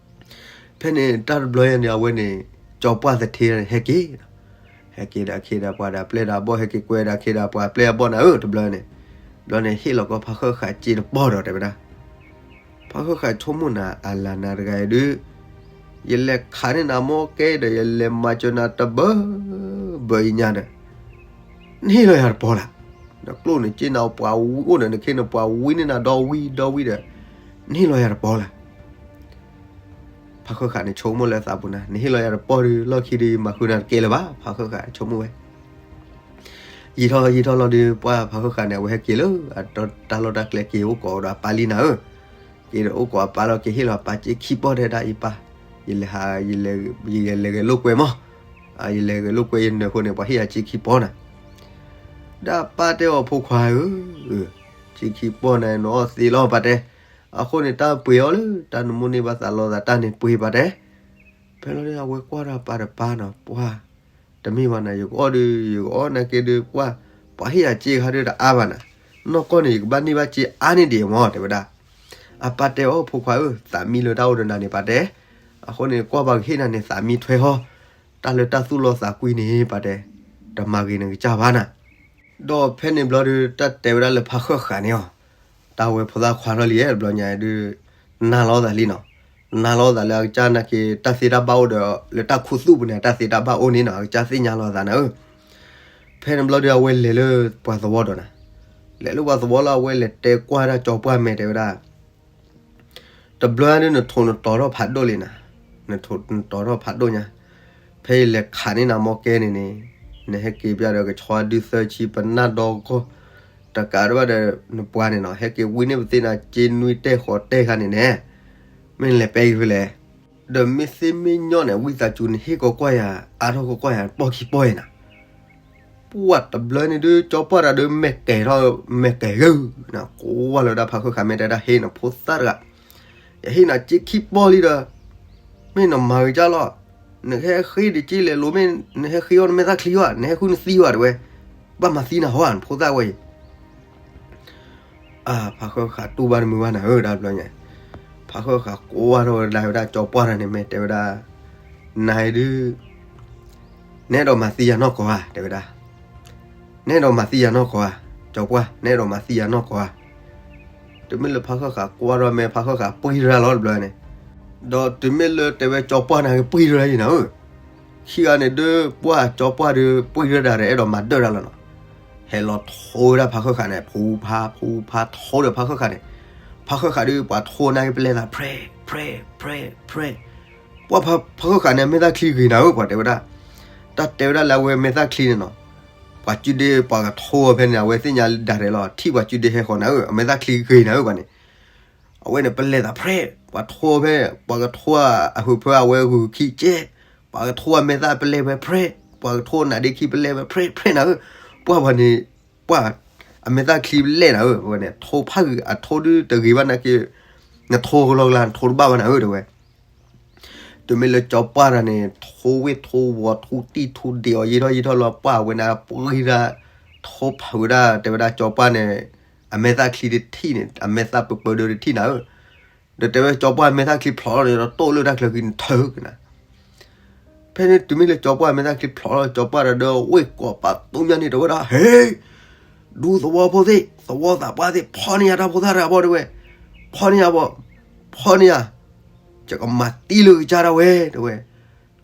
ဖဲန့ၣ်တၢ်တဘျီညါန့ၣ် အဝဲန့ၣ် ကၠီပှၢ်သထ့န့ၣ် ဟဲက့ၤဒီး, ဟဲက့ၤဒီးခ့ဒီးပှၤဒီးပျဲၢ်ဒီးဘီၣ် ဟဲက့ၤကွဲဒီးခ့ဒီးပှၤပျဲၢ်အဘီၣ်နၤဧၢ တဘျီန့ၣ်, ဘျီန့ၣ်ဟ့ၣ်လီၤကီၢ်ဖးဃၢဃာ်စ့တပီၢ်ဒီးတဲဝဲဒၣ်, ဖးဃၢဃာ်ဆိကမိၣ်နၤ အလၤနၤတဂၤအံၤဒုး, ယလဲၤခးန့ၢ်နၤမီၢ်ကဲဒီး ယလဲၤမၤစၢၤနၤတဘၢ ဘၢအံၤညါဒီး နဟ့ၣ်လီၤယၤတပီၢ်လၢ်, ဒီးကျိၣ်န့ၣ်စ့နၤ ပှၤဝံအိၣ်ဒီးနခ့န့ၣ် ပှၤဝံန့ၢ်နၤဒီဝံဒီဝံဒီး နဟ့ၣ်လီၤယၤတပီၢ်လၢ် ဖးဃၢဃာ်န့ၣ်ဆိကမိၣ်လၢသးပူၤနၤ နဟ့ၣ်လီၤယၤတပီၢ်ဒုး လီၢ်ခံဒုး ယမၤဃုာ်နၤတကဲလၢၤဘၣ် ဖးဃၢဃာ်ဆိကမိၣ်ဝဲ, ယံာ်ထီၣ်ယံာ်ထီၣ်လီၤဒုး ပှၢ်ဖးဃၢဃာ်န့ၣ် အဝဲဟဲက့ၤလၢ အတၢ်လီၢ်တၢ်ကျဲက့ၤအိၣ်ကိးဒီးအပၢ်လံနၤဧၢ, က့ၤဒီးအိၣ်ကိးအပၢ်လီၤ က့ၤဟ့ၣ်လီၤပၢ်စ့ခံပီၢ်တဲဒၣ်အံၤပၢ်, ယလဲၤဟး, ယလဲၤဂဲၤလိာ်ကွဲမး, ယလဲၤဂဲၤလိာ်ကွဲယနၢၤအဃိန့ၣ် ပှၤဟ့ၣ်ယၤစ့ခံပီၢ်နၤ ဒီးပၢ်တဲအီၤဖိခွါဧၢ, စ့ခံပီၢ်န့ၣ် နအီၣ်သ့လီၤပၢ်တဲ, အဃိန့ၣ် တၢ်ပှ့ၤအီၤလၢ တၢ်နမိၣ်န့ၢ်ဘၣ်သးလီၤသးတၢ်န့ၣ်ပှ့ၤပၢ်တဲ, ဖဲလီၤဒုး အဝဲကွၢ်ဒီးပၢ်တပၢ်နီၤ ပှၢ်, တမ့ၢ်ဘၣ်နၤ ယကအီၣ်ဒုး ယကအီၣ်နာ်က့ဒုး ပှၢ်, ပှၤဟ့ၣ်ယၤစ့ခါဒုးတအါဘၣ်နၤ, နီၢ်ကီၢ်န့ၣ် ယကဘၣ်န့ၢ်ဘၣ်စ့အါန့ၢ်ဒံးမး တဲဝဲဒၣ်, အပၢ်တဲအီၤဖိခွါဧၢ, သးမံလၢတၢ်အိၣ်ဒီးနၤန့ၣ်ပၢ်တဲ, အဃိန့ၣ် ကွၢ်ပှၤကဟ့ၣ်နၤန့ၣ် သးမံထွဲဟီ, တၢ်လၢတၢ်သူၣ်လီသးကွံန့ၣ် ပၢ်တဲ, တမၤဂ့ၤနကစၢ်ဘၣ်နၤ ဒီးဖဲန့ၣ်ဘျီဒုး တၢ်တဲဝဲဒၣ်လၢဖးဃၢဃာ်န့ၣ်အီၤ, တၢ်ဝဲဖိသၣ်ခွါထီၣ်လံ တဘျီညါဒုး, နာ်လီၤသးလံနီၤ, နာ်လီၤသးလၢအကစၢ်နာ်က့ တၢ်သ့တၢ်ဘၣ်အိၣ်ဒီး လၢတၢ်ခူသူၣ်ပူၤန့ၣ် တၢ်သ့တၢ်ဘၣ်အိၣ်န့ၣ်နီၤ အကစၢ်သ့ၣ်ညါလီၤသးနၤဧၢ, ဖဲန့ၣ်ဘျီဒုး အဝဲလဲၤလၢပှၤသဝီဒီးနၤ, လဲၤလၢပှၤသဝီလၢအဝဲလဲၤတဲကွၢ်ဒၣ်ကၠီပှၢ်မဲာ်တဲဝဲဒၣ် တဘျီဒုး နထိၣ်နတီၤထီၣ်ဖးဒိၣ်လံနၤ, နထိၣ်နတီၤထီၣ်ဖးဒိၣ်ညါ, ဖဲယလဲၤခးန့ၢ်နၤမီၢ်ကဲန့ၣ်န့ၣ်, နဟဲက့ၤပျၢ်ဒီးကဆီဒုသၢဆံပနၢ်ဒီဂီၢ်, တကးဒံးဘၣ်ဒီး နပှၤန့ၣ်နီၤ ဟဲက့ၤဝံန့ၢ်ပသ့ၣ်နၤစ့နွံတဲာ်ဃိးတဲာ်ခါန့ၣ်န့ၣ်, မ့ၢ်နလဲၤပဲယံၤဖဲလဲၣ်, ဒီးမ့ၢ်သ့မ့ၢ်ညီန့ၣ် ဝံသးစူၤနဟ့ၣ်ကီးကွၢ်ယၤ အါထီၣ်ကီးကွၢ်ယၤ ပီၢ်ခံပီၢ်အံၤနၤ ပှၢ်တဘျီန့ၣ်ဒုး ကၠီပှၢ်တၢ်ဒုး မဲာ်ကဲၤထီၣ် မဲာ်ကဲၤဂၢၢ်, ကိးဝဲလၢဒၣ်ဖးဃၢဃာ်မ့ၢ်တဲဒၣ်ဟ့ၣ်နဖိသၣ်တဂၤ, ယဟ့ၣ်နၤစ့ခံပီၢ်လံဒီး, မ့ၢ်နမၤဂ့ၤကၢ်လီၤ, နဟဲဃ့ဒံးက့လဲၤလိၤ မ့ၢ်နဟဲဃ့အီၣ်နမဲာ်သၣ်ချံဧါ, နဟဲဃုနသံဧါ တဲဝဲ, ဘၣ်မၤသံနၤဟီဧါ နဖိသၣ်ဝဲအံၤ. ဖးဃၢဃာ်တူၢ်ဘၣ်တမုာ်ဘၣ်နၤဧၢ တဘျီညါ, ဖးဃၢဃာ်ကွၢ်ထီၣ်ဝဲဒၣ်ဝဲဒၣ်ကၠီပှၢ်တဂၤန့ၣ် မ့ၢ်တဲဝဲဒၣ်, နၤအံၤဒုး နအဲၣ်ဒိးမၤသံယၤနီၢ်ကီၢ်ဧါ တဲဝဲဒၣ်, နအဲၣ်ဒိးမၤသံယၤနီၢ်ကီၢ်ဧါ, ကၠီပှၢ် နအဲၣ်ဒိးမၤသံယၤနီၢ်ကီၢ်ဧါ. တုၤမ့ၢ်လၢဖးဃၢဃာ်ကွၢ်ထီၣ်မ့ၢ် ဖးဃၢဃာ်ပှံၢ်တၢ်လီၤတဘျီန့ၣ်, ဒီးတုၤမ့ၢ်လၢတဲဝဲကၠီပှၢ်န့ၣ်က့ၤပှံၢ်တၢ်လံနၤဧၢ, ခံဂၤန့ၣ်ဒုး ပှၢ်ကၠီပှၢ်ဒုးပှံၢ်တၢ်ဒီး အဲၣ်ဒိးမၤဒၢၣ်တၢ်လီၤနီၤ, ဟဲလီၤထိဝဲဒၣ်ဖးဃၢဃာ်န့ၣ် ဖူဖးဖူဖးထိဒီးဖးဃၢဃာ်န့ၣ်, ဖးဃၢဃာ်ဒုး ပှၤထိနာ်က့ၤပလဲသး ဖြဲ ဖြဲ ဖြဲ ဖြဲ, ပှၢ်ဖးဃၢဃာ်န့ၣ် မဲာ်သၣ်ချံဂ့ၤနၤဧၢ ပှၤတဲဝဲဒၣ်, တၢ်တဲဝဲဒၣ်လၢအဝဲမဲာ်သၣ်ချံန့ၣ်နီၤ, ပှၤစုဒ့ပှၤကထိအီၤဖဲန့ၣ် အဝဲသ့ၣ်ညါဒၣ်ရဲၣ်လီၤ ထံၣ်ပှၤစုဒ့ဟဲဃီၤနၤဧၢ အမဲာ်သၣ်ချံဂ့ၤနၤဧၢ ပှၤန့ၣ်, အဝဲန့ၣ်ပလဲသး ဖြဲ, ပှၤထိဖဲ ပှၤကထိအဟုးဖၢအဝဲဂုာ်ခံကဲ, ပှၤကထိအမဲာ်သၣ်ပလဲဖဲ ဖြဲ, ပှၤကထိနါဒ့ခံပလဲဖဲ ဖြဲ ဖြဲနၤဧၢ, ပှၢ်ပှၤန့ၣ်, ပှၢ်, အမဲာ်သၣ်ချံပလဲနၤဧၢ ဝဲန့ၣ် ထိဖးဂ့ၤအထိဒုးတဂ့ၤဘၣ်နာ်က့, နထိကလီကလါ နထိတဘၣ်ဘၣ်နၤဧၢ တဲဝဲ တုၤမ့ၢ်လၢကၠီပှၢ်တဂၤန့ၣ် ထိဝ့ၢ်ထိဝီၤထူတံၢ်ထူဒ့းအီၤယံာ်ထီၣ်ယံာ်ထီၣ်လီၤ ပှၢ်ဝဲန့ၣ်ပှံၢ်ဒၣ်, ထိဖးဝဲဒၣ် တဲဝဲဒၣ်ကၠီပှၢ်န့ၣ်, အမဲာ်သၣ်ချံတထံၣ်န့ၣ် အမဲာ်သၣ်ပၢပၢဒၢတထံၣ်နၤဧၢ, ဒီးတဲဝဲကၠီပှၢ်မဲာ်သၣ်ချံဖျိးထီၣ်န့ၣ် ဒီးတိၢ်လၢတၢ်ချၢဃံန့ၣ်ထၢက့ၤနၤ ဖဲန့ၣ်တုၤမ့ၢ်လၢကၠီပှၢ်မဲာ်သၣ်ချံဖျိးထီၣ် ကၠီပှၢ်ဒီးဝ့ၢ်ကိးပာ်သူညါန့ၣ် တဲဝဲဒၣ် ဟ့ၣ်, ဒူသဝီဖိသ့ၣ် သဝီသးပှၢ်သ့ၣ် ဖီၣ်န့ၢ်ယၤတၢ်ဖိသၣ်တဂၤဘၣ် တဲဝဲ, ဖီၣ်န့ၢ်ယၤဘၣ်, ဖီၣ်န့ၢ်ယၤ, ယကမၤသံလၢကစၢ်ဒၣ်ဝဲ တဲဝဲ,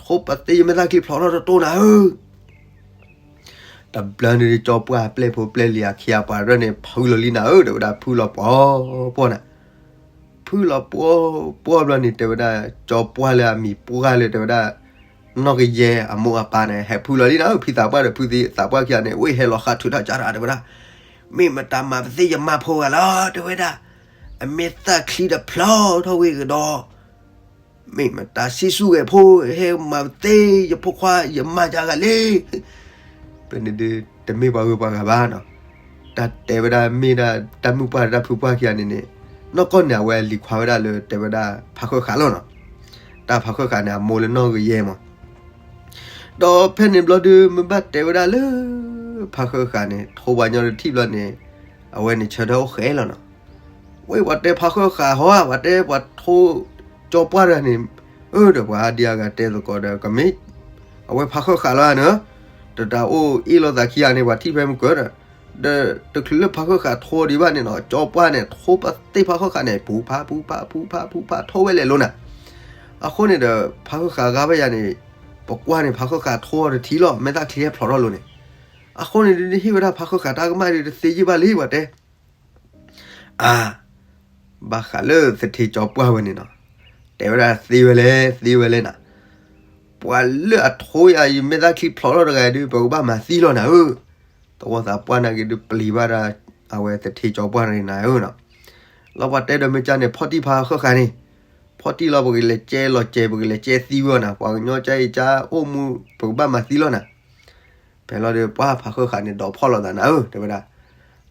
ထိပသ့ယမဲာ်သၣ်ချံဖျိးထီၣ်တတိၢ်နၤဧၢ တဘျီန့ၣ်ကၠီပှၢ်ပျဲၢ်ဖိပျဲၢ်လံၤအခ့အပှၤရဲၣ်န့ၣ် ဖုလီၤလံနၤဧၢ တဲဝဲဒၣ် ဖုလီၤပှီၤပှီၤနၤ, ဖုလီၤပှီၤပှီၤဘျီန့ၣ် တဲဝဲဒၣ် ကၠီပှၢ်လၢအမံၤပှၢ်လၢ တဲဝဲဒၣ် နီၢ်ကယဲၢ်အမိၢ်အပၢ်န့ၣ် ဟဲဖုလီၤလံနၤဧၢ ဖံသးပှၢ်ဒီးဖုသံသးပှၢ်ခံဂၤန့ၣ် ဝ့ၢ်ဟဲလီၤဃးထုးတၢ်ကၢ်တၢ် တဲဝဲဒၣ်, မ့ၢ်မတၤမၤပသ့ယမါဖိဂၤလီၤ တဲဝဲဒၣ်, အမဲာ်သၣ်ချံတဖျိးထီၣ်ဝ့ၢ်ကဒီး မ့ၢ်မတၤဆံးဆူၣ်ဂဲၤဖိ ဟဲမၤပသ့ယဖိခွါယမါယၤဂၤလံ, ဖဲန့ၣ်ဒုး တမ့ၢ်ပှၤဂုၤပှၤဂၤဘၣ်နီၤ, တၢ်တဲဝဲဒၣ်မ့ၢ်ဒၣ်တၢ်မုၣ်ပှၢ်တၢ်ဖုပှၢ်ခံဂၤန့ၣ်န့ၣ်, နီၢ်ကီၢ်န့ၣ် အဝဲလံၤခွါဝဲဒၣ်လၢတဲဝဲဒၣ်ဖးဃၢဃာ်လီၤနီၤ, တၢ်ဖးဃၢဃာ်န့ၣ် အမိၢ်လၢနီၢ်ဂယဲၢ်မး ဒီးဖဲန့ၣ်ဘျီဒုး မ့ၢ်ဘၣ်တဲဝဲဒၣ်လၢ ဖးဃၢဃာ်န့ၣ် ထိပှၤညီတထံၣ်ဘျီန့ၣ်, အဝဲန့ၣ်ဆၢထၢၣ်အိၣ်ဃဲလီၤနီၤ, ဝဲပှၤတဲဖးဃၢဃာ်ဟီဧါ ပှၤတဲပှၤထိကၠီပှၢ်တဂၤန့ၣ်, အၢ ဒီးပှၤဒ်အဂၤတဲသကိးဒီး ကမ့ၢ်, အဝဲဖးဃၢဃာ်လီၤဧါန့ၣ်, တတၢ်အိၣ်အ့ၣ်လိာ်သးခံဂၤန့ၣ် ပှၤထံၣ်ဖဲမုၢ်ကၢၤဒီး, ဒီးတချုးလၢဖးဃၢဃာ်ထိဒံးဘၣ်န့ၣ်နီၤ ကၠီပှၢ်န့ၣ် ထိပသ့ဖးဃၢဃာ်န့ၣ် ပူၤဖးပူၤဖးပူၤဖးပူၤဖးထိဝဲလဲၤလိၤနၤ အဃိန့ၣ်ဒီး ဖးဃၢဃာ်ဂၤဘၣ်ယၤန့ၣ်, ပကွၢ်န့ၣ် ဖးဃၢဃာ်ထိအီၤတထံၣ်လီၤ မဲာ်သၣ်ချံဟဲဖျိးထီၣ်လိၤန့ၣ်, အဃိန့ၣ်ဒုး နဟ့ၣ်ဝဲဒၣ်ဖးဃၢဃာ်တၢ်ကမၣ်ဒုးတသ့ယ့ၢ်ဘၣ်လံ ပှၤတဲ, အါ, ဘၣ်ဃးလၢသထ့ကၠီပှၢ်ဝဲန့ၣ်နီၤ, တဲဝဲဒၣ်သ့ဝဲလဲၣ် သ့ဝဲလဲၣ်နၤ, ပှၤလၢအထိယၤအံၤ မဲာ်သၣ်ချံဖျိးထီၣ်တဂၤအံၤဒုး ပကဘၣ်မၤသံလီၤနၤဧၢ, သဝီသးပှၢ်နာ်က့ဒုးပျံၤဘၣ်ဒၣ်, အဝဲသထ့ကၠီပှၢ်န့ၣ်နၤဧၢနီၤ, လီၤပှၤတဲဒီးမ့ၢ်ကၢ်န့ၣ် ဖီၣ်တံၢ်ဖးဃၢဃာ်န့ၣ်, ဖီၣ်တံၢ်လီၤ ပကလဲၤကဲလီၤကဲၤ ပကလဲၤကဲသံဝဲအီၤနၤ ပှၤကညီကၢ်အံၤကၢ်အိၣ်မူ ပကဘၣ်မၤသံလီၤနၤ ဖဲလီၤဒီး ပှၢ်ဖးဃၢဃာ်န့ၣ် ဒိးဖီၣ်လိာ်သးနၤဧၢ တဲဝဲဒၣ်,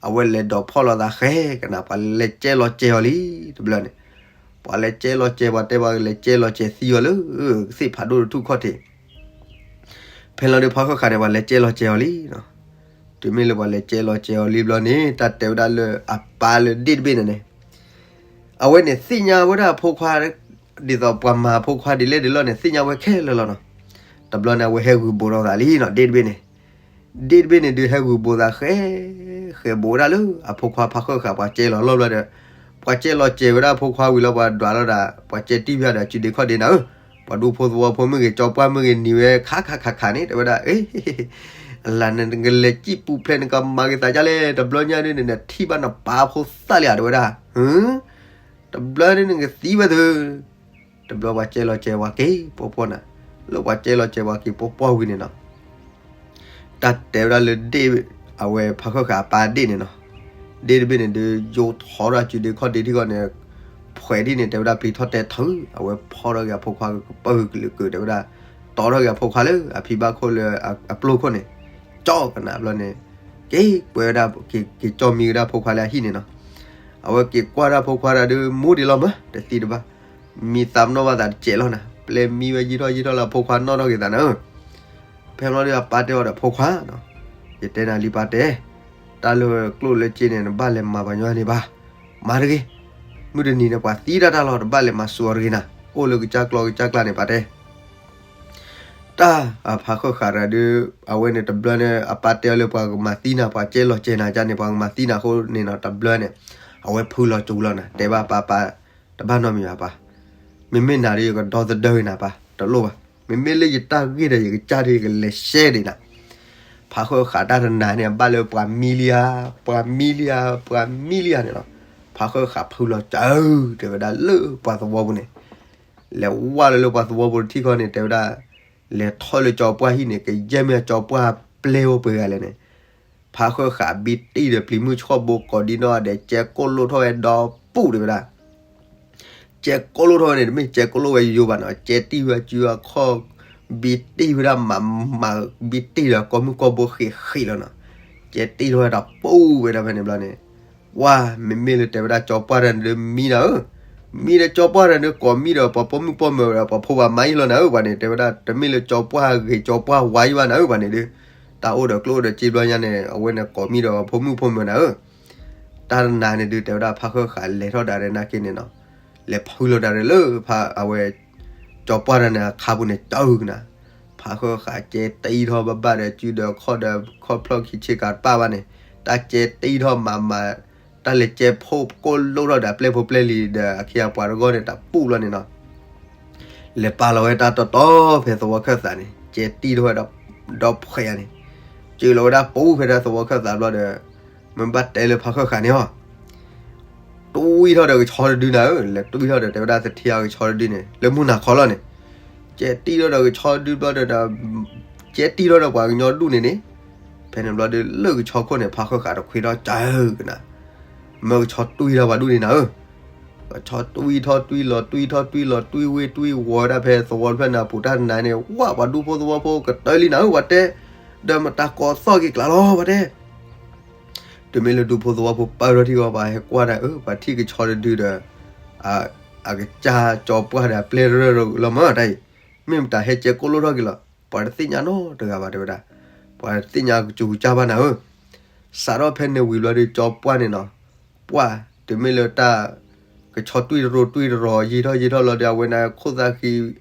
အဝဲလဲၤဒိးဖီၣ်လိာ်သးဃဲကနၤ ပှၤလဲၤကဲလီၤကဲၤအီၤလံ တဘျီန့ၣ်, ပှၤလဲၤကဲလီၤကဲၤ ပှၤတဲပှၤလဲၤကဲလီၤကဲၤသံအီၤလၢ ကသ့ၣ်ဖးဒိၣ်တထူၣ်ခီၣ်ထံး, ဖဲလီၤဒီးဖးဃၢဃာ်န့ၣ် ပှၤလဲၤကဲလီၤကဲၤအီၤလံ, တုၤမ့ၢ်လၢပှၤလဲၤကဲလီၤကဲၤအီၤလံဘျီန့ၣ် တၢ်တဲဝဲဒၣ်လၢအပၢ်လၢဒ့ၣ်တဘ့ၣ်န့ၣ်န့ၣ် အဝဲန့ၣ်သ့ၣ်ညါဝဲဒၣ်အဖိခွါ, ဒ်သိးပှၤမၤအဖိခွါဒ်လဲၣ်ဒ်လဲၣ်န့ၣ် သ့ၣ်ညါဝဲခဲလၢာ်လီၤနီၤ, တဘျီန့ၣ် အဝဲဟဲဂုာ်ဘိးထီၣ်သးလံနီၤ ဒ့ၣ်တဘ့ၣ်န့ၣ်, ဒ့ၣ်တဘ့ၣ်န့ၣ်ဒုးဟဲဂုာ်ဘိးသးဃဲ, ဃဲဘိးဝဲဒၣ်လၢအဖိခွါဖးဃၢဃာ် ပှၤကဲလီၤလီၢ်ဘျီဒီး, ပှၤကဲလီၤကဲၤဝဲဒၣ်အဖိခွါဝံၤလီၤ ပှၤဒွးလိာ်သး ပှၤကဲတံၢ်ဖၠါဒီးစုဒ့ခီၣ်ဒ့နၤဧၢ, ပှၤဒူဖိသဝီဖိမ့ၢ်ဂ့ၤ ကၠီပှၢ်မ့ၢ်ဂ့ၤ နံၤဝဲခးခးခးခးန့ၣ် တဲဝဲဒၣ်, အလၢနကလဲၤစံၣ်ပူၤဖျဲး နကမၤက့ၤသးဒ်လဲၣ် တဘျီညါဒုးန့ၣ် နထံၣ်ဘၣ်နပၢ်ဖိသၣ်လံဧါ တဲဝဲဒၣ်, တဘျီဒုးနကသံဝဲသု, တဘျီပှၤကဲလီၤကဲၤပှၤက့ၤပှီၢ်ပှီၢ်နၤ, လၢပှၤကဲလီၤကဲၤပှၤက့ၤပှီၢ်ပှီၢ်ဝံၤန့ၣ်နီၤ, တၢ်တဲဝဲဒၣ်လၢဒ့ၣ်, အဝဲဖးဃၢဃာ်အပၢ်ဒ့ၣ်န့ၣ်နီၤ, ဒ့ၣ်တဘ့ၣ်န့ၣ်ဒုး ယိးထီၣ်ဒီးစုဒ့ခီၣ်ဒ့ထံဂီၢ်န့ၣ်, ဖှဲးဒ်န့ၣ် တဲဝဲဒၣ်ပျံၤထီၣ်တဲထီ, အဝဲဖီၣ်ထီၣ်က့ၤအဖိခွါကပၢၢ်ကလုာ်ကၢၢ် တဲဝဲဒၣ်, တီထီၣ်က့ၤအဖိခွါလၢအဖံဘၣ်ခိၣ်လၢအပျိၢ်ခိၣ်န့ၣ်, ကၠီကနၣ်ဘျီန့ၣ်, က့ၤကွဲဝဲဒၣ်, က့ၤကၠီမံဝဲဒၣ်အဖိခွါလၢအဟံၣ်န့ၣ်နီၤ, အဝဲက့ၤကွၢ်ဒၣ်ဖိခွါဒၣ်ဒုး မူဒံးလီၤမး တသံတဘၣ် မံသးပနီၣ်ဘၣ်သးတစဲးလီၤနၤ, ပျဲၢ်မံဝဲယံာ်ထီၣ်ယံာ်ထီၣ်လၢအဖိခွါနီၣ်ထီၣ်က့ၤသးနၤဧၢ. ဖဲန့ၣ်ဘျီဒီးအပၢ်တဲအီၤဒီး ဖိခွါ, ယတဲနၤလံပၢ်တဲ, တၢ်လၢကျိၣ်လၢစ့န့ၣ် နဘၣ်လဲၤမၤပှၤညီန့ၣ်ဘၣ်, မၤတဂ့ၤ, မုၢ်တနံၤန့ၣ် ပှၤသံတၢ်တၢ်လီၤ တဘၣ်လဲၤမၤစူၤအီၤတဂ့ၤနၤ, အိၣ်လၢကစၢ်ကျီကစၢ်ကျါန့ၣ် ပၢ်တဲ တၢ်ဖးဃၢၤဃာ်တဂၤဒီး အဝဲန့ၣ်တဘျီန့ၣ် အပၢ်တဲအီၤလၢပှၤကမၤသံနၤ ပှၤကဲလီၤကဲနၤန့ၣ် ပှၤကမၤသံနၤအဃိန့ၣ်နီၤ တဘျီန့ၣ် အဝဲဖုလီၤစူၤလီၤနၤ တဲဘၣ်ပၢ်ပၢ်, တဘၣ်နီတမံၤဘၣ်ပၢ်, မ့မ့ၢ်နၤဒီးယကဒီသဒၢက့ၤနၤပၢ် တလိၣ်ဘၣ်, မ့မ့ၢ်လၢယတၢ်ဂ့ၢ်ဒီးယကစၢ်ဒီးယကလဲၤရှဲဒံးနၤ ဖးဃၢၤဃာ်တၢ်တနၤန့ၣ် အဘၣ်လၢပှၤမံလံဧါ, ပှၤမံလံဧါ, ပှၤမံလံဧါန့ၣ်လီၤ. ဖးဃၢၤဃာ်ဖုလီၤစူၤ တဲဝဲဒၣ်လၢပှၤသဝီပူၤန့ၣ်, လဲၤဝဲလၢလၢပှၤသဝီပူၤတထံၣ်ဃီန့ၣ် တဲဝဲဒၣ်, လဲၤထီၣ်လၢကၠီပှၢ်ဟံၣ်န့ၣ် ကယဲၢ်မ့ၢ်အကၠီပှၢ်ပျဲၢ်အိၣ်ပှဲၤဂၤလဲၣ်န့ၣ်, ဖးဃၢၤဃာ်ဘံတံၢ်ဒီးပျံၤမုၢ်ဆှီၣ်ဘိကိးဒံနီၢ်ဒဲး ကဲကိၣ်လိၣ်ထီၣ်ဝဲဒီပူၣ်တဲဝဲဒၣ် ကဲကိၣ်လိၣ်ထီၣ်ဝဲန့ၣ် တမ့ၢ်ကဲကိၣ်လိၣ်ဝဲယိယိဘၣ်နီၤ, ကဲတံၢ်ဝဲစုအခီၣ်, ဘံတံၢ်ဝဲဒၣ်မးမး, ဘံတံၢ်ဒီးကိးမုၢ်ကိးဘိဃံးဃံးလီၤနီၤ, ကဲတံၢ်ထီၣ်ဝဲဒီးပူၣ်ဝဲဒၣ်ဖဲန့ၣ်ဘျီန့ၣ်, ပှၤမ့မ့ၢ်လၢတဲဝဲဒၣ်ကၠီပှၢ်တဂၤန့ၣ်ဒီးမံနၤဧၢ, မံဒီးကၠီပှၢ်တဂၤန့ၣ်ဒီးကိးမံဒီးပှၤပိာ်မုၣ်ပိာ်မၢၤဒီးပှၤဖိပှၤမါအံၤလီၤနၤဧၢ, ပှၤန့ၣ် တဲဝဲဒၣ်တမ့ၢ်လၢကၠီပှၢ်ဂ့ၤကၠီပှၢ်ဝါအံၤဘၣ်နၤဧၢ, ပှၤန့ၣ်ဒီး တၢ်အိၣ်ဒီးကျိၣ်အိၣ်ဒီးစ့ဘျီညါန့ၣ် အဝဲန့ၣ်ကိးမံဒီးပှၤဖိမုၣ်ဖိမၢၤနၤဧၢ တၢ်တနၤန့ၣ်ဒုး တဲဝဲဒၣ်ဖးဃၢၤဃာ်လဲၤထီၣ်ဒၣ်ရဲၣ်နာ်က့န့ၣ်နီၤ, လဲၤဖုလီၤဒၣ်ရဲၣ်လၢဖးအဝဲ, ကၠီပှၢ်တဂၤန့ၣ်အခါပူၤန့ၣ် ကၢအုကနၤ, ဖးဃၢၤဃာ်ကဲတံၢ်ထီၣ်ဘၣ်ဘၣ်ဒီးစုဒီးခီၣ်ဒီးခီၣ်ဖျီၣ်ခံဆ့ကၤတပၣ်ဘၣ်န့ၣ်, တၢ်ကဲတံၢ်ထီၣ်မးမး, တၢ်လဲၤကဲဖိကိၣ်လိၣ်ထီၣ်ဒီးအပျဲၢ်ဖိပျဲၢ်လံၤဒီးအခ့အပှၤတဂီၢ်န့ၣ် တပူၣ်ဘျီန့ၣ်နီၤ လဲၤပာ်လီၤဝဲတၢ်တီတီဖဲသဝီခၢၣ်သးန့ၣ် ကဲတံၢ်ထီၣ်ဝဲဒၣ်ဒီဖှဲးဧါန့ၣ်, စၢၤလီၤဝဲဒၣ်ပူၤဖဲဒၣ်သဝီခၢၣ်သးဘျီဒီး, မ့ၢ်ဘၣ်တဲလၢဖးဃၢၤဃာ်န့ၣ်အီၤ, တွံၢ်ထီၣ်ဒီးကဆီတဒုနၤဧၢ, လဲၤတွံၢ်ထီၣ်ဒီးတဲဝဲဒၣ်သထ့အကဆီတဒုန့ၣ် လၢမုၢ်နၤခီလီၤန့ၣ်, ကဲတံၢ်ထီၣ်ဒီးကဆီတဒုဘျီဒီး, ကဲတံၢ်ထီၣ်ဒီးပှၤကညီဒူၣ်န့ၣ်န့ၣ်, ဖဲန့ၣ်ဘျီဒီးလၢကဆီခိၣ်န့ၣ် ဖးဃၢၤဃာ်တခွ့ထီၣ်ကၢကနၤ မၢကဆီတွံၢ်ထီၣ်ပှၤဒူၣ်န့ၣ်နၤဧၢ, ကဆီတွံၢ်ထီၣ်တွံၢ်လီၤတွံၢ်ထီၣ်တွံၢ်လီၤတွံၢ်ဝ့ၢ်တွံၢ်ဝီၤဝဲဒၣ်ဖဲသဝီဖျၢၣ်နၤပူၤတၢ်တနၤန့ၣ် ဝဲပှၤဒူဖိသဝီဖိကတၢၢ်လံနၤဧၢပှၤတဲ, ဒီးမတၤကိးသီၣ်က့ၤကျးလီၤပှၤတဲ, တမ့ၢ်လၢဒူဖိသဝီဖိပၢၢ်ထီၣ်ထံဂီၤပှၤဟဲကွၢ်နၤဧၢ ပှၤထံၣ်ကဆီတဒုဒီး, အကစၢ်ကၠီပှၢ်ဒီးအပျဲၢ်ရၢၢ်လီၤမၢ်တၢ်အံၤ, မ့ၢ်မတၤဟဲကဲကိၣ်လိၣ်ထီၣ်က့ၤလီၤ ပှၤတသ့ၣ်ညါနီတဂၤဘၣ်တဲဝဲဒၣ်, ပှၤတသ့ၣ်ညါကစူၤကစၢ်ဘၣ်နၤဧၢ စးထီၣ်ဖဲန့ၣ်ဝံၤဘျီဒီးကၠီပှၢ်န့ၣ်နီၤ, ပှၢ်, တမ့ၢ်လၢတၢ်, ကဆီတွံၢ်တရိၤတွံၢ်တရိၤယံာ်ထီၣ်ယံာ်ထီၣ်လီၤဒီးအဝဲန့ၣ်ခိၣ်သၣ်ဃံ,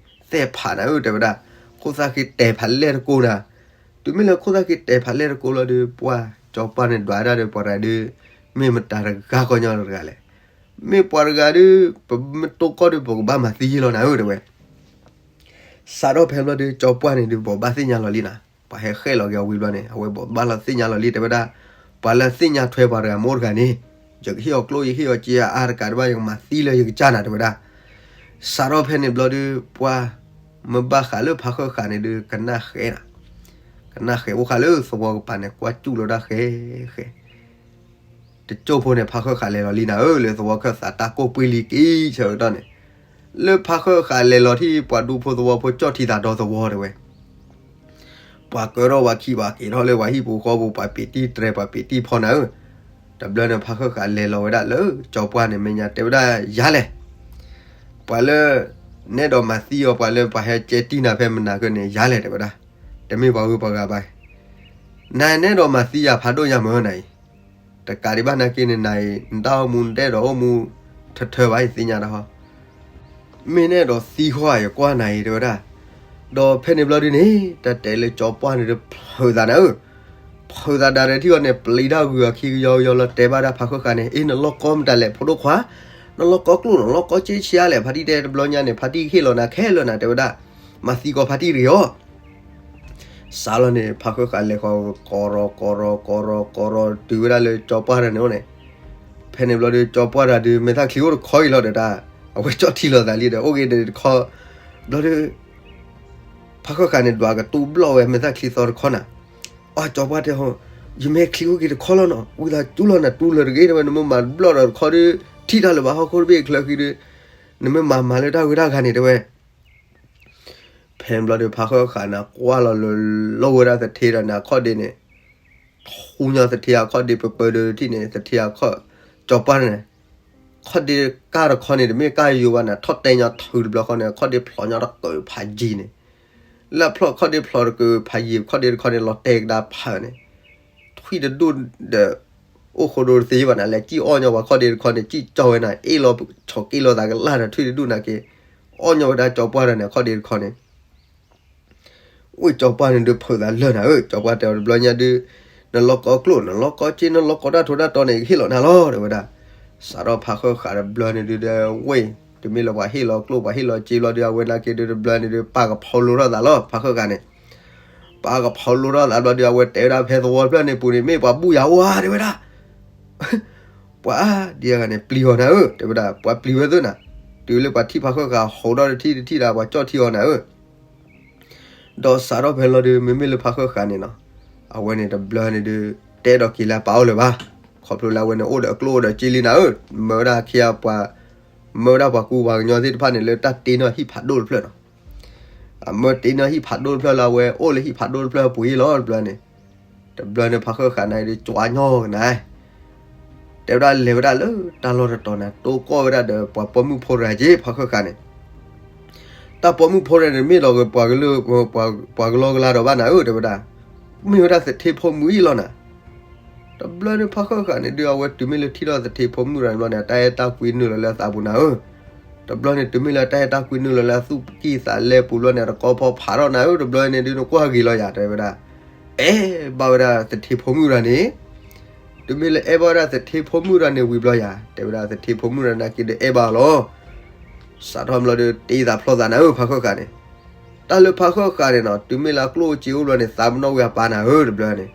သဲၣ်ဖးနၤဧၢတဲဝဲဒၣ်, ခိၣ်သၣ်ဃံတဲာ်ဖးလဲၢ်တကိးနၤ, တုၤမ့ၢ်လၢခိၣ်သၣ်ဃံတဲာ်ဖးလဲၢ်တကိးလီၤဒီးပှၢ်, ကၠီပှၢ်န့ၣ်ဒွးဒၣ်ဒီးပှၤတဂၤဒီး, မ့ၢ်မတၤတဂၤကီၢ်ညီတဂၤလဲၣ်, မ့ၢ်ပှၤတဂၤဒီး, ပမ့ၢ်တိၢ်ကီၢ်ဒီးပကဘၣ်မၤသံယ့ၢ်လီၤနၤဧၢတဲဝဲ စးထီၣ်ဖဲဘျီဒီးကၠီပှၢ်န့ၣ်ဒီးဘိးဘၣ်သ့ၣ်ညါလီၤလံနၤ, ပှၤဟဲဃဲလီၤက့ၤအီၤဝံၤဘျီန့ၣ် အဝဲဘိးဘၣ်လီၤသ့ၣ်ညါလီၤလံတဲဝဲဒၣ်, ပှၤလၢသ့ၣ်ညါထွဲပှၤတဂၤမ့ၢ်အိၣ်တဂၤန့ၣ်, ယကဟ့ၣ်အီၤကျိၣ်ယဟ့ၣ်အီၤစ့အါအါတကးတဘၣ် ယကမၤသံလၢယကစၢ်နၤတဲဝဲဒၣ်, စးထီၣ်ဖဲန့ၣ်ဘျီဒီးပှၢ်, မ့ၢ်ဘၣ်ဃးလၢဖးဃၢၤဃာ်န့ၣ်ဒီး ကနၣ်ဃဲနၤ, ကနၣ်ဃဲအိၣ်ဃာ်လၢသဝီကပၤန့ၣ် ကွၢ်စူၣ်လီၤဒၣ်ဃဲဃဲ တကၠိၢ်ဖိန့ၣ် ဖးဃၢၤဃာ်လဲၤလီၤလံနၤဧၢ လၢသဝီခၢၣ်သးတၢ်ကိၢ်ပှ့ၤလံက့ၤဆၢကတီၢ်န့ၣ်, လၢဖးဃၢၤဃာ်လဲၤလီၤထံၣ်ပှၤဒူဖိသဝီဖိကၠီၣ်ထံသးဒီသဝီတဲဝဲ, ပှၤကၢထီၣ်ပှၤခံပှၤက့ၤထီၣ်လၢပှၤဟံၣ်ပူၤဃီပူၤ ပှၤပ့ၤတံၢ်တြဲၤပှၤပ့ၤတံၢ်ဖီနၤဧၢ, တဘျီန့ၣ် ဖးဃၢၤဃာ်လဲၤလီၤဝဲဒၣ်လၢကၠီပှၢ်န့ၣ် မဲာ်ညါတဲဝဲဒၣ်ယၤလဲၣ် ပှၤလၢ, နဲဒိးမၤသံအီၤ ပှၤလၢပှၤဟဲကဲတံၢ်နၤဖဲမနၤကၢန့ၣ် ယၤလဲၣ်တဲဝဲဒၣ်, တမ့ၢ်ပှၤဂုၤပှၤဂၤဘၣ်, နနဲဒိးမၤသံယၤဖးဒိၣ်ညါမၢနၤအံၤ, တကးဒံးဘၣ်နာ်က့န့ၣ် နအံၤ နတၢ်အိၣ်မူနတအဲၣ်ဒိးအိၣ်မူ, ထၢထၢဘၣ်အံၤသ့ၣ်ညါတၢ်ဟီ, မ့ၢ်နအဲၣ်ဒိးသံဃီဧါ ယကွၢ်နၤအံၤတဲဝဲဒၣ်, ဒီးဖဲန့ၣ်ဘျီဒုန့ၣ် တၢ်တဲလၢကၠီပှၢ်န့ၣ်ဒီးဖုးသးနၤဧၢ, ဖုးသးဒၣ်ရဲၣ်ထံၣ်အီၤန့ၣ် ပျံၤတၢ်ဂုာ်အခံကယီကယီလီၤတဲဘၣ်ဒၣ်ဖးဃၢၤဃာ်န့ၣ် အ့ နလီၢ်ကီမတၤလဲၣ်ဖိဒိၣ်ခွါ, နလီၢ်ကီကျိၣ်နလီၢ်ကီစ့ဆံးအါလဲၣ် ဖါတံၢ်တဲတဘျီညါန့ၣ် ဖါတံၢ်ဟ့ၣ်လီၤနၤခဲလၢာ်နၤတဲဝဲဒၣ်, မၤသံကီးဖါတံၢ်တဂ့ၤအီၤ စးလီၤန့ၣ် ဖးဃၢၤဃာ်လဲၤဃီၤ ကီရၤ ကီရၤ ကီရၤ ကီရၤ တုၤဝဲဒၣ်လၢကၠီပှၢ်တဂၤန့ၣ်အိၣ်န့ၣ်, ဖဲန့ၣ်ဘျီဒီး ကၠီပှၢ်တဂၤဒီး မဲာ်သၣ်ချံအိၣ်တခီအံၤလီၤဒီးတၢ်, အဝဲကၠီၣ်ထံလီၤသးလံဒီး အိၣ်က့ၤဒီးတခီ, ဘျီဒီး ဖးဃၢၤဃာ်န့ၣ် ဒွးကတူၢ်ဘျီၣ်ဝဲမဲာ်သၣ်ချံသီတခီနၤ, အီ ကၠီပှၢ်တဲဟီ, ယမဲာ်ချံအိၣ်က့ၤတခီလီၤနီၤ ဝံသးစူၤလီၤနၤတူၢ်လၢၤတဂ့ၤတဲဝဲ နမ့ၢ်မၤဘျီၣ်ဒီးတခီဒီး ထံၣ်တၢ်လၢၤဘၣ်ဟီၣ်ခိၣ်တဘ့ၣ်ချၢဃံဒီး, နမ့ၢ်မၤမၤလၢတၢ်ဂ့ၢ်တၢ်ဂၤန့ၣ်တဲဝဲ ဖဲန့ၣ်ဘျီဒီး ဖးဃၢၤဃာ်န့ၣ် ကွၢ်လီၤလၢလိၣ်ဝဲဒၣ်သထ့ဒီးန့ၣ် အခီၣ်ဒ့န့ၣ်, ထူညါသထ့အခီၣ်ဒ့ပၢပၢဒီးထံၣ်န့ၣ် သထ့အခီၣ်, ကၠီပှၢ်န့ၣ်, ခီၣ်ဒ့ကၢ်တခီန့ၣ် တမ့ၢ်ကၢ်ယိာ်ဘၣ်န့ၣ် ထီၣ်တဲညီထုးတဘျီဃီန့ၣ် ခီၣ်ဒ့ဖျိးညီတကၢၢ်ဖးယံၤန့ၣ်, လၢဖျီၣ်ခီၣ်ဒ့ဖျိးတကၢၢ်ဖးယံၤ ခီၣ်ဒ့တခီန့ၣ် လီၤတဲာ်ကဒါဖးန့ၣ်, ထွံၣ်တဒူၣ်ဒီး အိၣ်ဃိဒိတသ့ဘၣ်န့ၣ် လဲၤစံၣ်အီၣ်ညီပှၤခီၣ်ဒ့တခီန့ၣ် စံၣ်ကၠီဝဲန့ၣ် အ့ၣ်လီၤဆီၣ်က့ၣ်လီၤသးကလၢ်ဒီးထွံၣ်တဒူၣ်နာ်က့, အီၣ်ညီဝဲဒၣ်ကၠီပှၢ်ဒီးန့ၣ် ခီၣ်ဒ့တခီန့ၣ် ဝ့ၢ်ကၠီပှၢ်န့ၣ်ဒုးဖုးသးလၢာ်နၤဧၢ, ကၠီပှၢ်တဲအီၤတဘျီညါဒုး, နလီၢ်ကီကျိၣ် နလီၢ်ကီစ့ နလီၢ်ကီတၢ်ထူးတၢ်တီၤန့ၣ် ယကဟ့ၣ်လီၤနၤလီၤ တဲဝဲဒၣ်. စးထီၣ်ဖးဃၢၣ်ဃာ်တဘျီန့ၣ်ဒုးဒီးဝ့ၢ်, တမ့ၢ်လၢပှၤဟ့ၣ်လီၤကျိၣ်ပှၤဟ့ၣ်လီၤစ့ဘျီဒုး အဝဲနာ်က့ဒုးတဘျီန့ၣ်ဒုး ပာ်ကဖီလိထီၣ်သးလီၤ ဖးဃၢၣ်ဃာ်န့ၣ် ပာ်ကဖီလိထီၣ်သးဘျီဒုး အဝဲတဲဝဲဒၣ်ဖဲသဝီတဖျၢၣ်န့ၣ်ပူၤန့ၣ် မ့ၢ်ပှၤဘူၣ်ယၤဝါ တဲဝဲဒၣ် ပှၤဒ်အဂၤန့ၣ် ပျံၤအီၤနၤဧၢ, တဲဝဲဒၣ် ပှၤပျံၤဝဲသ့ၣ်နၤ, တုၤလၢပှၤထံၣ်ဖးဃၢၣ်ဃာ်ဟီၣ်ဒီတထံၣ်တထံၣ်ဒီး ပှၤကၠီၣ်ထံအီၤနၤဧၢ. ဒီးစးထီၣ်ဖဲလီၤဒုး မ့မ့ၢ်လၢဖးဃၢၣ်ဃာ်န့ၣ်နီၤ, အဝဲန့ၣ်တဘျီန့ၣ်ဒုး တဲဒီးက့ၤလၢပၢ်အိၣ်လၢၤဘၣ်. ခီဖျိလၢအဝဲန့ၣ်အိၣ်ဒီးအကျိၣ်အိၣ်ဒီးစ့လံနၤဧၢ, မၢဝဲဒၣ်ခ့ပှၤ, မၢဝဲဒၣ်ပှၤကူပှၤကညီသ့ၣ်တဖၣ်န့ၣ် လၢတၢ်တ့နီၢ်ဟံၣ်ဖးဒိၣ်တဖျၢၣ်နီၤ. အမၢတ့နီၢ်ဟံၣ်ဖးဒိၣ်တဖျၢၣ်လၢအဝဲအိၣ်လၢဟံၣ်ဖးဒိၣ်တဖျၢၣ်ပူၤအံၤလီၤ တဘျီန့ၣ်, တဘျီန့ၣ်ဖးဃၢၣ်ဃာ်န့ၣ်ဒုး ကၠီညီကနၤ တဲဝဲဒၣ်လဲၤဝဲဒၣ်လၢတၢ်လီၢ်တတီၤန့ၣ် တိၢ်ကီၢ်ဝဲဒၣ်ဒီးပှၤပိာ်မုၣ်ဖိတဂၤက့ၤ ဖးဃၢၣ်ဃာ်န့ၣ်, တၢ်ပိာ်မုၣ်ဖိတဂၤန့ၣ် မ့ၢ်လီၤက့ၤပှၤကလီကလါဒီးဘၣ်နၤဧၢ တဲဝဲဒၣ်, မ့ၢ်ဝဲဒၣ်သထ့ဖိမုၣ်အံၤလီၤနၤ. တဘျီန့ၣ်ဖးဃၢၣ်ဃာ်န့ၣ်ဒုး အဝဲတုၤမ့ၢ်လၢထံၣ်ထီၣ်သထ့ဖိမုၣ်တဂၤန့ၣ်ဘျီန့ၣ် တၢ်အဲၣ်တၢ်ကွံနုာ်လီၤလၢအသးပူၤနၤဧၢ. တဘျီန့ၣ်တုၤမ့ၢ်လၢတၢ်အဲၣ်တၢ်ကွံနုာ်လီၤလၢအသူၣ်ကံၢ်သးလဲပူၤဘျီန့ၣ် တကီဖီဖးထီၣ်နၤဧၢ တဘျီန့ၣ်ဒုး နကွၢ်ဂ့ၤလီၤယၤ တဲဝဲဒၣ်, အဲၣ်ဘၣ်ဝဲဒၣ်သထ့ဖိမုၣ်တဂၤန့ၣ်, တုၤမ့ၢ်လၢအဲၣ်ဘၣ်ဝဲဒၣ်သထ့ဖိမုၣ်တဂၤန့ၣ်ဝံၤဘျီယၤ တဲဝဲဒၣ်သထ့ဖိမုၣ်တဂၤနာ်က့ဒုးအဲၣ်ဘၣ်အီၤလီၤ. စးထီၣ်ဘျီဒုး တ့သးဖျီသးနၤဧၢ ဖးဃၢၣ်ဃာ်န့ၣ်, တၢ်လၢဖးဃၢၣ်ဃာ်န့ၣ်နီၤ တုၤမ့ၢ်လၢအကျိၣ်အိၣ်စ့အိၣ်ဘျီန့ၣ် သးပနီၣ်ဝဲအပၢ်နၤဧၢ တဘျီန့ၣ်,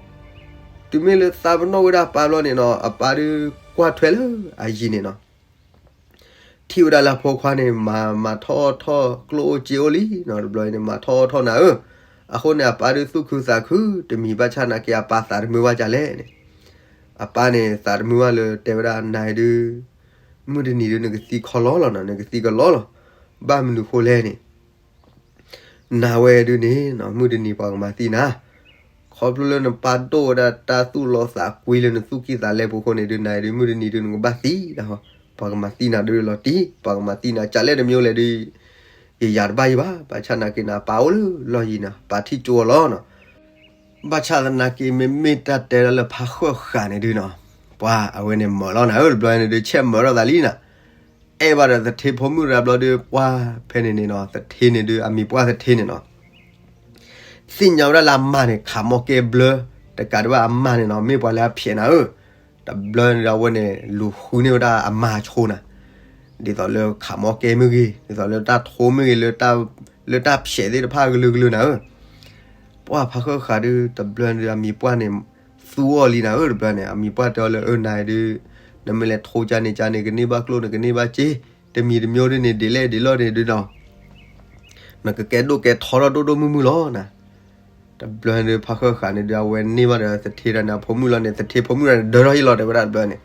တုၤမ့ၢ်လၢသးပနီၣ်ဝဲဒၣ်အပၢ်ဘျီန့ၣ်နီၤ အပၢ်ဒုးကွၢ်ထွဲလၢအယံၤန့ၣ်နီၤ ထံၣ်ဝဲဒၣ်လၢအဖိခွါန့ၣ် မၤမၤထီၣ်ထီၣ်ကျိၣ်အိၣ်စ့အိၣ်လံနီၤ တဘျီန့ၣ် မၤထီၣ်ထီၣ်နၤဧၢ. အဃိန့ၣ် အပၢ်ဒုးသူၣ်ခုသးခုတမံၤ ဘၣ်ဆၣ်နာ်က့အပၢ်သးတမုာ်ဘၣ်ဒ်လဲၣ်န့ၣ်, အပၢ်န့ၣ်သးတမုာ်ဘၣ်လၢတဲဝဲဒၣ်နၤဒုး မုၢ်တနံၤဒုး နကသံခီလီလီၤနီၤ နကသံကလီလီၤ. ဘၣ်မနုၤဃိလဲၣ်န့ၣ် နၤဝဲဒုးန့ၣ်နီၤ မုၢ်တနံၤပှၤကမၤသံနၤ, ခီဖျိလၢနပာ်ဒိၣ်ဝဲဒၣ်တၢ်သူၣ်လီသးကွံလၢနသူၣ်ကံၢ်သးလဲပူၤအဃိန့ၣ်ဒုး နၤဒုး မုၢ်တနံၤဒုး နကဘၣ်သံဒၣ်ဟီ, ပှၤကမၤသံနၤဒုးလီၤတံၢ် ပှၤကမၤသံနၤကလဲၣ်တမံၤလဲၣ်ဒုး ယယၤတဘၣ်ယံၤဘၣ်. ဘၣ်ဆၣ်နာ်က့န့ၣ် အပၢ်အိၣ်လၢလီၢ်ယံၤနီၤ ပၢ်ထံၣ်ကၠိအီၤလီၤနီၤ. ဘၣ်ဆၣ်သနာ်က့ မ့မ့ၢ်တၢ်တဲဒၣ်လၢဖးဃၢၣ်ဃာ်န့ၣ်ဒုးနီၤ ပှၤအဝဲန့ၣ်မၢလီၤနၤဧၢ တဘျီန့ၣ်ဒုး ဆဲးမၢထီၣ်သးလံနၤ. အဲၣ်ဘၣ်ဒီးသထ့ဖိမုၣ်တဂၤဘျီဒုး ပှၤဖဲန့ၣ်န့ၣ်နီၤ သထ့န့ၣ်ဒုး အမံၤပှၢ်သထ့န့ၣ်နီၤ သ့ၣ်ညါဝဲဒၣ်လၢအမါန့ၣ် ခးမီၢ်ကဲဘျၢ, တကးဒံးဘၣ်အမါန့ၣ်နီၤ မ့ၢ်ပှၤလၢအဖျဲးနၤဧၢ. တဘျီန့ၣ်ဒီးအဝဲန့ၣ် လူၤဃုန့ၢ်ဝဲဒၣ်အမါအဆိနၤ, ဒ်သိးလၢခးမီၢ်ကဲမ့ၢ်ဂ့ၤ, ဒ်သိးလၢတၢ်ထိမ့ၢ်ဂ့ၤ, လၢတၢ်ဖျဲးသ့ၣ်တဖၣ်ကလုာ်ကလုာ်နၤဧၢ. ပှၤဖးဃၢၣ်ဃာ်ဒုး တဘျီန့ၣ်ဒီးအမံၤပှၢ်န့ၣ် သူအီၤလံနၤဧၢ. တဘျီန့ၣ် အမံၤပှၢ်တဲအီၤလၢအၢနၤဒုး နမ့ၢ်လဲၤထိကၢ်န့ၣ်ကၢ်န့ၣ် ကန့ၢ်ဘၣ်ကျိၣ်န့ၣ် ကန့ၢ်ဘၣ်စ့, တမံၤတမံၤဒ်န့ၣ် ဒ်လဲၣ်ဒ်လဲၣ်န့ၣ်ဒုးနီၤ နကကဲဒိၣ်ကဲထီထီၣ်ဒိၣ်ဒိၣ်မုၢ်မုၢ်လီၤနၤ. တဘျီန့ၣ်ဒုး ဖးဃၢၣ်ဃာ်န့ၣ်ဒုး အဝဲန့ၢ်ဘၣ်ဒီးသထ့တဂၤန့ၣ် အဖိမုၣ်လီၤန့ၣ် သထ့ဖိမုၣ်တဂၤန့ၣ် ဒၢထီၣ်ဟ့ၣ်လီၤတဲဝဲဒၣ်တဘျီန့ၣ်,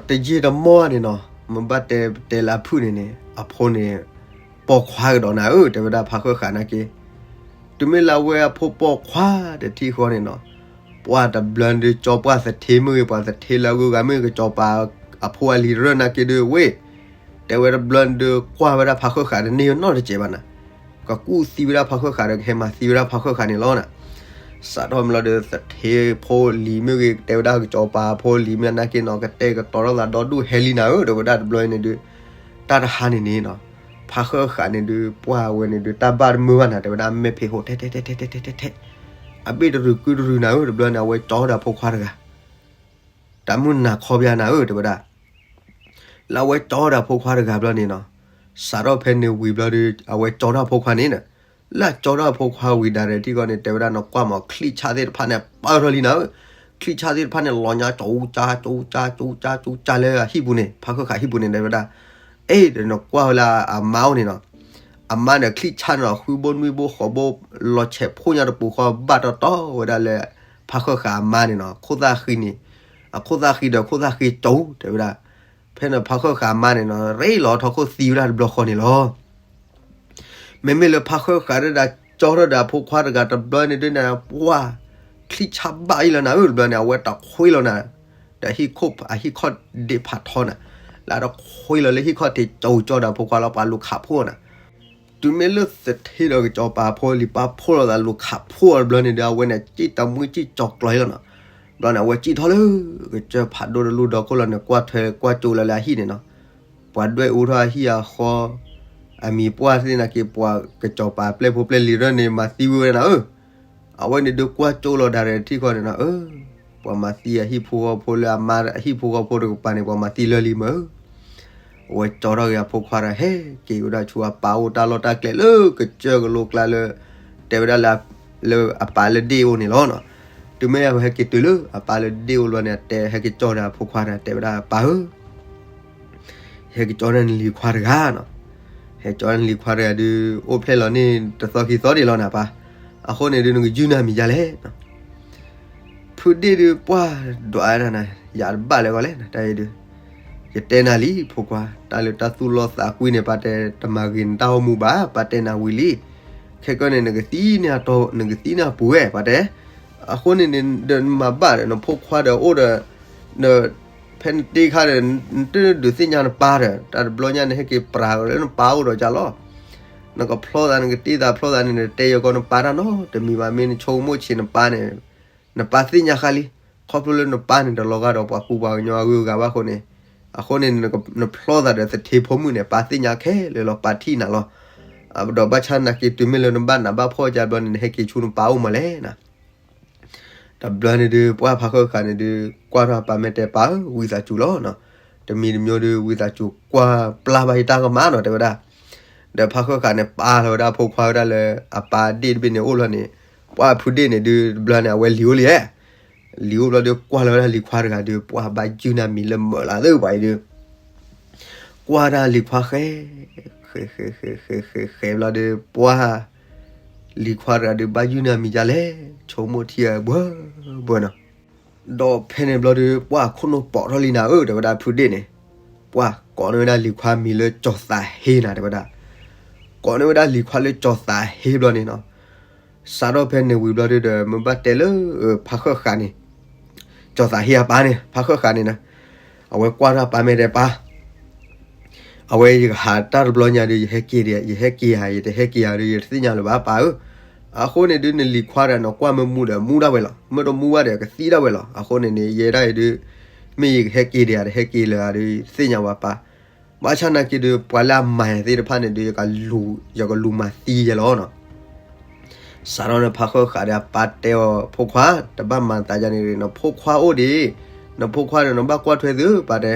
ဒီးတယံာ်တမီၢ်န့ၣ်နီၤ မ့ၢ်ဘၣ်တဲတဲလၢအဖုၣ်န့ၣ်န့ၣ် အဖိန့ၣ် ပိာ်ခွါကဒီးနၤဧၢ တဲဝဲဒၣ်ဖးဃၢၣ်ဃာ်နာ်က့ တုၤမ့ၢ်လၢအဝဲအဖိပိာ်ခွါတထံၣ်ဃီန့ၣ်နီၤ ပှၤတဘျီန့ၣ်ဒုး ကၠီပှၢ်သထ့မ့ၢ်ဂ့ၤ ပှၤသထ့လၢအဂုၤအဂၤမ့ၢ်ဂ့ၤ ကစီၤပၤအဖိအလံၤတရၢၣ်နာ်က့ဒုးဝ့ၢ်, တဲဝဲတဘျီန့ၣ်ဒုး ကွၢ်ဝဲဒၣ်ဖးဃၢၣ်ဃာ်တန့ၢ်နီတစဲးဘၣ်နၤ, ကကူၣ်သံဝဲဒၣ်ဖးဃၢၣ်ဃာ်ဒီး ကဟဲမၤသံဝဲဒၣ်ဖးဃၢၣ်ဃာ်န့ၣ်လီၤနၤ. စးထီၣ်မ့ၢ်လီၤဒီး သထ့ဖိလံၤမ့ၢ်ဂ့ၤ တဲဝဲဒၣ်ကစီၤပၤဖိလံၤမ့ၢ်နာ်က့နီၤ ကတဲာ်ကတီၤထီၣ်သးဒီဒူၣ်ဟဲလံနၤဧၢ တဲဝဲဒၣ်တဘျီန့ၣ်ဒုး, တၢ်တဟါန့ၣ်န့ၣ်နီၤ ဖးဃၢၣ်ဃာ်န့ၣ်ဒုး ပှၢ်ဝဲန့ၣ်ဒုး တၢ်ဘၣ်တမုာ်ဘၣ်နၤ တဲဝဲဒၣ် မဲာ်ဖံးဟိးထဲထဲထဲထဲထဲထဲထဲ အဘ့ၣ်တရုၤကုတရုၤနၤဧၢ တဘျီန့ၣ် အဝဲကၠီဒီးအဖိခွါတဂၤ တၢ်မုၢ်နၤခီပယါနၤဧၢ တဲဝဲဒၣ် လၢအဝဲကၠီဒီးအဖိခွါတဂၤဘျီန့ၣ်နီၤ, စးထီၣ်ဖဲန့ၣ်ဝံၤဘျီဒီး အဝဲကၠီထီၣ်အဖိခွါန့ၣ်, လၢအကၠီထီၣ်အဖိခွါဝံၤဒၣ်ဒီး ထံကီၢ်န့ၣ် တဲဝဲဒၣ်နကွၢ်မး ချံၣ်ဆၣ်သ့ၣ်တဖၣ်န့ၣ် ပၢၢ်ထီၣ်လံနၤဧၢ, ချံၣ်ဆၣ်သ့ၣ်တဖၣ်န့ၣ် လီၤညါ ကၠူကၠူကၠူကၠူကၠူကၠူကၠူလၢအဟံၣ်ပူၤန့ၣ် ဖးဃၢၣ်ဃာ်ဟံၣ်ပူၤန့ၣ် တဲဝဲဒၣ်, အဲၣ်ဒီးနကွၢ်ဝဲလၢအမါအိၣ်န့ၣ်နီၤ, အမါန့ၣ် ချံၣ်ဆၣ်န့ၣ် ဃုဘိနွံဘိဃိးဘိ လီၤဆဲးဖိညါတပူၤဃီ ဘၣ်တီတီဝဲဒၣ်လၢ ဖးဃၢၣ်ဃာ်အမါန့ၣ်နီၤ ခိၣ်သၣ်ဃံန့ၣ်, အခိၣ်သၣ်ဃံဒီးခိၣ်သၣ်ဃံကၠူ တဲဝဲဒၣ်, ဖဲန့ၣ်ဖးဃၢၣ်ဃာ်အမါန့ၣ်နီၤ ရ့လီၤထီၣ်ခိၣ်သံဝဲဒၣ်တဘျီဃီန့ၣ်လီၤ. မ့မ့ၢ်လၢဖးဃၢၣ်ဃာ်ဒၣ်ဒီး ကၠီထီၣ်ဒီးအဖိခွါတဂၤတဘျီန့ၣ်ဒုးန့ၣ် ပှၢ် ချံၣ်ဆၣ်ဘၣ်အံၤလီၤနၤဧၢ တဘျီန့ၣ် အဝဲတခွ့လီၤနၤ, ဒီးဟံၣ်ခိၣ်အဟံၣ်ခီၣ်ဒ့ဖးထီနၤ, လၢတခွ့လီၤလၢဟံၣ်ခီၣ်ထံး ကၠီကၠီဒီးဖိခွါလီၤ ပှၤလူၤခးဖှိၣ်နၤ. တုၤမ့ၢ်လၢသထ့ဒီးကစီၤပၤဖိလံၤပာ်ဖှိၣ်လိာ်သး လူၤခးဖှိၣ်အီၤတဘျီန့ၣ်ဒီး အဝဲန့ၣ်စံၣ်တမှံစံၣ်ကၠီၤကျီၤလီၤနီၤ. ဘျီန့ၣ် အဝဲစံၣ်ထီၣ်လၢ ကစၢၢ်ဖးဒိၣ်တလူဒီခိၣ်လီၤန့ၣ် ကွၢ်ထွဲကွၢ်ကၠိလၢလၢအဟံၣ်န့ၣ်နီၤ. ပှၤဒွဲၣ်အူထီၣ်အဟံၣ်အဃီ အမံၤပှၢ်သ့ၣ်နာ်က့ ပှၤကစီၤပၤပျဲၢ်ဖိပျဲၢ်လံၤရၢၢ်န့ၣ် မၤသံဝဲဝဲနၤဧၢ. အဝဲန့ၣ်ဒုးကွၢ်ကၠိလီၤဒၣ်ရဲၣ်ထံၣ်ဃီန့ၣ်နီၤ အၢ ပှၤမၤသံအဟံၣ်ဖိဃီဖိလၢအမါအဟံၣ်ဖိဃီဖိတကပၤန့ၣ် ပှၤမၤသံလၢလံမၢ်. အဝဲကၠီထီၣ်က့ၤအဖိခွါဒီး ဟဲက့ၤဝဲဒၣ်ဆူအပၢ်အိၣ်တၢ်လီၢ်တၢ်ကျဲလၢကစၢၢ်ကလိကျါလၢ တဲဝဲဒၣ်လၢ လၢအပၢ်လၢဒ့ၣ်အိၣ်န့ၣ်လီၤနီၤ. တုၤမ့ၢ်အဝဲဟဲက့ၤတုၤလၢအပၢ်လၢဒ့ၣ်အိၣ်ဘျီန့ၣ် အတဲဟဲက့ၤကၠီဒီးအဖိခွါဒီး တဲဝဲဒၣ် ပၢ်ဧၢ ဟဲက့ၤကၠီန့ၢ်နလံၤခွါတဂၤနီၤ. ဟဲကၠီန့ၢ်နလံၤခွါတဂၤဒုး အိၣ်ဖျဲၣ်လီၤန့ၢ်တသီခံသီဒံးလီၤနၤပၢ်. အဃိန့ၣ်ဒုး နကယုၢ်နၤမံၤဒ်လဲၣ်. ဖုဒ့ၣ်ဒုး ပှၢ်ဒွးနၤ ယၤတဘၣ်လၢၤဂီၤလဲၣ် တၢ်အံၤဒုး ယတဲနၤလံ ဖိခွါ, တၢ်လၢတၢ်သူၣ်လီသးကွံန့ၣ် ပၢ်တဲ တမၤဂ့ၤနတၢ်အိၣ်မူဘၣ်, ပၢ်တဲနၤဝံၤလံ. ခဲကနံၣ်န့ၣ် နကသံန့ၢ်အတီ, နကသံန့ၢ်အပူၤဝဲ ပၢ်တဲ. အဃိန့ၣ်န့ၣ် ဒီးနမၤဘၣ်ဒီး နဖိခွါဒီးအိၣ်ဒီး ဖဲနတ့ခါဒီး နတဒုးသ့ၣ်ညါနပၢ်ဒီး တၢ်တဘျီညါန့ၣ် ဟဲက့ၤပြးလၢနပၢ်အိၣ်ဒီးကၢ်လီၤ. နကဖျီသး နကတ့သးဖျီသးန့ၣ် နတဲယၤကီးနပၢ်တၢ်နီတမံၤဘၣ်. မ့ၢ်နဆိကမိၣ်ဆံးနပၢ်န့ၣ် နပၢ်သ့ၣ်ညါဃါလံ. ခီဖျိလၢနပၢ်န့ၣ် တလီၤဂာ်ဒီးပှၤကူပှၤကညီအဂုၤအဂၤဘၣ်အဃိန့ၣ်, အဃိန့ၣ် နဖျီသးဒီးသထ့ဖိမုၣ်န့ၣ် ပၢ်သ့ၣ်ညါခဲလၢာ်လီၤ, ပၢ်ထံၣ်နၤလီၤ. ဒီးဘၣ်ဆၣ်နာ်က့ တုၤမ့ၢ်လၢနဘၣ်နးဘၣ်ဖှီၣ်ကၢ်ဘျီန့ၣ် နဟဲက့ၤဆူနပၢ်အိၣ်မးလဲၣ်နၤ. တဘျီန့ၣ်ဒုး ပှၢ်ဖးဃၢဃာ်န့ၣ်ဒုး ကွၢ်ထီၣ်အပၢ်မဲာ်တဲ ပၢ်ဧၢ ဝံသးစူၤလီၤ. တမံၤတမံၤဒုး ဝံသးစူၤကွၢ်ပျၢ်ဘၣ်ယတၢ်ကမၣ်နီၤ တဲဝဲဒၣ်. ဒီးဖးဃၢဃာ်န့ၣ် ပာ်လီၤဝဲဒၣ်ဖိခွါဝဲဒၣ်လၢ အပၢ်ဒ့ၣ်တဘ့ၣ်န့ၣ်အိၣ်လီၤန့ၣ်, ပှၢ်ဖုဒ့ၣ်န့ၣ်ဒုး တဘျီန့ၣ် အဝဲလံၤအိၣ်လံဧါ. လံၤအိၣ်ဘျီဒုး ကွၢ်လီၤဝဲဒၣ်လံၤခွါတဂၤဒုး ပှၢ်ဘၣ်ယုၢ်နၤမံၤလၢမၢာ်လၢသ့ၣ်ပှၤအံၤဒုး ကွၢ်ဒၣ်လံၤခွါဃဲ, ဃဲ ဃဲ ဃဲ ဃဲ ဃဲ ဃဲဘျီဒီး ပှၢ်လံၤခွါတဂၤဒုး ဘၣ်ယုၢ်နၤမံၤဒ်လဲၣ်, ဆိကမိၣ်ထံအဘှၢဘှၢနီၤ. ဒီးဖဲန့ၣ်ဘျီဒီး ပှၢ်ခိၣ်နူာ်ပိာ်ထီၣ်လံနၤဧၢ တဲဝဲဒၣ်ဖုဒ့ၣ်န့ၣ်, ပှၢ်ကိးန့ၢ်ဝဲဒၣ်လံၤခွါမံၤလၢကၠီၤသးဟ့နၤ တဲဝဲဒၣ်. ကိးန့ၢ်ဝဲဒၣ်လံၤခွါလၢကၠီၤသးဟ့ဘျီန့ၣ်နီၤ. စးထီၣ်ဖဲန့ၣ်ဝံၤဘျီဒီး မ့ၢ်ဘၣ်တဲလၢ ဖးဃၢဃာ်န့ၣ်, ကၠီၤသးဟ့အပၢ်န့ၣ် ဖးဃၢဃာ်န့ၣ်နီၤ, အဝဲကွၢ်ထီၣ်အပၢ်မဲာ်တဲ ပၢ် အဝဲယကဟးတၢ်တဘျီညါဒီး ယဟဲက့ၤဒီး ယဟဲက့ၤဧါ ယတဟဲက့ၤဧါဒီး ယတသ့ၣ်ညါလၢၤဘၣ် ပၢ်ဧၢ. အဃိန့ၣ်ဒုး နလံၤခွါဒီး နကွၢ်မ့ၢ်မူဒီး မူဒၣ်ဝဲလီၤ, မ့ၢ်တမူဘၣ်ဒီး ကသံဒၣ်ဝဲလီၤ. အဃိန့ၣ်န့ၣ် ယဲဒၣ်အံၤဒုး မ့ၢ်ယကဟဲက့ၤဒီးဧါ တဟဲက့ၤလၢၤဧါဒီး ယတသ့ၣ်ညါဘၣ် ပၢ်. ဘၣ်ဆၣ်နာ်က့ဒုး ပှၤလၢအမၤယၤသ့ၣ်တဖၣ်န့ၣ်ဒုး ယကလူၤ ယကလူၤမၤသံယဲလီၤနီၤ. စးထီၣ်န့ၣ် ဖးဃၢဃာ်ဒီးအပၢ်တဲအီၤ ဖိခွါ တဘၣ်မၤသးဒ်န့ၣ်, နဖိခွါအိၣ်ဒံး, နဖိခွါဒီး နဘၣ်ကွၢ်ထွဲသု ပၢ်တဲ.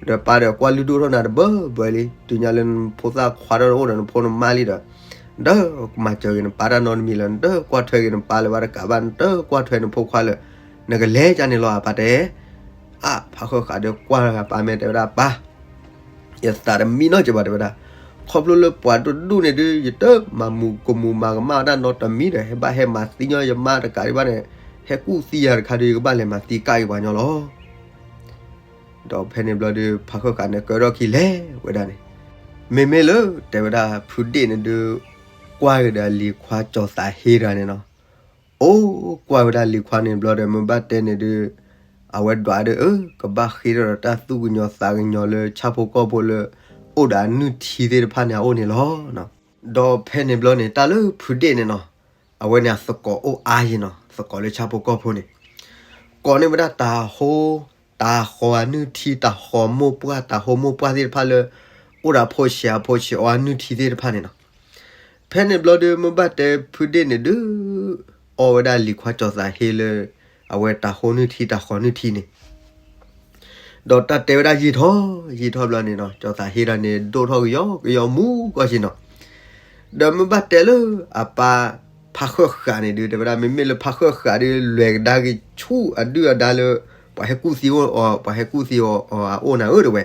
ဒီးပၢ်ဒီးကွၢ်လုၢ်ဒိၣ်ထီၣ်နၤတဘၢဘၢလံ, တုၤညါလၢနဖိသၣ်ခွါထီၣ်အိၣ်ဒီးနဖိနမါလံဒီး နတမၤစၢၤက့ၤနပၢ်တၢ်နီတမံၤလၢၤ, နတကွၢ်ထွဲက့ၤနပၢ်လၢၤဘၣ်တကးဘၣ်, နတကွၢ်ထွဲနဖိခွါလၢၤ, နကလဲၤကၢ်န့ၣ်လီၤ အပၢ်တဲ. အါ ဖးဃၢဃာ်ဒီးကွၢ်လီၤပၢ်မဲာ်တဲဝဲဒၣ် ပၢ် ယသးတမံနီတစဲးဘၣ် တဲဝဲဒၣ်. ခီဖျိလၢပှၤတဒူၣ်န့ၣ်ဒုး ယတမၤမုာ်ကမူၤမၤကမၣ်တၢ်နီတမံၤဒီး ဟဲဘၣ်ဟဲမၤသံညီယမါတကးဒံးဘၣ်န့ၣ်, ဟဲကူၣ်သံယၤတခါဒီး ယကဘၣ်လဲၤမၤသံကၣ်က့ၤပှၤညီလီၤ. ဒီးဖဲန့ၣ်ဘျီဒီး ဖးဃၢဃာ်န့ၣ် ကၢထီၣ်ခံလဲၤဝဲဒၣ်န့ၣ်, မ့မ့ၢ်လၢတဲဝဲဒၣ်ဖုဒ့ၣ်န့ၣ်ဒုး ကွၢ်က့ၤဒီးလံၤခွါကၠီၤသးဟ့တဂၤန့ၣ်နီၤ. အိၣ်ကွၢ်ဝဲဒၣ်လံၤခွါန့ၣ်ဘျီဒီး မ့ၢ်ဘၣ်တဲန့ၣ်ဒုး အဝဲဒွးဒီး အၢ ကဘၣ်ဃ့ထီၣ်ဒီးတၢ်သူၣ်ကညီၤသးကညီၤလၢဆၣ်ဖိကီၢ်ဖိလၢ အိၣ်ဒီးအနုၢ်ထံသ့ၣ်တဖၣ်န့ၣ် အအိၣ်န့ၣ်လီၤ. ဒီးဖဲန့ၣ်ဘျီန့ၣ် တၢ်လၢဖုဒ့ၣ်န့ၣ်နီၤ, အဝဲန့ၣ်အသကိးအိၣ်အါယံၤနီၤ, သကိးလၢဆၣ်ဖိကီၢ်ဖိန့ၣ် ကိးန့ၢ်ဝဲဒၣ်တၤဟိ, တၤဃီၤအနုၢ်ထံ, တၤဃီၤမိၢ်ပှၢ်, တၤဟိမိၢ်ပှၢ်သ့ၣ်တဖၣ်လၢ အိၣ်ဒီးအဖိဆံးအဖိဆံးအီၤအနုၢ်ထံသ့ၣ်တဖၣ်န့ၣ်နီၤ. ဖဲန့ၣ်ဘျီဒီး မ့ၢ်ဘၣ်တဲဖုဒ့ၣ်န့ၣ်ဒုး အီဝဲဒၣ်လံၤခွါကၠီၤသးဟ့လၢ အဝဲတၤဟိနုၢ်ထံ တၤဃီၤနုၢ်ထံန့ၣ် ဒီးတၢ်တဲဝဲဒၣ်ယံာ်ထီၣ်ယံာ်ထီၣ်ဘျီန့ၣ်နီၤ, ကၠီၤသးဟ့တဂၤန့ၣ် ဒိၣ်ထီၣ်ကယီကယီမူကီၢ်ဆ့နီၤ. ဒီးမ့ၢ်ဘၣ်တဲလၢအပၢ်ဖးဃၢဃာ်န့ၣ်ဒုး တဲဝဲဒၣ် မ့မ့ၢ်လၢဖးဃၢဃာ်ဒုး လဲၤကဒါက့ၤဆူအဒုၣ်အဒါလၢ ပှၤဟဲကူၣ်သံအီၤ, ပှၤဟဲကူၣ်သံအီၤအအိၣ်နၤဧၢ တဲဝဲ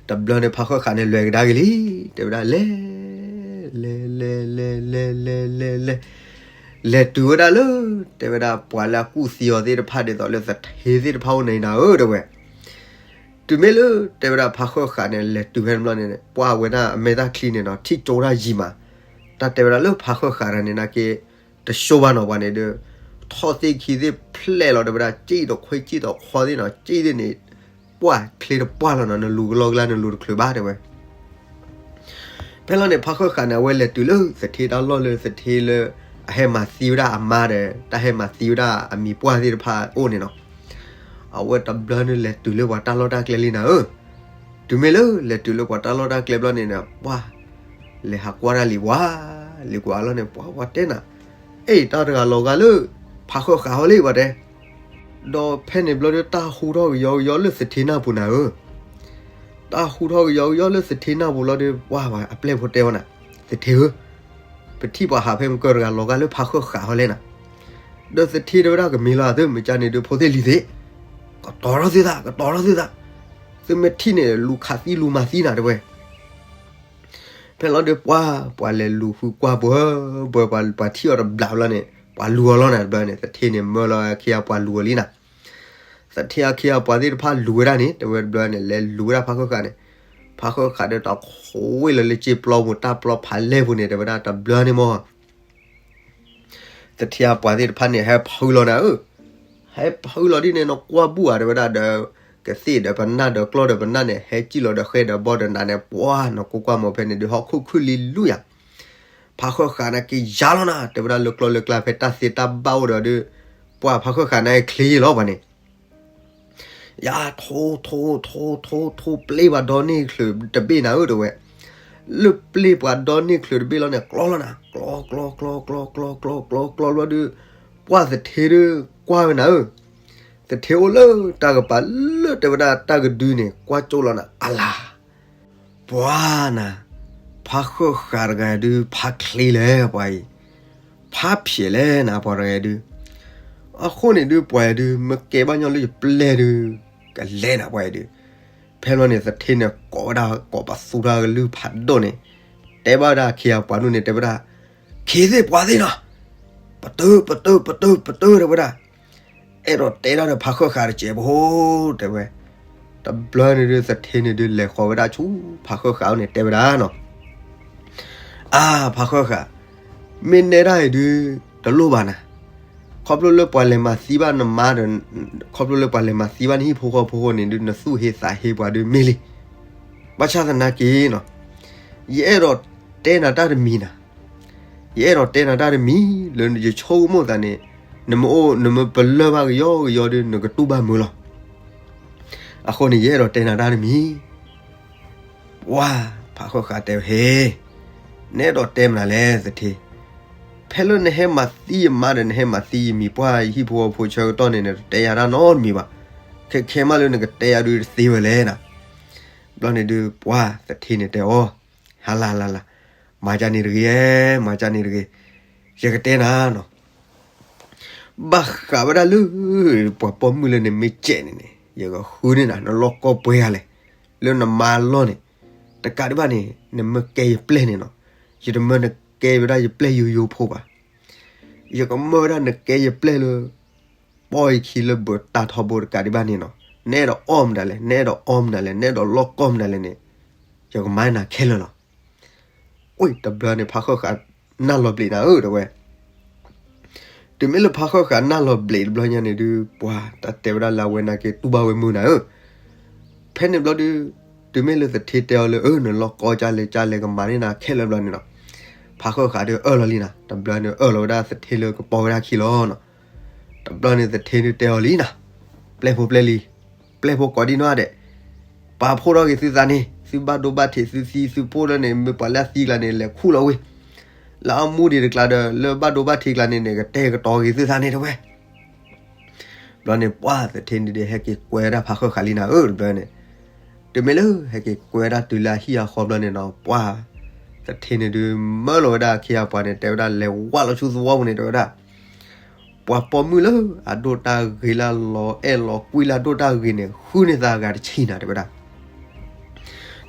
တဘျီန့ၣ် ဖးဃၢဃာ်န့ၣ် လဲၤကဒါက့ၤလံ, တဲဝဲဒၣ်လဲၤ လဲၤ လဲၤ လဲၤ လဲၤ လဲၤ လဲၤ လဲၤ လဲၤတုၤဝဲဒၣ်လၢ တဲဝဲဒၣ်ပှၤလၢအကူၣ်သံအီၤသ့ၣ်တဖၣ် ဒ်သိးလၢသထ့သ့ၣ်တဖၣ်အိၣ်န့ၣ်နၤဧၢ တဲဝဲ. တုၤမ့ၢ်လၢ တဲဝဲဒၣ်ဖးဃၢဃာ်န့ၣ် လဲၤတုၤဖဲန့ၣ်ဘျီန့ၣ် ပှၢ်ဝဲဒၣ်အမဲာ်တၢ်ချံန့ၣ်နီၤ ထံၣ်ကၠိတၢ်ယံၤမး, တၢ်တဲဝဲဒၣ်လၢဖးဃၢဃာ်တဂၤန့ၣ်နာ်က့ တဆိဘၣ်နီၤပှၤန့ၣ်ဒီး ထီၣ်သ့ၣ်ခံသ့ၣ်ဖျဲၣ်လီၤ တဲဝဲဒၣ် ကၠံၣ်ဒီးခွ့ကၠံၣ်ဒီးခွီသ့ၣ်နီၤ ကၠံၣ်သ့ၣ်န့ၣ် ပှၢ်ချ့တပှၢ်လီၤနီၤ, နလူၤကလီကလါ နလူၤတချုးဘၣ် တဲဝဲ. ဖဲလီၤန့ၣ် ဖါဃၢၣ်ဃာ်န့ၣ် အဝဲလဲၤတုၤလၢသထ့တၢ်လီၢ်လၢသထ့လၢ အဟဲမၤသံဝဲဒၣ်အမါဒီး တၢ်ဟဲမၤသံဝဲဒၣ်အမံၤပှၢ်သ့ၣ်တဖၣ်အိၣ်န့ၣ်နီၤ. အဝဲတဘျီန့ၣ်လဲၤတုၤလၢပှၤတၢ်လီၢ်တၢ်ကျဲလံနၤဧၢ. တုၤမ့ၢ်လၢလဲၤတုၤလၢပှၤတၢ်လီၢ်တၢ်ကျဲဘျီန့ၣ်ဒီး ပှၢ် လဲၤဟးကွၢ်တၢ်လံၤဝါ, လံၤကွၢ်လီၤန့ၣ် ပှၢ်ဝဲတဲနၤ, အဲၣ် တၢ်တဂၤလီၤဂာ်လၢ ဖါဃၢၣ်ဃာ်ဟီလံ ပှၢ်တဲ. ဒီးဖဲန့ၣ်ဘျီဒီး တၢ်ဟူထီၣ်ကယီကယီလၢသထ့နၢ်ပူၤနၤဧၢ. တၢ်ဟူထီၣ်ကယီကယီလၢသထ့နၢ်ပူၤလီၤဒီး ပှၢ်အပျဲၢ်ဖိတဲဝဲနၤ, သထ့ဧၢ, ပထံၣ်ပှၤဟးဖဲမုၢ်ကၢၢ်တဂၤလီၤဂာ်လၢဖါဃၢၣ်ဃာ်ဟီလဲၣ်နၤ. ဒီးသထ့တဲဝဲဒၣ် ကမ့ၢ်လီၤသု မ့ၢ်ကန့ၣ်ဒုး ဖိသ့ၣ်လံၤသ့ၣ်, ကတီၤထီၣ်သုသး ကတီၤထီၣ်သုသး, သုမ့ၢ်ထံၣ်န့ၣ် လူၤခးသံလူၤမၤသံနၤ တဲဝဲ. ဖဲလီၤဒီးပှၢ် ပှၤလဲၤလူၤဃုကွၢ်ပှၢ်, ပှၢ်ပှၤထံၣ်အီၤတဘျီဘျီန့ၣ် ပှၤလူၤအီၤလီၤနၤ တဘျီန့ၣ် သထ့န့ၣ်မၢလီၤအခ့အပှၤလူၤအီၤလံနၤ. သထ့အခ့အပှၤသ့ၣ်တဖၣ်လူၤဝဲဒၣ်န့ၣ် တဲဝဲတဘျီန့ၣ် လဲၤလူၤဝဲဒၣ်ဖါဃၢၣ်ဃာ်န့ၣ်, ဖါဃၢၣ်ဃာ်ဒီးတၢ်ခိးဝဲလၢလၢစ့ပျီပူၤ တၢ်ပျီဖးလဲၢ်ပူၤန့ၣ် တဲဝဲဒၣ်တဘျီန့ၣ်မၢ် သထ့အပှၤသ့ၣ်တဖၣ်န့ၣ် ဟဲဖုလီၤနၤဧၢ, ဟဲဖုလီၤဒ်န့ၣ် နကွၢ်ဘူၣ်ဧါ တဲဝဲဒၣ်ဒီး ကသ့ၣ်ဒီးပနၢ်ဒီးကျီၢ်ဒီးပနၢ်န့ၣ် ဟဲစံၣ်လီၤဒီးဃဲဒီးဘီဒီးနးန့ၣ် ပှၢ်နကိးကွၢ်မၢ်ဖဲန့ၣ်ဒုး ဟီၣ်ခိၣ်ခုၣ်လံလူယၤ, ဖါဃၢၣ်ဃာ်န့ၣ်က့ၤယါလီၤနၤ တဲဝဲဒၣ်လၢကျီၢ်လၢကျါဖဲတၢ်သ့တၢ်ဘၣ်အိၣ်ဒီးဒုး, ပှၢ်ဖါဃၢၣ်ဃာ်န့ၣ်ချ့လီၤပှၤန့ၣ် ယၤထိထိထိထိထိပျ့ၢ်ပှၤဒီန့ၢ်ချုးတဘ့ၣ်နၤဧၢ တဲဝဲ, လၢပျ့ၢ်ပှၤဒီန့ၢ်ချုးတဘ့ၣ်လီၤန့ၣ် ကျီလီၤနၤ ကျီကျီကျီကျီကျီကျီကျီကျီလီၤဒုး, ပှၢ်သထ့ဒုးကွၢ်ဝဲနၤဧၢ, သထ့အိၣ်လၢတၢ်ကပၤလၢတဲဝဲဒၣ်တၢ်ကဒုန့ၣ် ကွၢ်ကၠိလီၤနၤ အလၤ ပှၢ်နၤ, ဖါဃၢၣ်ဃာ်တဂၤဒုး ဖါချ့လဲၣ်ပှၤအံၤ, ဖါဖျဲးလဲၣ်နၤပှၤတဂၤဒုး, အဃိန့ၣ်ဒုးပှၤဒုး မ့ၢ်ကဲဘၣ်ညီလၢယပျဲၢ်ဒုး ကလဲၤနၤပှၤဒုး, ဖဲလီၤန့ၣ် သထ့န့ၣ် ကိးဝဲဒၣ်ကိးပသူတၢ်ကလုၢ်ဖးဒိၣ်န့ၣ်, တဲဘၣ်ဝဲဒၣ်အခ့အပှၤဒိၣ်န့ၣ် တဲဝဲဒၣ်, ခ့သ့ၣ်ပှၤသ့ၣ်နီၤ, ပတုာ် ပတုာ် ပတုာ် ပတုာ် တဲဝဲဒၣ် အဲၣ်ဒိးတဲတၢ်ဒီးဖါဃၢၣ်ဃာ်တစဲးဖိ, တဲဝဲ, တဘျီန့ၣ်ဒုး သထ့န့ၣ်ဒုး လဲၤဃီၤဝဲဒၣ်ဆူဖါဃၢၣ်ဃာ်န့ၣ် တဲဝဲဒၣ်နီၤ, အါ ဖါဃၢၣ်ဃာ်, မ့ၢ်နဲဒၣ်အံၤဒုး တလိၣ်ဘၣ်နၤ, ခီဖျိလၢပှၤလဲၤမၤသံဘၣ်နမါဒီး, ခီဖျိလၢပှၤလဲၤမၤသံဘၣ်နဟံၣ်ဖိဃီဖိအဃိန့ၣ်ဒုး နသူၣ်ဟ့သးဟ့ပှၤဒုးမ့ၢ်လံ, ဘၣ်ဆၣ်သနာ်က့နီၤ, ယအဲၣ်ဒိးတဲနၤတၢ်တမံၤနၤ ယအဲၣ်ဒိးတဲနၤတၢ်တမံၤ လၢယဆိကမိၣ်သးန့ၣ်, နမ့ၢ်အိၣ် နမ့ၢ်ပလၢၢ်ဘၣ်ကယီကယီဒီး နကတူၢ်ဘၣ်မုာ်လီၤ. အဃိန့ၣ် ယအဲၣ်ဒိးတဲနၤတၢ်တမံၤ. ပှၢ် ဖးဃၢၣ်ဃာ်တဲဝဲ, ဟ့, နအဲၣ်ဒိးတဲမနုၤလဲၣ်သထ့, ဖဲလၢနဟဲမၤသံယမါဒီး နဟဲမၤသံယမံၤပှၢ် ယဟံၣ်ဖိဃီဖိဆၢကတီၢ်န့ၣ် နတတဲယၤတၢ်နီတမံၤဘၣ်. ခဲခဲမးလၢနကတဲယၤဒုးတသ့ဝဲလဲၣ်နၤ. ဘျီန့ၣ်ဒုး ပှၢ်သထ့န့ၣ်တဲအီၤ, ဟါလၢ်လၢ်လၢ်, မၤကၢ်န့ၣ်တဂ့ၤ, မၤကၢ်န့ၣ်တဂ့ၤ, ယကတဲနၤနီၤ. ဘၣ်ဃးဝဲဒၣ်လၢ ပှၤပိာ်မုၣ်လၢနမ့ၢ်ကဲးန့ၣ်န့ၣ် ယကဃုန့ၢ်နၤ နလီၢ်ကီၢ်ပှဲၤဂၤလဲၣ်, လၢနမါလီၢ်န့ၣ်, တကးဒံးဘၣ်န့ၣ် နမ့ၢ်ကဲယပျဲၢ်န့ၣ်နီၤ, ယတမၢနကဲဝဲဒၣ်ယပျဲၢ်ယိယိဖိဘၣ်. ယကမၢဝဲဒၣ်နကဲယပျဲၢ်လၢ ပီၢ်ယခံလၢဘၢးတၢ်ထီဘိတကးဒံးဘၣ်န့ၣ်နီၤ. နအဲၣ်ဒိးအီၣ်မနုၤလဲၣ်, နအဲၣ်ဒိးအီမနုၤလဲၣ်, နအဲၣ်ဒိးလီၢ်ကီၢ်မနုၤလဲၣ်န့ၣ်, ယကမၤနၤခဲလၢာ်လီၤ. အိၣ်တဘျီန့ၣ် ဖးဃၢၣ်ဃာ်နၢ်လီၤဘျံးနၤဧၢ တဲဝဲ. တုၤမ့ၢ်လၢဖးဃၢၣ်ဃာ်နၢ်လီၤဘျံးတဘျီညါန့ၣ်ဒုး ပှၤတၢ်တဲဝဲဒၣ်လၢအဝဲနာ်က့တူၢ်ဘၣ်ဝဲမုာ်နၤဧၢ. ဖဲန့ၣ်ဘျီဒုး တုၤမ့ၢ်လၢသထ့တဲအီၤလၢ အၢ နလီၢ်ကီၢ်ကၢ်လဲၣ်ကၢ်လဲၣ် ကမၤန့ၢ်နၤခဲလၢာ်ဘျီန့ၣ်နီၤ, ဖးဃၢၣ်ဃာ်ဒုးအၢၣ်လီၤလံနၤ. တဘျီန့ၣ်အၢၣ်လီၤဝဲဒၣ်သထ့လၢကပိာ်ဝဲဒၣ်ခံလီၤနီၤ. တဘျီန့ၣ်သထ့ဒုးတဲအီၤလံနၤ, ပျဲၢ်ဖိပျဲၢ်လံၤ, ပျဲၢ်ဖိကိးဒံနီၢ်ဒဲး, ပာ်ဖှိၣ်ထီၣ်က့ၤသုသးန့ၣ်, သုဘၣ်ဒိဘၣ်ထံးသုသံသုဖိလၢန့ၣ် မ့ၢ်ပှၤလၢအသံကျါန့ၣ် လဲၤခူၣ်လီၤဝ့ၢ်, လၢအမူဒံးတကျါဒီး လၢဘၣ်ဒိဘၣ်ထံးကျါန့ၣ်န့ၣ် ကတဲာ်ကတီၤက့ၤသုသးန့ၣ်တဲဝဲ. ဘျီန့ၣ် ပှၢ်သထ့န့ၣ်ဒုး ဟဲက့ၤကွဲဝဲဒၣ်ဖးဃၢၣ်ဃာ်လံနၤဧၢ တဘျီန့ၣ်, တုၤမ့ၢ်လၢဟဲက့ၤကွဲဝဲဒၣ်တုၤလၢအဟံၣ်အဃီဘျီန့ၣ်နီၤ ပှၢ် သထ့န့ၣ်ဒုး မၢလီၤဝဲဒၣ်အခ့အပှၤန့ၣ် တဲဝဲဒၣ်လဲၤဝၢ်လီၤဆူသဝီပူၤန့ၣ် တဲဝဲဒၣ် ပှၤပိာ်မုၣ်လၢအဒိၣ်တၢ်ဂ့ၤလၢအလီၤအဲၣ်လီၤကွံလၢအဒိၣ်တၢ်ဂ့ၤန့ၣ် ဃုန့ၢ်သးဂၤတဆံနၤ တဲဝဲဒၣ်.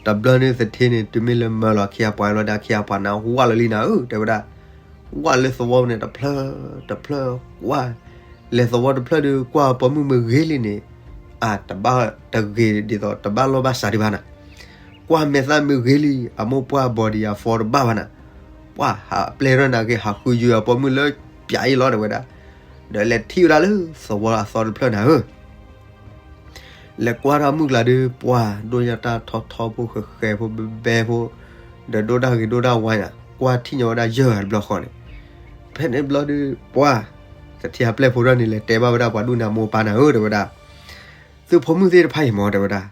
တဘျီန့ၣ်သထ့န့ၣ် တုၤမ့ၢ်လၢမၢလီၤအခ့အပှၤလီၤဒီး အခ့အပှၤန့ၣ် ဝၢ်လီၤလံနၤဧၢ တဲဝဲဒၣ်. ဝၢ်လၢသဝီပူၤန့ၣ် တဖျၢၣ်တဖျၢၣ် ကွၢ်, လဲၤသဝီတဖျၢၣ်ဒီး ကွၢ်ပိာ်မုၣ်မ့ၢ်ဂ့ၤလံန့ၣ် အတဘၣ်တဂ့ၤဒ်သိး တဘၣ်လီၢ်ဘၣ်စးဒံးဘၣ်နၤ. ကွၢ်မဲာ်သၣ်မ့ၢ်ဂ့ၤလံ အမိၢ်ပှၢ် body အ form တဘၣ်ဘၣ်နၤ. ပှၢ်ဟးပျဲၢ်ထီၣ်နၤက့ၤ ဟးဃုယုၤအပိာ်မုၣ်လၢပျးအံၤလီၤ တဲဝဲဒၣ်. ဒီးလဲၤထံၣ်ဝဲဒၣ်လၢသဝီအသီတဖျၢၣ်နၤဧၢ. လဲၤကွၢ်ထီၣ်မုၢ်ကျါဒုး ပှၢ်ဒိၣ်ညါတၢ်ထီထီဖိဃဲဃဲဖိဘဲဘဲဖိ, ဒီးဒိၣ်ဒၣ်ဂ့ၤဒိၣ်ဒၣ်ဝါညါ ကွၢ်ထံၣ်ညီဝဲဒၣ်ယဲၢ်ဂၤတဘျီဃီန့ၣ်, ဖဲန့ၣ်ဘျီဒုး ပှၢ် သထ့အပျဲၢ်ဖိထီၣ်န့ၣ် လဲၤတဲဘၣ်ဝဲဒၣ်ပှၤဒိၣ်န့ၣ်အမိၢ်အပၢ်နၤဧၢ တဲဝဲဒၣ်, သုဖိမုၣ်သ့ၣ်တဖၣ်အံၤမၢ တဲဝဲဒၣ်,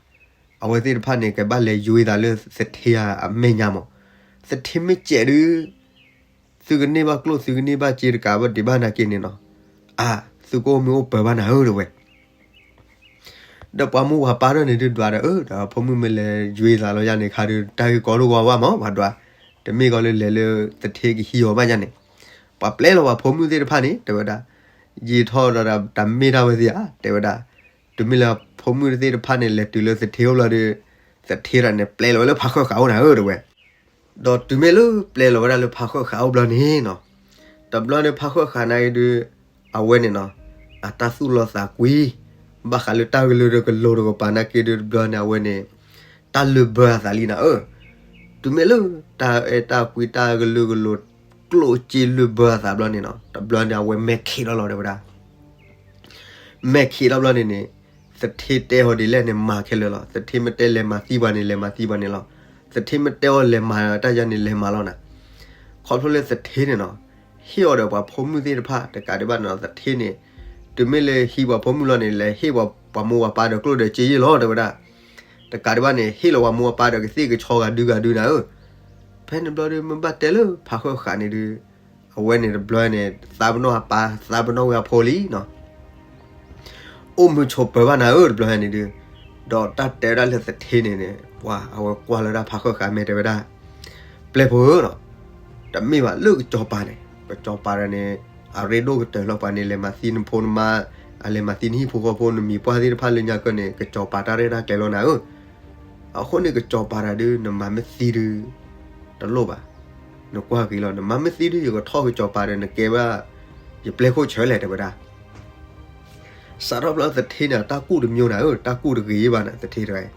အဝဲသ့ၣ်တဖၣ်န့ၣ် ကဘၣ်လဲၤယွ့သးလၢသထ့အမဲာ်ညါမၢ, သထ့မ့ၢ်စဲးဒုး သုကန့ၢ်ဘၣ်ကျိၣ်သုကန့ၢ်ဘၣ်စ့တကးဘၣ်ဒံးဘၣ်နာ်က့န့ၣ်နီၤ, အါ သုကအိၣ်မ့ၢ်အိၣ်ပၢၤဘၣ်နၤဧၢ တဲဝဲ ဒီးပှၤမိၢ်ပှၤပၢ်ထီၣ်န့ၣ်ဒုးဒွးဒီး အၢ ဒီးဖိမုၣ်မ့ၢ်လဲၤယွ့သးလီၤယါန့ၣ်ခါဒုး တၢ်ဂ့ၢ်ကီဒိၣ်ကီဝါမၢ ပှၤဒွး, တမ့ၢ်ကီလၢလဲၤလၢသထ့ကဟံးအီၤဘၣ်ယါန့ၣ်, ပှၤပျဲလီၤပှၤဖိမုၣ်သ့ၣ်တဖၣ်န့ၣ် တဲဝဲဒၣ်, ယံာ်ထီၣ်ဒီးတၢ်မ့ၢ်တၢ်ဝဲသ့ဧါ တဲဝဲဒၣ်, တုၤမ့ၢ်လၢဖိမုၣ်သ့ၣ်တဖၣ်န့ၣ် လဲၤတုၤလၢသထ့အိၣ်ဘျီဒီး သထ့တၢ်န့ၣ် ပျဲလီၤဝဲလၢဖးဃၢၣ်ဃာ်အိၣ်နၤဧၢ တဲဝဲ ဒီးတုၤမ့ၢ်လၢပျဲလီၤဝဲဒၣ်လၢဖးဃၢၣ်ဃာ်အိၣ်ဘျီန့ၣ်နီၤ, တဘျီန့ၣ်ဖးဃၢၣ်ဃာ်နာ်က့ဒုး အဝဲန့ၣ်နီၤ, အတၢ်သူၣ်လီၤသးကွံ, ဘၣ်ဃးလၢတၢ်ကလုာ်တကလိၤတကပၤနာ်က့ဒုး တဘျီန့ၣ်အဝဲန့ၣ် တၢ်လုၢ်ဘၢအသးလံနၤဧၢ, တုၤမ့ၢ်လၢတၢ်အဲၣ်တၢ်ကွံတၢ်ကလုာ်ကလိၤ ကျိၣ်စ့လုၢ်ဘၢအသးဘျီန့ၣ်နီၤ, တဘျီန့ၣ်အဝဲမဲာ်ခံးထီၣ်လီၤတဲဝဲဒၣ် မဲာ်ခံးထီၣ်ဘျီန့ၣ်န့ၣ်, သထ့တဲအီၤဒ်လဲၣ်န့ၣ် မၤခဲလၢာ်လီၤ. သထ့မ့ၢ်တဲလဲၤမၤသံပှၤန့ၣ် လဲၤမၤသံပှၤန့ၣ်လီၤ. သထ့မ့ၢ်တဲအီၤလဲၤမၤတၢ်ယါန့ၣ် လဲၤမၤလီၤနၤ. ခီဖျိလၢသထ့န့ၣ်နီၤ, ဟ့ၣ်အီၤဒီးပှၤဖိမုၣ်သ့ၣ်တဖၣ် တကးဒံးဘၣ်န့ၣ်နီၤ, သထ့န့ၣ် တုၤမ့ၢ်လၢဟံးပှၤဖိမုၣ်လီၤန့ၣ် လဲၤဟ့ၣ်ပှၤမိၢ်ပှၤပၢ်ဒီးကျိၣ်ဒီးစ့ယဲၢ်လီၤ တဲဝဲဒၣ်. တကးဒံးဘၣ်န့ၣ် ဟ့ၣ်လီၤပှၤမိၢ်ပှၤပၢ်ဒီးကသ့ၣ်ကဆီဂၤဒုဂၤဒုနၤဧၢ. ဖဲန့ၣ်ဘျီဒီး မ့ၢ်ဘၣ်တဲလၢဖးဃၢၣ်ဃာ်န့ၣ်ဒုး အဝဲန့ၣ်တဘျီန့ၣ် သးပနီၣ်အပၢ် သးပနီၣ်ဝဲအဖိလံနီၤ. အိၣ်မုာ်ဆိးပၢၤဘၣ်နၤဧၢ တဘျီန့ၣ်ဒုး, ဒီးတၢ်တဲဝဲဒၣ်လၢသထ့န့ၣ်န့ၣ် ပှၤအဝဲကွၢ်လီၤဒၣ်ဖးဃၢၣ်ဃာ်မဲာ်တဲဝဲဒၣ်, ပျဲၢ်ဖိဧၢနီၤ, တမ့ၢ်ဘၣ်လၢကစီၤပၤန့ၣ်, ကစီၤပၤဒီးန့ၣ် အရ့ဒိၣ်ကတၢၢ်လီၤ ပှၤန့ၣ် လဲၤမၤသံနဖိနမါ, အလဲၤမၤသံနဟံၣ်ဖိဃီဖိ နမံၤပှၢ်သ့ၣ်တဖၣ်လၢညါကၢၢ်န့ၣ် ကစီၤပၤတၢ်ရဲၣ်တၢ်ကျဲၤလီၤနၤဧၢ. အဃိန့ၣ် ကစီၤပၤတၢ်ဒုး နမၤမ့ၢ်သံဒုး တလိၣ်ဘၣ်. နကွၢ်က့ၤလီၤ နမၤမ့ၢ်သံဒုး ယကထီၣ်ကစီၤပၤဒီး နကဲဘၣ် ယပျဲၢ်ခိၣ်ဆၢလဲၣ် တဲဝဲဒၣ်. စးထီၣ်ဘျီသထ့န့ၣ် တၢ်ကူၣ်တမံၤနၤဧၢ, တၢ်ကူၣ်တဂ့ၤဘၣ်နၤ သထ့တဂၤအံၤ.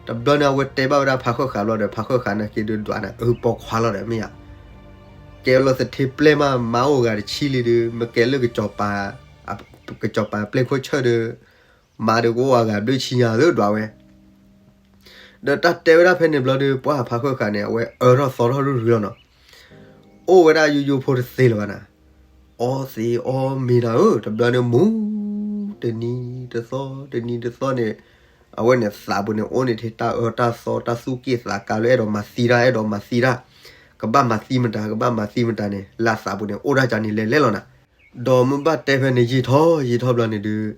တဘျီန့ၣ် အဝဲတဲဘၣ်ဝဲဒၣ်ဖးဃၢၣ်ဃာ်ဘျီဒီး ဖးဃၢၣ်ဃာ်နာ်က့ဒုးဒွးနၤ အၢ ပိာ်ခွါလီၤဒီးမ့ၢ်ဧါ. ကဲလီၤသထ့ပျဲၢ်မး မါအိၣ်ဂၤတဆံလံဒုး မ့ၢ်ကဲလၢကစီၤပၤ, ကစီၤပၤပျဲၢ်ခိၣ်ဆၢဒုး မါဒုးကအိၣ်အဂၤဘျုးဆံညါလၢဒွးဝဲ ဒီးတၢ်တဲဝဲဒၣ်ဖဲန့ၣ်ဘျီဒုး ပှၢ်ဖးဃၢၣ်ဃာ်န့ၣ် အဝဲအၢထီၣ်သီထီၣ်ရုၢ်ရုၢ်လီၤနီၤ. အိၣ်ဝဲဒၣ်ယိယိဖိတသ့လၢၤဘၣ်နၤ. အီသံးအီမ့ၤနၤဧၢ, တဘျီန့ၣ်မူ တနံၤတသီ တနံၤတသီန့ၣ်, အဝဲန့ၣ်သးပူၤန့ၣ် အိၣ်န့ၣ်ထဲတၢ်အၢတၢ်သီ တၢ်သူၣ်က့ၣ်သးကါလၢ အဲၣ်ဒိးမၤသံတၢ် အဲၣ်ဒိးမၤသံတၢ်, ကဘၣ်မၤသံမတၤ ကဘၣ်မၤသံမတၤန့ၣ် လၢအသးပူၤန့ၣ် အိၣ်ဒၣ်ကန့ၣ်လဲၤလဲၤလီၤနၤ. ဒီးမ့ၢ်ဘၣ်တဲဖဲန့ၣ် ယံာ်ထီၣ်ယံာ်ထီၣ်ဘျီန့ၣ်ဒုး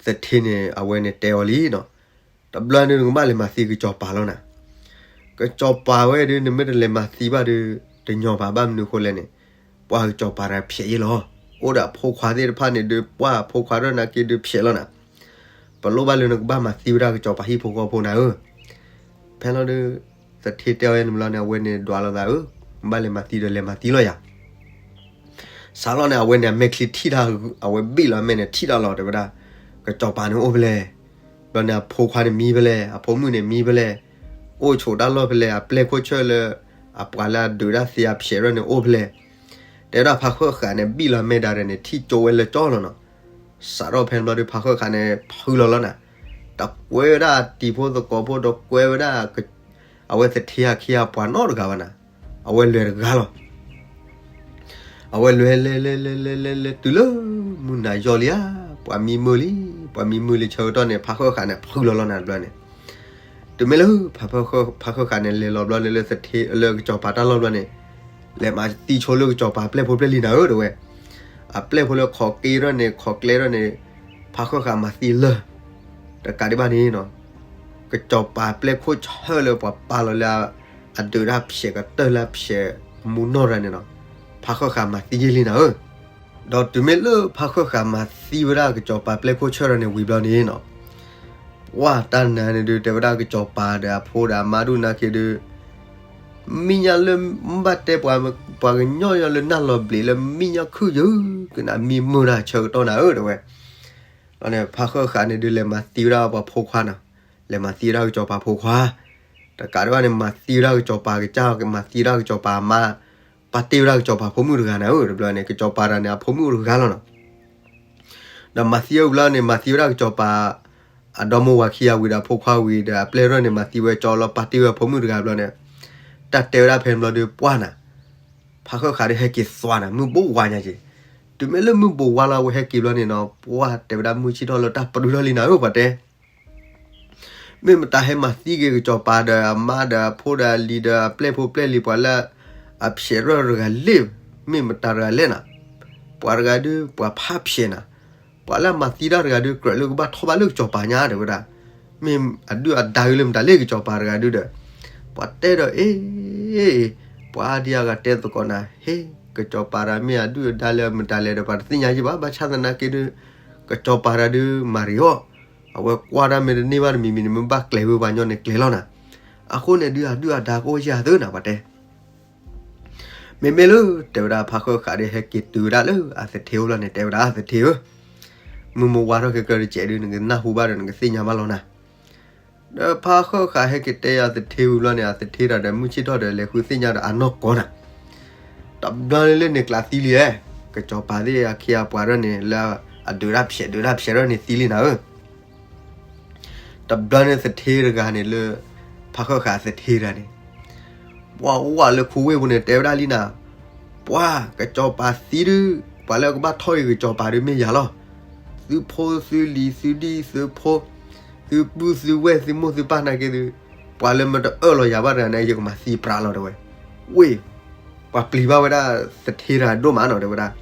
သထ့န့ၣ် အဝဲန့ၣ်တဲအီၤလံနီၤ. တဘျီန့ၣ် နကဘၣ်လဲၤမၤသံကစီၤပၤလီၤနၤ. ကစီၤပၤဝဲဒုး နမ့ၢ်တလဲၤမၤသံဘၣ်ဒုး တညီဘၣ် ဘၣ်မနုၤဃိလဲၣ်န့ၣ်, ပှၢ်ကစီၤပၤတၢ်ဖျဲးယဲလီၤ. အိၣ်ဒီးအဖိခွါသ့ၣ်တဖၣ်န့ၣ်ဒုး ပှၢ်အဖိခွါထီၣ်နာ်က့ဒုးဖျဲးလီၤနၤ. ပလိၣ်ဘၣ်လၢနကဘၣ်မၤသံဝဲဒၣ်ကစီၤပၤဟံၣ်ဖိဃီဖိနၤဧၢ. ဖဲလီၤဒုး သထ့တဲအီၤန့ၣ်ဘျီန့ၣ် အဝဲန့ၣ်ဒွးလိာ်သးဧၢ, ဘၣ်လဲၤမၤသံဒီးလဲၤမၤသံလီၤယၤ စးလီၤန့ၣ် အဝဲန့ၣ် အမဲာ်ချံထံၣ်တၢ်, အဝဲဘံၣ်လီၤအမဲာ်န့ၣ် ထံၣ်တၢ်လီၤ တဲဝဲဒၣ်, ကစီၤပၤန့ၣ်အိၣ်ဖဲလဲၣ်. ဘျီန့ၣ် အဖိခွါန့ၣ်မံဖဲလဲၣ်, အဖိမုၣ်န့ၣ်မံဖဲလဲၣ်, အိၣ်ဆိးတၢ်လီၢ်ဖဲလဲၣ်, အပျဲၢ်ခိၣ်ဆၢၣ်လၢ အပှၤလၢအဒုးတၢ်သ့အဖျဲးထီၣ်န့ၣ်အိၣ်ဖဲလဲၣ်. တဲဝဲဒၣ်ဖးဃၢၣ်ဃာ်န့ၣ် ဘံၣ်လီၤအမဲာ်ဒါဒီးန့ၣ် ထံၣ်ကၠိဝဲလၢကၠီလီၤနီၤ. စးထီၣ်ဖဲန့ၣ်ဘျီဒီး ဖးဃၢၣ်ဃာ်န့ၣ် ဖုလီၤလီၤနၤ. တကွဲဝဲဒၣ်တံၤဖိသကိးဖိ တကွဲဝဲဒၣ် အဝဲသထ့အခံအပှၤနီတဂၤဘၣ်နၤ. အဝဲလဲၤတဂၤလီၤ. အဝဲလဲၤလဲၤလဲၤလဲၤလဲၤလဲၤလဲၤတုၤလၢမုၢ်နၤယီၢ်လံဧါ, ပှၤမံမုၢ်လံ, ပှၤမံမုၢ်လံဆၢကတီၢ်န့ၣ် ဖးဃၢၣ်ဃာ်န့ၣ် ဖုလီၤလီၤနၤတဘျီန့ၣ်. တုၤမ့ၢ်လၢ ဖးဃၢၣ်ဃာ်န့ၣ် လဲၤလီၤဘျီလၢလၢသထ့လၢကစီၤပၤတၢ်လီၢ်ဘျီန့ၣ်, လဲၤမၤသံဆိလၢကစီၤပၤပျဲၢ်ဖိပျဲၢ်လံနၤဧၢ တဲဝဲ. အပျဲၢ်ဖိလၢခိးက့ထီၣ်န့ၣ် ခိးကျဲထီၣ်န့ၣ်, ဖးဃၢၣ်ဃာ်မၤသံလၢာ်. တကးဒံးဘၣ်န့ၣ်နီၤ, ကစီၤပၤပျဲၢ်ခိၣ်ဆၢၣ်လၢပှၤပာ်လီၤလၢ အဒုးတၢ်ဖျဲးကတၢၢ်လၢအဖျဲးအမူနီၢ်တဂၤန့ၣ်နီၤ, ဖးဃၢၣ်ဃာ်မၤသံယဲၢ်လံနၤဧၢ. ဒီးတုၤမ့ၢ်လၢဖးဃၢၣ်ဃာ်မၤသံဝဲဒၣ်ကစီၤပၤပျဲၢ်ခိၣ်ဆၢၣ်ထီၣ်န့ၣ်ဝံၤဘျီန့ၣ်နီၤ, ပှၢ်တၢ်နါန့ၣ်ဒုး တဲဝဲဒၣ်ကစီၤပၤဒီးအဖိဒီးအမါဒုးနာ်က့ဒုး မံညါလၢ ဘၣ်တဲပှၤ ပှၤကညီလၢနၢ်လီၤဘျံးလၢ မံညါခုၣ်ယုၢ်ကနၣ်မံမုၢ်တၢ်ဆၢကတီၢ်နၤဧၢ တဲဝဲ. ဒီးန့ၣ် ဖးဃၢၣ်ဃာ်န့ၣ်ဒုး လဲၤမၤသံဝဲဒၣ်ပှၤဖိခွါနီၤ, လဲၤမၤသံဝဲဒၣ်ကစီၤပၤဖိခွါ. တကးဒံးဘၣ်န့ၣ် မၤသံဝဲဒၣ်ကစီၤပၤကစၢ်, မၤသံဝဲဒၣ်ကစီၤပၤအမါ, ပာ်တ့ၢ်ဝဲဒၣ်ကစီၤပၤဖိမုၣ်တဂၤနၤဧၢ တဘျီန့ၣ် ကစီၤပၤတဂၤန့ၣ် အဖိမုၣ်အိၣ်တဂၤလီၤနီၤ. ဒီးမၤသံဝဲဘျီန့ၣ် မၤသံဝဲဒၣ်ကစီၤပၤ အဒီမါဝၤခံဂၤဝံၤဒီးအဖိခွါဝံၤဒီးအပျဲၢ်ရၢၢ်န့ၣ် မၤသံဝဲကၠီလီၤ ပာ်တ့ၢ်ဝဲအဖိမုၣ်တဂၤဘျီန့ၣ်, တၢ်တဲဝဲဒၣ်ဖဲန့ၣ်ဘျီဒီး ပှၢ်နၤ, ဖးဃၢၣ်ဃးဒီးဟဲက့ၤသွါနၤ မုၢ်ဘိးဝါညါက့ၤ, တုၤမ့ၢ်လၢမုၢ်ဘိးဝါလီၤ အဝဲဟဲက့ၤဘျီန့ၣ်နီၤ ပှၢ်တဲဝဲဒၣ်မုၢ်ဆ့ၣ်ထီၣ်လၢတၢ်ပတုာ်ထီၣ်လံနၤဧၢ ပှၤတဲ မ့ၢ်မတၤဟဲမၤသံက့ၤကစီၤပၤဒီးအမါဒီးအဖိဒီးအလံၤဒီးအပျဲၢ်ဖိပျဲၢ်လံၤ ပှၤလၢအဖျဲးထီၣ်တဂၤလဲၣ်, မ့ၢ်မတၤတဂၤလဲၣ်နၤ, ပှၤတဂၤဒုး ပှၤဖးဖျဲးနၤ, ပှၤလၢအမၤသံတၢ်တဂၤဒုး ကြၢးလၢကဘၣ်ထီၣ်ဘၣ်လၢကစီၤပၤညါ တဲဝဲဒၣ်, မ့ၢ်အဒုၣ်အဒါဂ့ၤလၢမတၤလဲၣ် ကစီၤပၤတဂၤဒုးဒီး, ပှၤတဲဒီး အ့ ပှၤဒ်အဂၤတဲသကိးနၤ ဟ့ ကစီၤပၤတဂၤမ့ၢ်အဒုၣ်အဒါလၢမတၤလဲၣ်ဒီး ပှၤတသ့ၣ်ညါယံၣ်ဘၣ် ဘၣ်ဆၣ်သနာ်က့ဒုး ကစီၤပၤတဂၤဒုး မၤရံၤအီၤ, အဝဲကွၢ်တၢ်မ့ၢ်တန့ၢ်ဘၣ်တမံၤမံၤန့ၣ် မ့ၢ်ဘၣ်ကျဲၤဝဲပှၤညီန့ၣ် ကျဲၤလီၤနၤ, အဃိန့ၣ်ဒုး အဒုၣ်အဒါကအိၣ်ယၢ်သုနၤ ပှၤတဲ မ့မ့ၢ်လၢ တဲဝဲဒၣ်ဖးဃၢၣ်ဃးဒီးဟဲက့ၤတုၤဝဲဒၣ်လၢအသထ့အိၣ်လီၤန့ၣ် တဲဝဲဒၣ်သထ့ဧၢ, မုၢ်မဝါထီၣ်ခဲကၢတစဲးဒုး နကနၢ်ဟူဘၣ်ဒီးနကသ့ၣ်ညါဘၣ်လီၤနၤ, ဒီးဖးဃၢၣ်ဃးဟဲက့ၤတဲအသထ့ဝံၤလီၤန့ၣ် အသထ့ဒီးမုၢ်ဆ့ၣ်ထီၣ်ဒီးလဲၤဃုသ့ၣ်ညါဒီးအနီၢ်ကီၢ်နၤ, တဘျီန့ၣ်လၢန့ၣ်ကျးသံလံဧါ, ကစီၤပၤသ့ၣ်အခ့အပှၤဒၣ်န့ၣ် လၢအဒုးတၢ်ဖျဲးဒုးတၢ်ဖျဲးဒၣ်န့ၣ်သံလံနၤဧၢ တဘျီန့ၣ်သထ့တဂၤန့ၣ်လၢ ဖးဃၢၣ်ဃးသထ့တဂၤန့ၣ်, ပှၤဝဲလၢခူဝ့ၢ်ပူၤန့ၣ် တဲဝဲဒၣ်လံနၤ, ပှၤကစီၤပၤသံဒုး, ပှၤလၢကဘၣ်ထီၣ်က့ၤကစီၤပၤဒုးမ့ၢ်ယၤလီၤ, သုဖိသုလံၤသုဒံၣ်သု, သုပုၢ်သုဝဲၢ်သုမိၢ်သုပၢ်နာ်က့သု, ပှၤလၢမတအၢၣ်လီၤယၤဘၣ်တဂၤန့ၣ် ယကမၤသံပြးလီၤတဲဝဲ, ဝ့ၢ် ပှၤပျံၤဘၣ်ဝဲဒၣ်သထ့တဂၤဒိၣ်မးနီၤ တဲဝဲဒၣ်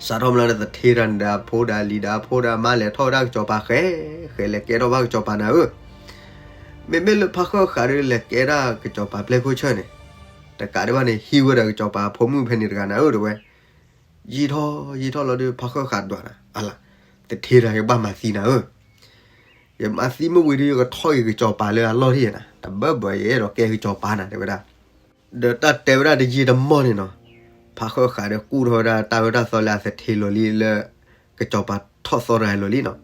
စးထီၣ်မးလၢသထ့တဂၤန့ၣ်ဒီးအဖိဒီးအလံၤဒီးအဖိဒီးအမါလဲၤထီၣ်ဝဲဒၣ်ကစီၤပၤဃဲ, ဃဲလဲၤကဲထီၣ်ဘၣ်ကစီၤပၤနၤဧၢ, မ့မ့ၢ်လၢဖးဃၢၣ်ဃးဒီးလဲၤကဲဒၣ်ကစီၤပၤပျဲၢ်ခိၣ်ဆၢၣ်န့ၣ်, တကးဒံးဘၣ်န့ၣ် ဟံးဝဲဒီးကစီၤပၤဖိမုၣ်ဖဲန့ၣ်တဂၤနၤဧၢ တဲဝဲ, ယံာ်ထီၣ်ယံာ်ထီၣ်လီၤဒီး ဖးဃၢၣ်ဃးဒွးနၤ, အလၤ, သထ့တဂၤယကဘၣ်မၤသံနၤဧၢ, ယမၤသံမ့ၢ်ဝံၤဒီး ယကထီၣ်က့ၤကစီၤပၤလၢအလီၢ်ထံၣ်နၤ, တဘၢဘၢယအဲၣ်ဒိးကဲကစီၤပၤနၤ တဲဝဲဒၣ် ဒီးတၢ်တဲဝဲဒၣ်တယံာ်တမီၢ်န့ၣ်နီၤ, ဖးဃၢၣ်ဃးဒီးကူၣ်ထီၣ်ဝဲဒၣ်တၢ်အၢတၢ်သီလၢအသထ့လီၤလံလၢ ကစီၤပၤထီၣ်သီတဂၤလီၤလံနီၤ,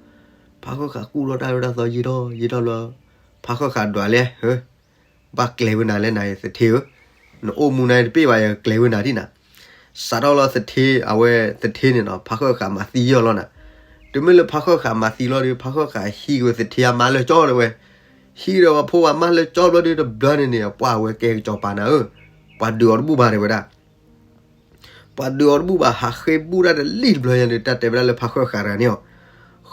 ဖးဃၢၣ်ဃးကူၣ်ထီၣ်တၢ်အၢတၢ်သီယံာ်ထီၣ်ယံာ်ထီၣ်လီၤ, ဖးဃၢၣ်ဃးဒွးလဲၣ်ဧၢ, ဘၣ်ကျဲၤဝဲနၤလဲၣ်နၤသထ့ဧၢ, နအိၣ်မူနၤတပ့ၢ်ဘၣ် ယကကျဲၤဝဲနၤဒံးနၤ, စးထီၣ်လီၤသထ့အဝဲသထ့န့ၣ်နီၤ ဖးဃၢၣ်ဃးမၤသံယီၢ်လီၤနၤ, တုၤမ့ၢ်လၢဖးဃၢၣ်ဃးမၤသံလီၤဒီး ဖးဃၢၣ်ဃးဟံးက့ၤသထ့အမါလၢကၠီတဲဝဲ, ဟံးဒီးပှၤဖိပှၤမါလၢကၠီဘျီဒီး တဘျီန့ၣ်န့ၣ် ပှၤဝဲကဲကစီၤပၤနၤဧၢ, ပှၤဒုးအီၤတဘူၣ်ဘၣ်တဲဝဲဒၣ် ပှၤဒုးအီၤတဘူၣ်ဘၣ် ဟးဃ့ဘူၣ်တၢ်တလံၣ်တဘျီညါဒီး တၢ်တဲဝဲဒၣ်လၢဖးဃၢၣ်ဃးတဂၤန့ၣ်အီၤ,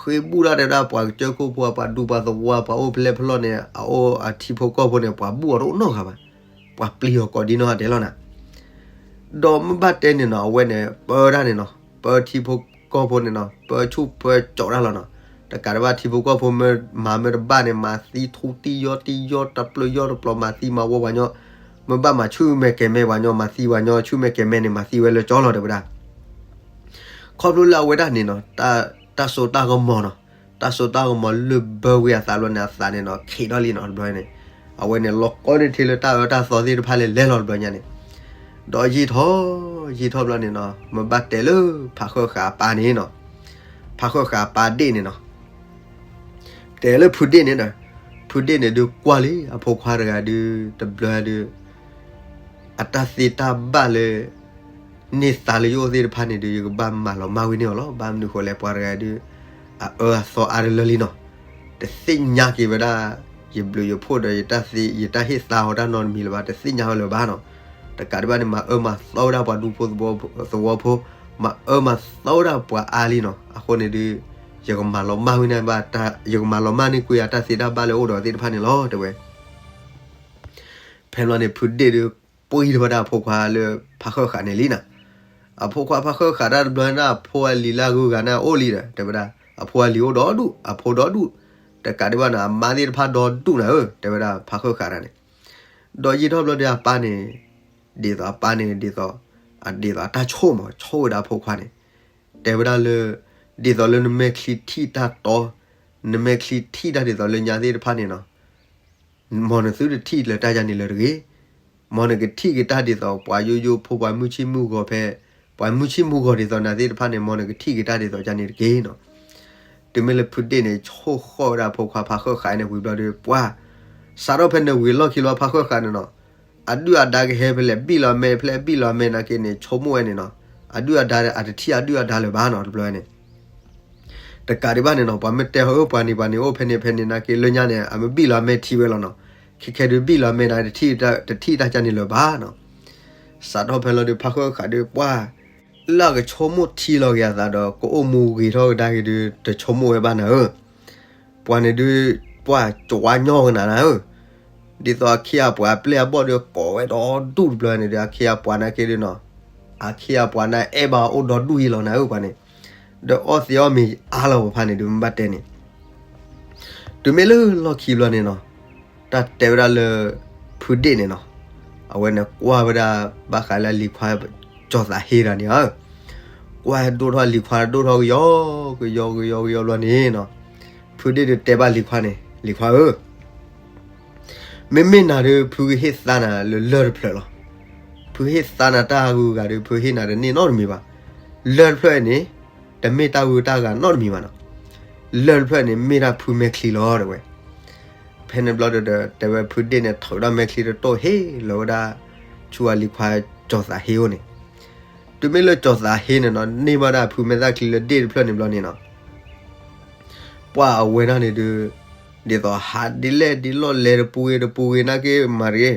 ဃ့ဘူၣ်တၢ်တဲဝဲဒၣ်ပှၤကစၢၢ်ခိၣ်ဖိ ပှၤဒူပှၤသဝီ ပှၤအိၣ်ဖဲလဲၣ်ဖဲလဲၣ်န့ၣ် အအိၣ်အထံဖိကီၢ်ဖိန့ၣ် ပှၤဘူၣ်အီၤတအိၣ်နီတဂၤဘၣ်, ပှၤပျံၤအီၤကိးဒ်နီၢ်ဂၤဒဲးလီၤနၤ ဒီးမ့ၢ်ဘၣ်တဲန့ၣ်နီၤ အဝဲန့ၣ် ပၢတၢ်န့ၣ်နီၤ ပၢထံဖိကီၢ်ဖိန့ၣ်နီၤ ပၢဆူၣ်ပၢကၠီးတၢ်လီၤနီၤ, တကးဒံးဘၣ်ထံဖိကီၢ်ဖိမ့ၢ်မၤမ့ၢ်တဘၣ်န့ၣ် မၤသံထူတံၢ်ယီၢ်တံၢ်ယီၢ် တပျၢၤယီၢ်တပျၢၤ မၤသံမၤဝီပှၤညီ, မ့ၢ်ဘၣ်မၤဆူၣ်မဲာ်ကဲၤမဲာ်ပှၤညီ မၤသံပှၤညီ ဆူၣ်မဲာ်ကဲၤမဲာ်န့ၣ် မၤသံဝဲလၢကၠီလီၤတဲဝဲဒၣ် ခီဖျိလၢအဝဲဒၣ်န့ၣ်နီၤ တၢ်စိတၢ်ကမီၤနီၤ, တၢ်စိတၢ်ကမီၤလၢၢ်ဘၢဝဲအသးဘျီန့ၣ် အသးန့ၣ်နီၤ ခံးထီၣ်လံနီၤ တဘျီန့ၣ်, အဝဲန့ၣ်လီၤကီန့ၢ်ထံလၢတၢ်အၢတၢ်သီသ့ၣ်တဖၣ်လဲၤလဲၤလီၤတဘျီညါန့ၣ်, ဒီးယံာ်ထီၣ် ယံာ်ထီၣ်ဘျီန့ၣ်နီၤ မ့ၢ်ဘၣ်တဲလၢဖးဃၢၣ်ဃာ်အပၢ်န့ၣ်နီၤ, ဖးဃၢၣ်ဃာ်အပၢ်ဒ့ၣ်န့ၣ်နီၤ တဲလၢဖုဒ့ၣ်န့ၣ်ဒီး, ဖုဒ့ၣ်န့ၣ်ဒုးကွၢ်လံ အဖိခွါတဂၤဒုး တဘျီဒုး အတၢ်သ့တၢ်ဘၣ်လၢ န့ၢ်သါလၢယအိၣ်သ့ၣ်တဖၣ်န့ၣ်ဒုး ယကဘၣ်မၤလီၤမၢ်ဝဲန့ၢ်အီၤလီၤ. ဘၣ်မနုၤဃိလဲၣ် ပှၤတဂၤဒုး အအၢအသီအါတလၢလံနီၤ. တသ့ၣ်ညါက့ၤဝဲဒၣ် ယဘျုးယဖှိၣ်ဒီး ယတၢ်သ့ ယတၢ်ဟ့ၣ်သါအီၤတၢ်နီတမံၤလၢၤဘၣ်, တသ့ၣ်ညါဝဲလၢၤဘၣ်နီၤ. တကးဒံးဘၣ်န့ၣ် မၤအၢမၤသီဝဲဒၣ်ပှၤဒူဖိသဝီဖိ, မၤအၢမၤသီဝဲဒၣ်ပှၤအါလံနီၤ. အဃိန့ၣ်ဒုး ယကမၤလီၤမၢ်ဝဲန့ၣ်ဘၣ်, ယကမၤလီၤမၢ်န့ၢ်ကွံာ်အတၢ်သ့တၢ်ဘၣ်လၢအိၣ်ဒီးသ့ၣ်တဖၣ်န့ၣ်လီၤ တဲဝဲ. ဖဲန့ၣ်ဘျီန့ၣ် ဖုဒ့ၣ်ဒုး ပှံၢ်ထီၣ်ဝဲဒၣ်အဖိခွါလၢဖးဃၢၣ်ဃာ်န့ၣ်လံနီၤ. အဖိခွါဖးဃၢၣ်ဃာ်တၢ်တဘျီန့ၣ် အဖိအလံၤလၢအဂုၤအဂၤန့ၣ်အိၣ်လံဒီး တဲဝဲဒၣ် အဖိအလံၤအိၣ်ဒီဒူၣ်, အဖိဒီဒူၣ်, တကးဒံးဘၣ်န့ၣ် အမါသ့ၣ်တဖၣ်ဒီဒူၣ်နၤဧၢ, တဲဝဲဒၣ်ဖးဃၢၣ်ဃာ်တၢ်န့ၣ်. ဒီးယံာ်ထီၣ်ဘျီဒီးအပၢ်န့ၣ် ဒ်သိးအပၢ်န့ၣ် ဒ်သိး ဒ်သိးအတၢ်ဆိၣ်မး ဆိၣ်ဝဲဒၣ်အဖိခွါန့ၣ် တဲဝဲဒၣ်လၢ ဒ်သိးလၢနမဲာ်ချံထံၣ်တၢ်တီ, နမဲာ်ချံထံၣ်တၢ်ဒ်သိးလၢညါသ့ၣ်တဖၣ်န့ၣ်နီၤ, မ်နသုတထံၣ်လၢတၢ်ယါန့ၣ်လၢၤတဂ့ၤ. မ်နကထံၣ်က့ၤတၢ်ဒ်သိးပှၤယိယိဖိ ပှၤမုၢ်ဆ့ၣ်မုၢ်ဂီၤဖဲ ပှၤမုၢ်ဆ့ၣ်မုၢ်ဂီၤဒ်သိးနၤသ့ၣ်တဖၣ်န့ၣ် မ်နကထံၣ်က့ၤတၢ်ဒ်သိးယါန့ၣ်တက့ၢ်နီၤ. တုၤမ့ၢ်လၢဖုဒ့ၣ်န့ၣ် ဆိၣ်ဃီၣ်ဝဲဒၣ်အဖိခွါဖးဃၢၣ်ဃာ်န့ၣ်ဝံၤဘျီဒီး ပှၤ စးထီၣ်ဖဲန့ၣ်ဝံၤလီၢ်ခံလီၤဖးဃၢၣ်ဃာ်န့ၣ်နီၤ, အဒုၣ်အဒါကဟဲဖဲလဲၣ်ဘံၣ်လီၤမဲာ် ဖဲလဲၣ်ဘံၣ်လီၤမဲာ်နာ်က့န့ၣ် ဆိကမိၣ်ဝဲန့ၣ်နီၤ, အဒုၣ်အဒါအတထံၣ်အဒုၣ်အဒါလၢၤဘၣ်နီၤ တဘျီန့ၣ်. တကးဒံးဘၣ်န့ၣ်နီၤ ပှၤမ့ၢ်တဲဟီၣ်ဧၢ ပှၤန့ၣ် ပှၤန့ၣ်အိၣ်ဖဲန့ၣ်ဖဲန့ၣ်နာ်က့ လၢညါန့ၣ် အမ့ၢ်ဘံၣ်လီၤအမဲာ်ထံဝဲလီၤနီၤ. ခဲခဲဒုးဘံၣ်လီၤအမဲာ်န့ၣ် တထံၣ်တၢ်ကၢန့ၣ်လၢၤဘၣ်နီၤ. စးထီၣ်ဖဲလီၤဒုး ဖးဃၢဃးဒုး ပှၢ် လၢအကဆိကမိၣ်ထံလီၤက့ၤအသးဒီး ကအိၣ်မူဂ့ၤထီၣ်ကဒါက့ၤဒုး တဆိကမိၣ်ဝဲဘၣ်နၤဧၢ. ပှၤန့ၣ်ဒုး ပှၢ်ကဝါညီကနၤနၤဧၢ. ဒ်သိးအခ့အပှၤအပျဲၢ်အဘီၣ်ဒုး ကိးဝဲဒီဒူၣ်တဘျီန့ၣ်ဒုး အခ့အပှၤနာ်က့ဒုးနီၤ, အခ့အပှၤန့ၣ် အဲၣ်ဘၣ်အိၣ်ဒီဒူၣ်အံၤလီၤနၤဧၢ ပှၤန့ၣ်, ဒီးအီၣ်သ့အီၣ်မ့ၤအါလီၤပဖါန့ၣ်ဒုး မ့ၢ်ဘၣ်တဲန့ၣ် တုၤမ့ၢ်လၢလီၢ်ခံဘျီန့ၣ်နီၤ, တၢ်တဲဝဲဒၣ်လၢ ဖုဒ့ၣ်န့ၣ်နီၤ, အဝဲန့ၣ်ကွၢ်ဝဲဒၣ် ဘၣ်ဃးလၢလံၤခွါ ကၠီၤသးဟ့တဂၤန့ၣ်ဧၢ, ကွၢ်ဒိၣ်ထီၣ်လံၤခွါဒိၣ်ထီၣ်ကယီကယီကယီကယီဘျီန့ၣ်နီၤ, ဖုဒ့ၣ်ဒုးတဲဘၣ်လံၤခွါန့ၣ် လံၤခွါဧၢ မ့မ့ၢ်နၤဒုး ဖုကဟ့ၣ်သါနၤလၢလၢၢ်တဖျၢၣ်လီၤ. ဖုဟ့ၣ်သါနၤတၢ်ဂုၤဂၤဒုး ဖုဟ့ၣ်နၤတန့ၢ်နီတမံၤဘၣ်. လၢၢ်တဖျၢၣ်အံၤန့ၣ် တမ့ၢ်တၢ်ဂုၤတၢ်ဂၤနီတမံၤဘၣ်နီၤ. လၢၢ်တဖျၢၣ်န့ၣ် မ့ၢ်ဒၣ်ဖုမဲာ်ချံလီၤတဲဝဲ. ဖဲန့ၣ်ဘျီဒီး တဲဝဲဖုဒ့ၣ်န့ၣ် ထုးဒီးမဲာ်ချံတတိၢ်ဟ့ၣ်လီၤဝဲဒၣ် ဆူအလံၤခွါကၠီၤသးဟ့အိၣ်န့ၣ်, တုၤမ့ၢ်လၢကၠီၤသးဟ့န့ၣ်နီၤ န့ၢ်ဘၣ်ဒၣ်ဖုမဲာ်သၣ်ချံလၢဒ့ၣ်တဖျၢၣ်န့ၣ်ဘျီန့ၣ်နီၤ ပှၢ်အဝဲဒၣ်န့ၣ်ဒုး ဒ်သိးဟးဒ်လဲၣ်ဒ်လဲၣ် လဲၤတပူၤဂ့ၤတပူၤဂ့ၤနာ်က့မၤတဂ့ၤ,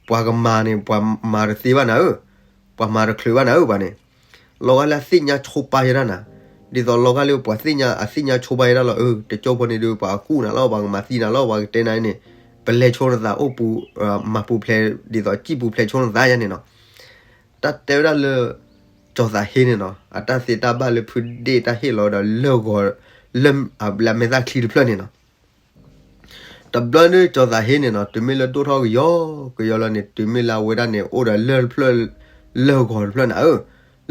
ပှၤကမၤန့ၣ် ပှၤမၤတသ့ဘၣ်နၤဧၢ, ပှၤမၤတချုးဘၣ်နၤဧၢ ပှၤန့ၣ်, လီၤဂာ်လၢအသ့ၣ်ညါဆိပာ်ယဲဒၣ်နၤ, ဒ်သိးလီၤဂာ်လၢပှၤသ့ၣ်ညါ အသ့ၣ်ညါဆိပာ်ယဲဒၣ်လီၤဧၢ, တကၠိဖိန့ၣ်ဒုး ပှၤကူၣ်နၤလီၤ ပှၤကမၤသံနၤလီၤ ပှၤကတဲနၤန့ၣ်, ပလဲၤဆိနသးအိၣ်ပူၤ, မၤပူၤဖျဲး ဒ်သိးစံၣ်ပူၤဖျဲးဆိနသးယါန့ၣ်နီၤ တၢ်တဲဝဲဒၣ်လၢ ကၠီၤသးဟ့န့ၣ်နီၤ အတၢ်သ့တၢ်ဘၣ်လၢဖုဒ့ၣ်တၢ်ဟ့ၣ်လီၤဒီးလၢၢ်ဂီၤ, လၢအမဲာ်သၣ်ချံတဖျၢၣ်န့ၣ်နီၤ, တဘျီဒုးကၠီၤသးဟ့န့ၣ်နီၤ တုၤမ့ၢ်လၢဒိၣ်ထီၣ်ကယီကယီလီၤန့ၣ် တုၤမ့ၢ်လၢအဝဲဒၣ်န့ၣ် အိၣ်ဒီးလၢၢ်တဖျၢၣ်, လၢၢ်ဂီၤတဖျၢၣ်နၤဧၢ,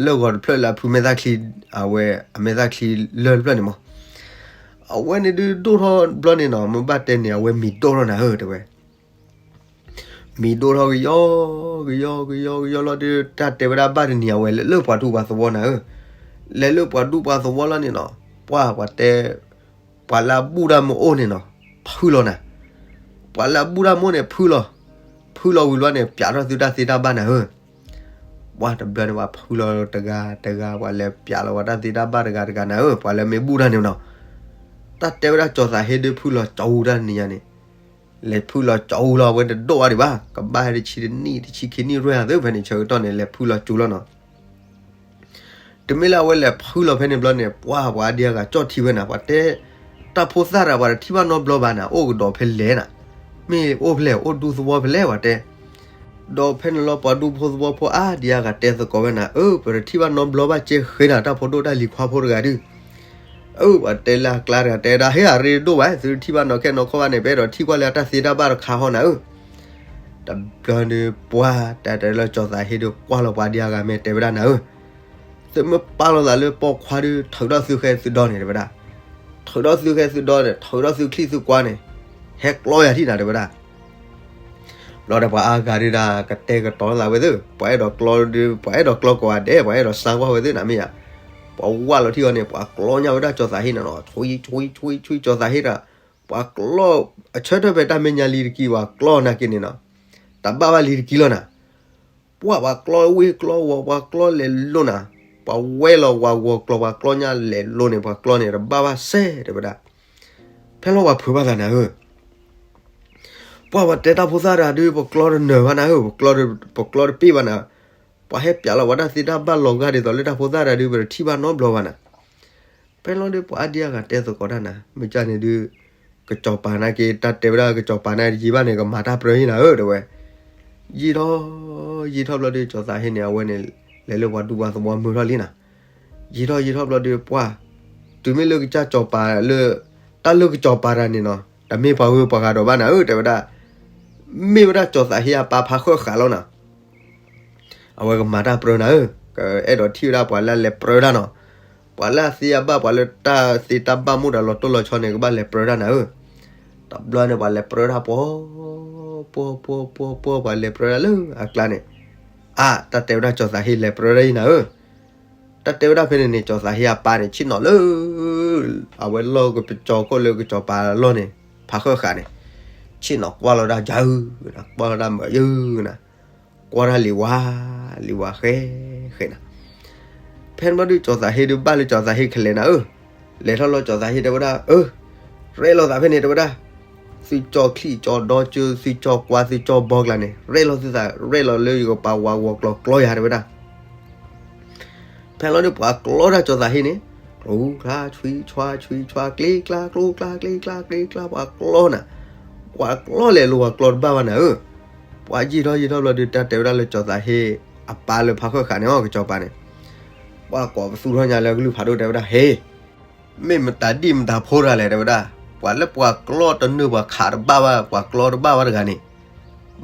လၢၢ်ဂီၤတဖျၢၣ်လၢအဖုမဲာ်သၣ်ချံ, အဝဲအမဲာ်သၣ်ချံလၢၢ်တဖျၢၣ်န့ၣ်မး, အဝဲန့ၣ်ဒုးဒိၣ်ထီၣ်ဘျီန့ၣ်နီၤ မ့ၢ်ဘၣ်တဲန့ၣ် အဝဲမံၤဒိၣ်ထီၣ်နၤဧၢ တဲဝဲ မံၤဒိၣ်ထီၣ်ကယီ, ကယီ, ကယီ, ကယီလီၤဒုး တၢ်တဲဝဲဒၣ်ဘၣ်တနံၤအဝဲလဲၤလၢပှၤဒူပှၤသဝီနၤဧၢ, လဲၤလၢပှၤဒူပှၤသဝီလီၤန့ၣ်နီၤ, ပှၢ်ပှၤတဲ, ပှၤလၢအဘူၣ်တၢ်မ့ၢ်အိၣ်န့ၣ်နီၤ, ဖုလီၤနၤ, ပှၤလၢအဘူၣ်တၢ်မ့ၢ်အိၣ်န့ၣ်ဖုလီၤ, ဖုလီၤဝံၤလီၤန့ၣ် ပျးထီၣ်သုတၢ်သ့တၢ်ဘၣ်နၤဧၢ, ပှၢ်တဘျီန့ၣ် ပှၤဖုလီၤတဂၤတဂၤ ပှၤလဲၤပျးလီၤပှၤတၢ်သ့တၢ်ဘၣ်တဂၤတဂၤနၤဧၢ, ပှၤလၢမ့ၢ်ဘူၣ်တၢ်န့ၣ်နီၤ, တၢ်တဲဝဲဒၣ်ကၠီၤသးဟ့ဒုးဖုလီၤကၠီၤအူတၢ်တနံၤညါန့ၣ် လဲၤဖုလီၤကၠီၤအူလီၤ အဝဲတဒိၣ်ဘၣ်ဒံးဘၣ် ကဘၣ်တဆံတနံၣ်တဆံခံနံၣ်ရဲၣ်ဧါသ့ၣ် ဖဲန့ၣ်ဆၢကတီၢ်န့ၣ် လဲၤဖုလီၤကၠီၤလီၤနီၤ, တမ့ၢ်လၢအဝဲလဲၤဖုလီၤဖဲန့ၣ်ဘျီန့ၣ် ပှၢ်ပှၤအါဒံအါဂၤကၠီၣ်ထံဝဲနၤ ပှၤတဲ, တၢ်ဖိသၣ်တဂၤ ပှၤတထံၣ်ဘၣ်နီတဘျီဘၣ်နၤ အိၣ်ကဒီးဖဲလဲၣ်နၤ, မ့ၢ်အိၣ်ဖဲလဲၣ် အိၣ်ဒူသဝီဖဲလဲၣ် ပှၤတဲ ဒီးဖဲန့ၣ်လီၤ ပှၤဒူဖိသဝီဖိအါဒံအါဂၤတဲသကိးဝဲနၤ အၢ ပတထံၣ်ဘၣ်နီတဘျီဘၣ် ကဲဃ့နၤ တၢ်ဖိဒိၣ်တၢ်လံၤခွါဖိတဂၤဒုး, အၢ ပှၤတဲလၢအကျါတဂၤ တဲဒၣ် ဟ့ၣ်အရ့ဒိၣ်ဘၣ် သုတထံၣ်ဘၣ်နီၢ်ခဲနီၢ်ခီဘၣ်န့ၣ် ပအဲၣ်ဒိးထံၣ်ကွၢ်လၢအတၢ်သ့တၢ်ဘၣ်တခါဟီနၤဧၢ, တဘျီန့ၣ်ပှၢ် တၢ်တဲလၢကၠီၤသးဟ့ဒုး ကွၢ်လီၤပှၤဒံအါဂၤမဲာ်တဲဝဲဒၣ်နၤဧၢ, သုမ့ၢ်ပာ်လီၤသးလၢပိာ်ခွါဒုး ထုးထီၣ်သုဃဲသုဒီန့ၣ် တဲဝဲဒၣ်, ထုးထီၣ်သုဃဲသုဒီန့ၣ် ထုးထီၣ်သုချံၣ်သုကွါန့ၣ်, ဟဲကျီယၤထံၣ်နၤ တဲဝဲဒၣ် ဘျီဒီးပှၤအါဂၤဒုးဒၣ် ကတဲာ်ကတီၤသးဝဲသ့ၣ် ပှၤအဲၣ်ဒိးကျီဒုး ပှၤအဲၣ်ဒိးကျီကိးဂၤဒဲး ပှၤအဲၣ်ဒိးစါကွၢ်ဝဲသ့ၣ်နၤမ့ၢ်ဧါ, ပှၤဝၢ်လီၤထံၣ်အီၤန့ၣ် ပှၤကျီညါဝဲဒၣ်ကၠီၤသးဟ့နၤနီၤ ဆွံဆွံဆွံဆွံကၠီၤသးဟ့ဒီး, ပှၤကျီ, အဆၢထၢၣ်ဖဲတၢ်မဲာ်ညါလံတကံ ပှၤကျီနာ်က့န့ၣ်နီၤ, တဘၣ်ဘၣ်လံတကံလီၤနၤ ပှၢ်ပှၤကျီဝ့ၢ်ကျီဝီၤ ပှၤကျီလဲၤလိၤနၤ, ပှၤဝဲလီၤဝၤဂီၤကျီ ပှၤကျီညါလဲၤလိၤန့ၣ် ပှၤကျီန့ၣ် တဘၣ်ဘၣ်စဲ တဲဝဲဒၣ်, ဖဲလီၤပှၤဖုးဘၣ်သးနၤဧၢ, ပှၢ်ပှၤတဲတၢ်ဖိသၣ်တဂၤဒုး ပကျီတနၢၤဘၣ်နၤဧၢ, ပကျီတပ့ၢ်ဘၣ်နၤ, ပှၤဟဲပျးလီၤပှၤတၢ်သ့တၢ်ဘၣ်လီၤဂာ်ဒ်သိးလၢတၢ်ဖိသၣ်တဂၤဒုး ပတထံၣ်ဘၣ်နီတဘျီဘၣ်နၤ ဖဲလီၤဒုးပှၤအါဒံအါဂၤတဲသကိးတၢ်နၤ မ့ၢ်ကန့ၣ်ဒုး, ကစီၤပၤနာ်က့ တၢ်တဲဝဲဒၣ်ကစီၤပၤန့ၣ် ယံာ်ဘၣ်န့ၣ် ကမၤတၢ်ပြၢဟံၣ်နၤဧၢ တဲဝဲ, ယံာ်ထီၣ်, ယံာ်ထီၣ်ဘျီဒုး ကၠီၤသးဟ့န့ၣ် အဝဲန့ၣ်, လဲၤလၢပှၤဒူပှၤသဝီမုာ်ထီၣ်လံနၤ, ယံာ်ထီၣ်ယံာ်ထီၣ်ဘျီဒုးပှၢ်, တုၤမ့ၢ်လၢကစၢ်ကၠီၤပၤလၢ, တၢ်လၢကစီၤပၤတဂၤန့ၣ်နီၤ တမ့ၢ်ပှၤဂုၤပှၤဂၤဒီးဘၣ်နၤဧၢ တဲဝဲဒၣ် မ့ၢ်ဝဲဒၣ်ကၠီၤသးဟ့အပၢ်ဖးဃၢဃာ်လီၤနၤ, အဝဲကမၤတၢ်ပြၢနၤဧၢ, ကအဲၣ်ဒိးထံၣ်ဝဲဒၣ်ပှၤလၢအလဲၤပြၢတၢ်နီၤ, ပှၤလၢအသ့အဘၣ်ပှၤလၢတၢ်သ့တၢ်ဘၣ်မူဒါလီၤတိၢ်လီၤဆီန့ၣ် ကဘၣ်လဲၤပြၢတၢ်နၤဧၢ, တဘျီန့ၣ်ပှၤလဲၤပြၢတၢ်ပှီၤ, ပှီၤပှီၤပှီၤပှီၤ ပှၤလဲၤပြၢတၢ်လၢအကျါန့ၣ်, အါ တၢ်တဲဝဲဒၣ်ကၠီၤသးဟ့လဲၤပြၢတၢ်အံၤနၤဧၢ, တၢ်တဲဝဲဒၣ်ဖဲန့ၣ်န့ၣ် ကၠီၤသးဟ့အပၢ်န့ၣ် ဆ့ၣ်နီၤလၢ အဝဲလီၢ်ကပကၠီၤခိၣ်လၢကစီၤပၤလီၢ်န့ၣ်, ဖးဃၢဃာ်န့ၣ်, ဆ့ၣ်နီၤကွၢ်လီၤဒၣ်ယၤဧၢ, ကွၢ်လီၤဒၣ်မုာ်ယၤဧၢနၤ, ကွၢ်တၢ်လံၤဝါ, လံၤဝါဃဲဃဲနၤ, ဖဲန့ၣ်ဘျီဒုးကၠီၤသးဟ့ဒုးဘၣ်လၢကၠီၤသးဟ့ခဲလဲၣ်နၤဧၢ, လဲၤထီၣ်လီၤ ကၠီၤသးဟ့တဲဝဲဒၣ်, အၢ, ရဲၣ်လီၤသးဖဲန့ၣ် တဲဝဲဒၣ်, သုကၠီၤချံၣ်ကၠီၤဒီကၠိ သုကၠီၤကွါ သုကၠီၤဘီကျါန့ၣ် ရဲၣ်လီၤသုသး ရဲၣ်လီၤလၢယကပာ်ဝးဂီၤကျီၤကျီယၤ တဲဝဲဒၣ်. ဖဲလီၤဒုး ပှၤကျီတၢ် ကၠီၤသးဟ့န့ၣ်, ကျိချါဆွံဆွါဆွံဆွါ ကျ့ကျါကျိကျါကျ့ကျါကျ့ကျါ ပှၤကျီနၤ, ပှၤကျီလဲၤလိၤ ပှၤကျီတဘၣ်ဘၣ်နၤဧၢ. ပှၤယံာ်ထီၣ်ယံာ်ထီၣ်ဘျီဒုး တၢ်တဲဝဲဒၣ်လၢ ကၠီၤသးဟ့အပၢ်လၢဖးဃၢၣ်ဃာ်န့ၣ် အီၤ ကစီၤပၤန့ၣ်, ပှၤကိးပသူထီၣ်ညါလၢကလုၢ်ဖးဒိၣ် တဲဝဲဒၣ်, ဟ့, မ့ၢ်မတၤဒံၣ်မတၤဖိတဂၤလဲၣ် တဲဝဲဒၣ်. ပှၤလၢပှၤကျီတနုာ် ပှၤခးတဘၣ်ဘၣ် ပှၤကျီတဘၣ်ဘၣ်တဂၤန့ၣ်,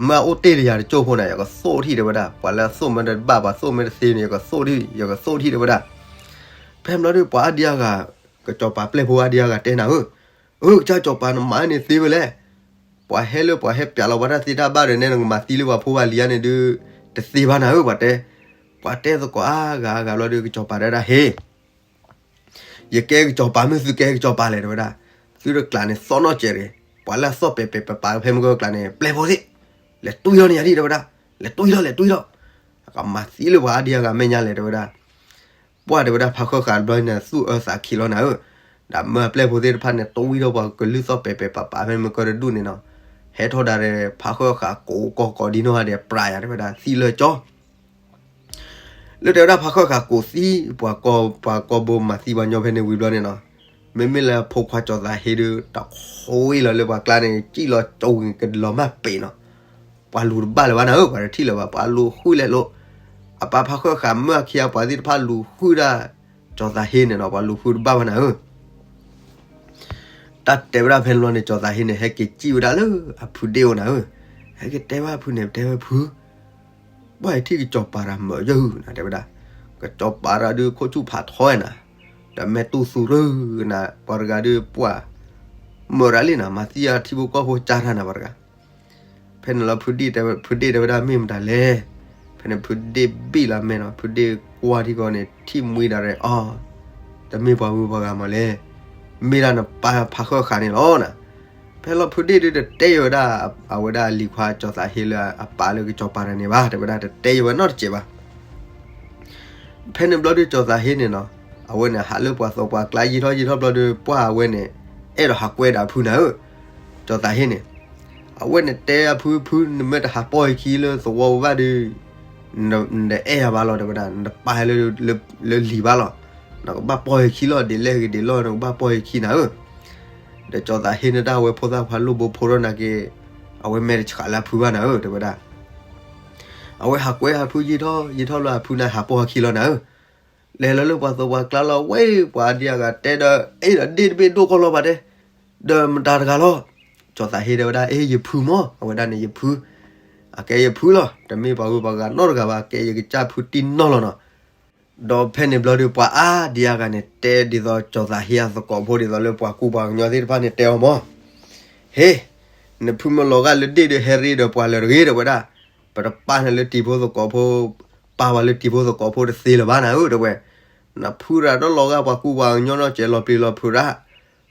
မ့ၢ်အိၣ်တ့ၢ်တယၤတကၠိၢ်ဖိန့ၣ် ယကသိၣ်ထံၣ် တဲဝဲဒၣ်. ပှၤလၢအသိၣ်မ့ၢ်တဘၣ် ပှၤသိၣ်မ့ၢ်တသ့န့ၣ် ယကသိၣ်ထံၣ် ယကသိၣ်ထံၣ် တဲဝဲဒၣ်. ဖဲဘျီဒုး ပှၤအါဒံအါဂၤ, ကစီၤပၤပျဲၢ်ဖိအါဒံအါဂၤတဲနၤဧၢ, အၢ ကစၢ်ကစီၤပၤ နမၤန့ၣ်သ့ဝဲလဲၣ်. ပှၤဟဲလၢပှၤဟဲပျးလီၤပှၤတၢ်သ့တၢ်ဘၣ်ဒီး နဲနကမၤသံလၢပှၤဖိပှၤလံၤဧါန့ၣ်ဒုး တသ့ဘၣ်နၤဧၢ ပှၤတဲ. ပှၤတဲသကိးအါဂၤအါဂၤဘျီဒုး ကစီၤပၤတဲဒၣ် ဟ့, ယကဲကစီၤပၤ မ့ၢ်သုကဲကစီၤပၤလဲၣ် တဲဝဲဒၣ်. သုတကျးန့ၣ် သီၣ်နီၣ်စဲးရ့ၣ်, ပှၤလၢအသီၣ်ပဲာ်ပဲာ်ပာ်ပာ်ဖဲမုၢ်ကီၢ်ကျါန့ၣ် ပျဲၢ်ဖိသ့ၣ်, လဲၤတွံၢ်ထီၣ်န့ၢ်ယၤဒံး တဲဝဲဒၣ်. လဲၤတွံၢ်ထီၣ် လဲၤတွံၢ်ထီၣ်, အကမၤသံလၢပှၤအါဒံအါဂၤမဲာ်ညါလဲၣ် တဲဝဲဒၣ်. ပှၢ် တဲဝဲဒၣ် ဖးဃၢၣ်ဃာ်တဘျီန့ၣ် သူၣ်အၢသးခံလီၤနၤဧၢ. ဒီးမၢအပျဲၢ်ဖိသ့ၣ်တဖၣ်န့ၣ် တွံၢ်ထီၣ်ပှၤကလုၢ်သီၣ်ပဲာ်ပဲာ်ပာ်ပာ်ဖဲမုၢ်ကီၢ်တဒူၣ်န့ၣ်နီၤ, ဟဲထီၣ်ဒၣ်ရဲၣ် ဖးဃၢၣ်ဃာ်ကိးကီၢ်ကိးဒ်နီၢ်ဂၤဒဲး ပြးယၤ တဲဝဲဒၣ် သံလၢကၠီ လၢတဲဝဲဒၣ် ဖးဃၢၣ်ဃာ်ကိးသံ ပှၤကီၢ် ပှၤကီၢ်ဘိမၤသံပှၤညီဖဲန့ၣ်ဝံၤဘျီန့ၣ်နီၤ, မ့မ့ၢ်လၢအဖိခွါကၠီၤသးဟ့ဒီး တဃုလီၤလၢပှၤကျါန့ၣ် စံၣ်လီၤကၠိကလီၤမၢ်ပ့ၤနီၤ, ပှၤလူၤတဘၣ်လၢၤဘၣ်နၤဧၢ, ပှၤတထံၣ်လၢၤဘၣ်, ပှၤလူၤဃုလဲၤလိၤ, အပၢ်ဖးဃၢၣ်ဃာ်မၢအခံအပှၤသ့ၣ်တဖၣ်လူၤဃုဒၣ် ကၠီၤသးဟ့န့ၣ်နီၤ, ပှၤလူၤဃုတဘၣ်ဘၣ်နၤဧၢ. တၢ်တဲဝဲဒၣ်ဖဲန့ၣ်ဘျီန့ၣ် ကၠီၤသးဟ့န့ၣ် ဟဲက့ၤစံၣ်ဝဲဒၣ်လၢအဖုဒ့ၣ်အိၣ်နၤဧၢ, ဟဲက့ၤတဲဘၣ်အဖုန့ၣ် တဲဝဲဖု ပှၢ်အံၤထံၣ်ကစီၤပၤတၢ်မၢယုာ်နၤ တဲဝဲဒၣ်, ကစီၤပၤတၢ်ဒုးခိၣ်ဆူၣ်ဖးထီနၤ, ဒီးမဲာ်တူၢ်သူၣ်ရၢနၤ, ပှၤတဂၤဒုးပှၢ် မၢတၢ်လံနၤ, မၤသံအထံဖိကီၢ်ဖိကၢ်တၢ်နၤ ပှၤတဂၤ. ဖဲန့ၣ်လီၤ ဖုဒ့ၣ်တဲဝဲဒၣ် မ့ၢ်မတၤလဲၣ်. ဖဲန့ၣ်ဖုဒ့ၣ်ဘံၣ်လီၤမဲာ်နီၤ, ဖုဒ့ၣ်ကွၢ်ထံကီၢ်န့ၣ် ထံၣ်မှံဒၣ်ရဲၣ်အီၤ, တမ့ၢ်ပှၤဂုၤပှၤဂၤမးလဲၣ်, မ့ၢ်ဒၣ်နပၢ်ဖးဃၢၣ်ဃာ်န့ၣ်လီၤနၤ. ဖဲလီၤဖုဒ့ၣ်ဒုးတတဲယဝဲဒၣ် အဝဲဒၣ်အလံၤခွါကၠီၤသးဟ့လၢအပၢ်လၢကစီၤပၤတၢ်န့ၣ်ဘၣ်, တဲဝဲဒၣ် တတဲယဝဲနီတစဲးဘၣ်. ဖဲန့ၣ်ဘျီဒုး ကၠီၤသးဟ့န့ၣ်နီၤ, အဝဲန့ၣ်ဟးလၢပှၤသးပှၤကျါယံာ်ထီၣ်ယံာ်ထီၣ်ဘျီဒုး ပှၢ်အဝဲန့ၣ် အဲၣ်ဒိးဟးကွဲဒီးအဖုနၤဧၢ, ကၠီၤသးဟ့န့ၣ်. အဝဲန့ၣ်တဲအဖု ဖု နမ့ၢ်တဟးပီၢ်ယခံလၢသဝီဘၣ်ဒီး နတအဲၣ်ယၤဘၣ်လီၤ တဲဝဲဒၣ်, နတပာ်လၢ လၢလံၤဘၣ်လီၤ. နကဘၣ်ပီၢ်ယခံလီၤ, ဒ်လဲၣ်ဂ့ၤဒ်လဲၣ် နကဘၣ်ပီၢ်ယခံနၤဧၢ. ဒီးကၠီၤသးဟ့န့ၣ် တၢ်ဝဲဖိသၣ်ခွါလိၣ်ဘိဖိထီၣ်နာ်က့ အဝဲမဲာ်တဆှးလၢအဖုဘၣ်နၤဧၢ တဲဝဲဒၣ်. အဝဲဟးကွဲအဖုယံာ်ထီၣ်ယံာ်ထီၣ်လၢအဖုန့ၣ်ဟးပီၢ်ဟးခံလီၤနၤဧၢ. လဲၤလီၤလၢပှၤသးပှၤကျါလီၤ ဝဲပှၤအါဒံအါဂၤတဲဒီး အဲၣ်ဒိးဒ့ၣ်တဘ့ၣ်ဒိၣ်ကီလီၤပှၤတဲ, ဒီးမတၤတဂၤလီၤ. ကၠီၤသးဟ့တဲဝဲဒၣ် အ့ ယဖုမၢ်, အဝဲဒၣ်န့ၣ်ယဖု, အကဲယဖုလီၤ, တမ့ၢ်ပှၤဂုၤပှၤဂၤနီတဂၤဘၣ်, ကဲယကစၢ်ဖုတံၢ်နီၢ်လီၤနီၤ. ဒီးဖဲန့ၣ်ဘျီဒုး ပှၤအါဒံအါဂၤန့ၣ် တဲဒ်သိးကၠီၤသးဟ့အသကိးဖိ ဒ်သိးလၢပှၤကူပှၤကညီသ့ၣ်တဖၣ်န့ၣ်တဲအီၤမၢ်, ဟ့, နဖုမ့ၢ်လီၤဂာ်လၢဒ့ၣ်ဒီး ဟဲရ့ဒီးပှၤလၢာ်တဂ့ၤ တဲဝဲဒၣ်. ပတပာ်နၤလၢတံၤဖိသကိးဖိ, ပာ်ပှၤလၢတံၤဖိသကိးဖိတသ့လၢၤဘၣ်နၤဧၢ တဲဝဲ. နဖုရၤဒီးလီၤဂာ်ပှၤကူပှၤကညီနီၢ်စဲးလီၤပျံၤလီၤဖုးရၣ်,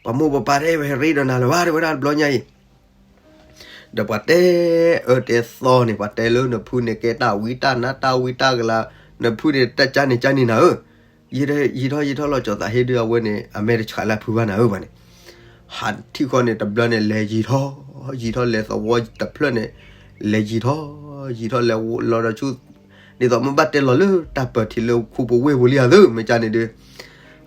ပှၤမိၢ်ပပၢ်တအဲၣ်ဝဲဟဲရ့ဒီးနၤလၢၤဘၣ် တဲဝဲဒၣ်တဘျီညါအံၤ ဒီးပှၤတဲအၢတဲသီန့ၣ် ပှၤတဲလၢနဖုန့ၣ် ကဲတၢ်ဝံတၢ်နါတၢ်ဝံတၢ်ကလၤ, နဖုန့ၣ် တၢ်ကၢန့ၣ်ကၢန့ၣ်နၤဧၢ, ယံာ်ထီၣ်ယံာ်ထီၣ်လီၤ ကၠီၤသးဟ့ဒုး အဝဲန့ၣ် အမဲာ်တဆှးလၢအဖုဘၣ်နၤဧၢ ဘၣ်န့ၣ်, ဟးထံၣ်ဃီန့ၣ် တဘျီန့ၣ် လဲၤယံာ်ထီၣ်, ယံာ်ထီၣ်လဲၤသဝီတဖျၢၣ်န့ၣ်, လဲၤယံာ်ထီၣ်, ယံာ်ထီၣ်လဲၤလီၤဒီးဆူ, ဒ်သိးမ့ၢ်ဘၣ်တဲလီၤလၢတၢ်ပၢၤထံးလၢခူပူၤဝ့ၢ်ပူၤလံဧါသု မ့ၢ်ကၢန့ၣ်ဒုး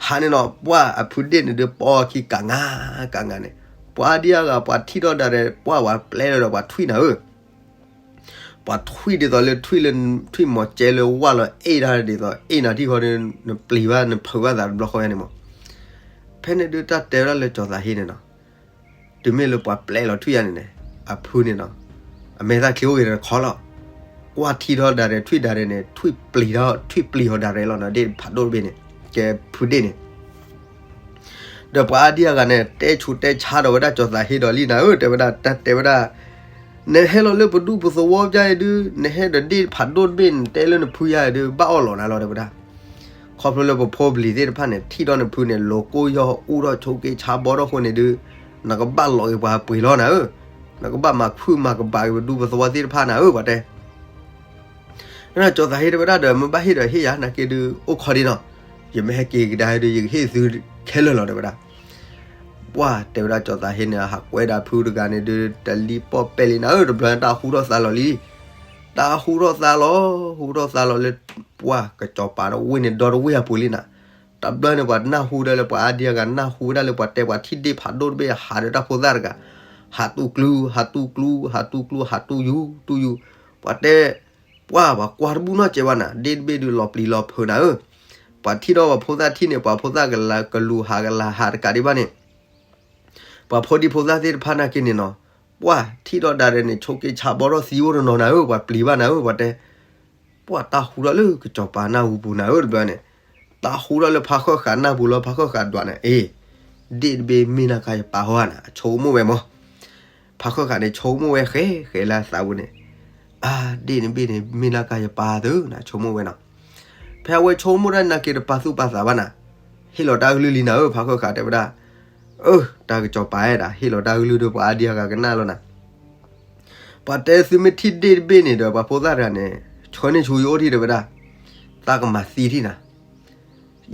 ဟးန့ၣ်နီၤ ပှၢ်အဖုဒ့ၣ်န့ၣ်ဒုး ပီၢ်အခံကးငါကးငါန့ၣ်, ပှၤဒံအါဂၤ ပှၤထံၣ်ထီၣ်ဒၣ်ရဲၣ် ပှၢ်ပှၤပျဲလီၤဒီးပှၤထွံၣ်နၤဧၢ, ပှၤထွံၣ်ဒ်သိးလၢထွံၣ်လၢ ထွံၣ်မီၤကဲလၢဝၢ်လီၤ အဲၣ်ဒၣ်ဒ်သိး အဲၣ်နၤထံၣ်ဃီဒီး နပျံၤဘၣ်နဖုးဘၣ်သးတဘျီဃီယါန့ၣ်မး, ဖဲန့ၣ်ဒုးတၢ်တဲဝဲဒၣ်လၢကၠီၤသးဟ့န့ၣ်နီၤ တုၤမ့ၢ်လၢပှၤပျဲလီၤထွံၣ်ယါန့ၣ်န့ၣ်, အဖုန့ၣ်နီၤ, အမဲာ်သၣ်ချံအိၣ်ဂ့ၤတခီလီၤ, ကွၢ်ထံထီၣ်ဒၣ်ရဲၣ်ထွံၣ်ဒၣ်ရဲၣ်န့ၣ် ထွံၣ်ပျံၤထီၣ် ထွံၣ်ပျံၤအီၤဒၣ်ရဲၣ်လီၤနီၤ ဒ့ၣ်ဖးဒိၣ်တဘ့ၣ်န့ၣ်, ကဲဖုဒ့ၣ်န့ၣ် ဒီးပှၤအါဒံအါဂၤန့ၣ် တဲဆူးတဲဆါဒီးဝဲဒၣ်ကၠီၤသးဟ့ဒီးလံနၤဧၢ, တဲဝဲဒၣ် တၢ်တဲဝဲဒၣ်, နဟဲလီၤလၢပဒူၣ်ပသဝီပျၢ်အံၤဒုး နဟဲဒီးဒ့ၣ်ဖးဒိၣ်တဘ့ၣ် နတဲလၢနဖုယါအံၤဒုး ဘၣ်အီၣ်လီၤနၤလီၤ တဲဝဲဒၣ်. ခီဖျိလၢပဖိပလံၤသ့ၣ်တဖၣ်န့ၣ် ထံၣ်ထီၣ်နဖုန့ၣ် လိၤကိၢ်ယီၢ်အူထီၣ်ဆိးက့ဆါဘီထီၣ်အဃိန့ၣ်ဒုး နကဘၣ်လီၤက့ၤပှၤပှ့ၤလီၤနၤဧၢ, နကဘၣ်မၤခုၣ်မၤကဘၣ်က့ၤပဒူၣ်ပသဝီသ့ၣ်တဖၣ်နၤဧၢ ပှၤတဲ ကၠီၤသးဟ့တဲဝဲဒၣ်ဒီး မ့ၢ်ဘၣ်ဟ့ၣ်ဒီးဟ့ၣ်ယၤ နာ်က့ဒုး အိၣ်ခိးဒံးနီၤ, ယမ့ၢ်ဟဲက့ၤကဒါဒုး ယကဟ့ၣ်သု ခဲလၢာ်လီၤ တဲဝဲဒၣ်. ပှၢ်တဲဝဲဒၣ် ကၠီၤသးဟ့န့ၣ် ဟးကွဲဒီးဖုတဂၤန့ၣ်ဒုး တလံပီၣ်ပဲာ်လံနၤဧၢ, တဘျီန့ၣ်တၢ်ဟူထီၣ်သါလီၤလံ. တၢ်ဟူထီၣ်သါလီၤ, ဟူထီၣ်သါလီၤလၢ ပှၢ်ကစီၤပၤတဝ့ၢ်န့ၣ် ဒီတဝ့ၢ်အပူၤလံနၤ. တဘျီန့ၣ် ပှၤနၢ်ဟူဒၣ်လၢ ပှၤအါဒံအါဂၤနၢ်ဟူဝဲဒၣ်လၢ ပှၤတဲပှၤထံၣ်ဒ့ၣ်ဖးဒိၣ်တဘ့ၣ် ဟးဒီးတၢ်ဖိသၣ်တဂၤ, ဟးတူၢ်ကျူ, ဟးတူၢ်ကျူ, ဟးတူၢ်ကျူ, ဟးတူၢ်ယူၤ, တူၢ်ယူၤ. ပှၤတဲ ပှၢ်ပှၤကွၢ်တဘူၣ်နီတစဲးဘၣ်နၤ, ဒ့ၣ်တဘ့ၣ်ဒုးလီၤပျံၤလီၤဖုးနၤဧၢ. ပှၤထံၣ်ထီၣ်ပှၤဖိသၣ်ထံၣ်န့ၣ် ပှၤဖိသၣ်ကလူၤဟးကလၤဟးတကးဒံးဘၣ်န့ၣ် ပှၤဖိဒံဖိသၣ်သ့ၣ်တဖၣ်နာ်က့န့ၣ်နီၤ, ပှၢ်ထံၣ်ထီၣ်ဒၣ်ရဲၣ်န့ၣ် ဆိးက့ဆါဘီထီၣ်သံအိၣ်တနီၤနၤဧၢ, ပှၤပျံၤဘၣ်နၤဧၢ, ပှၤတဲ. ပှၢ်တၢ်ဟူထီၣ်လၢကစီၤပၤနၢ်ဟူပူၤနၤဧၢ တဘျီန့ၣ်, တၢ်ဟူထီၣ်လၢဖးဃၢၣ်ဃးနၢ်ပူၤလီၤ, ဖးဃၢၣ်ဃးဒွးန့ၣ်, အ့, ဒ့ၣ်တဘ့ၣ်မ့ၢ်နၢ်ကါယပၢ်ဟီဧါနၤ, ဆိကမိၣ်ဝဲမး. ဖးဃၢၣ်ဃးန့ၣ် ဆိကမိၣ်ဝဲဃဲဃဲလၢအသးပူၤန့ၣ်, အါ, ဒ့ၣ်တဘ့ၣ်န့ၣ် မ့ၢ်နၢ်ကါယပၢ်သုနၤ, ဆိကမိၣ်ဝဲနီၤ. ဖဲအဝဲဆိကမိၣ်ဒၣ်နာ်က့တပာ်သူၣ်ပာ်သးဘၣ်နၤ, ဟ့ၣ်လီၤတၢ်ကလုၢ်လံနၤဧၢ, ဖးဃၢၣ်ဃးတဲဝဲဒၣ်. အၢ, တၢ်ကစီၤပၤအဲၣ်ဒၣ် ဟ့ၣ်လီၤတၢ်ကလုၢ်ဒီး ပှၤအါဒံအါဂၤကနၣ်လီၤနၤ. ပှၤတဲသုမ့ၢ်ထံၣ်ဒ့ၣ်တဘ့ၣ်န့ၣ်ဒီး ပှၤဖိသၣ်တဂၤန့ၣ် ဆှၢန့ၢ်ဆူယအိၣ်ထံၣ်တဲဝဲဒၣ်, သးကမၤသံထံၣ်နၤ.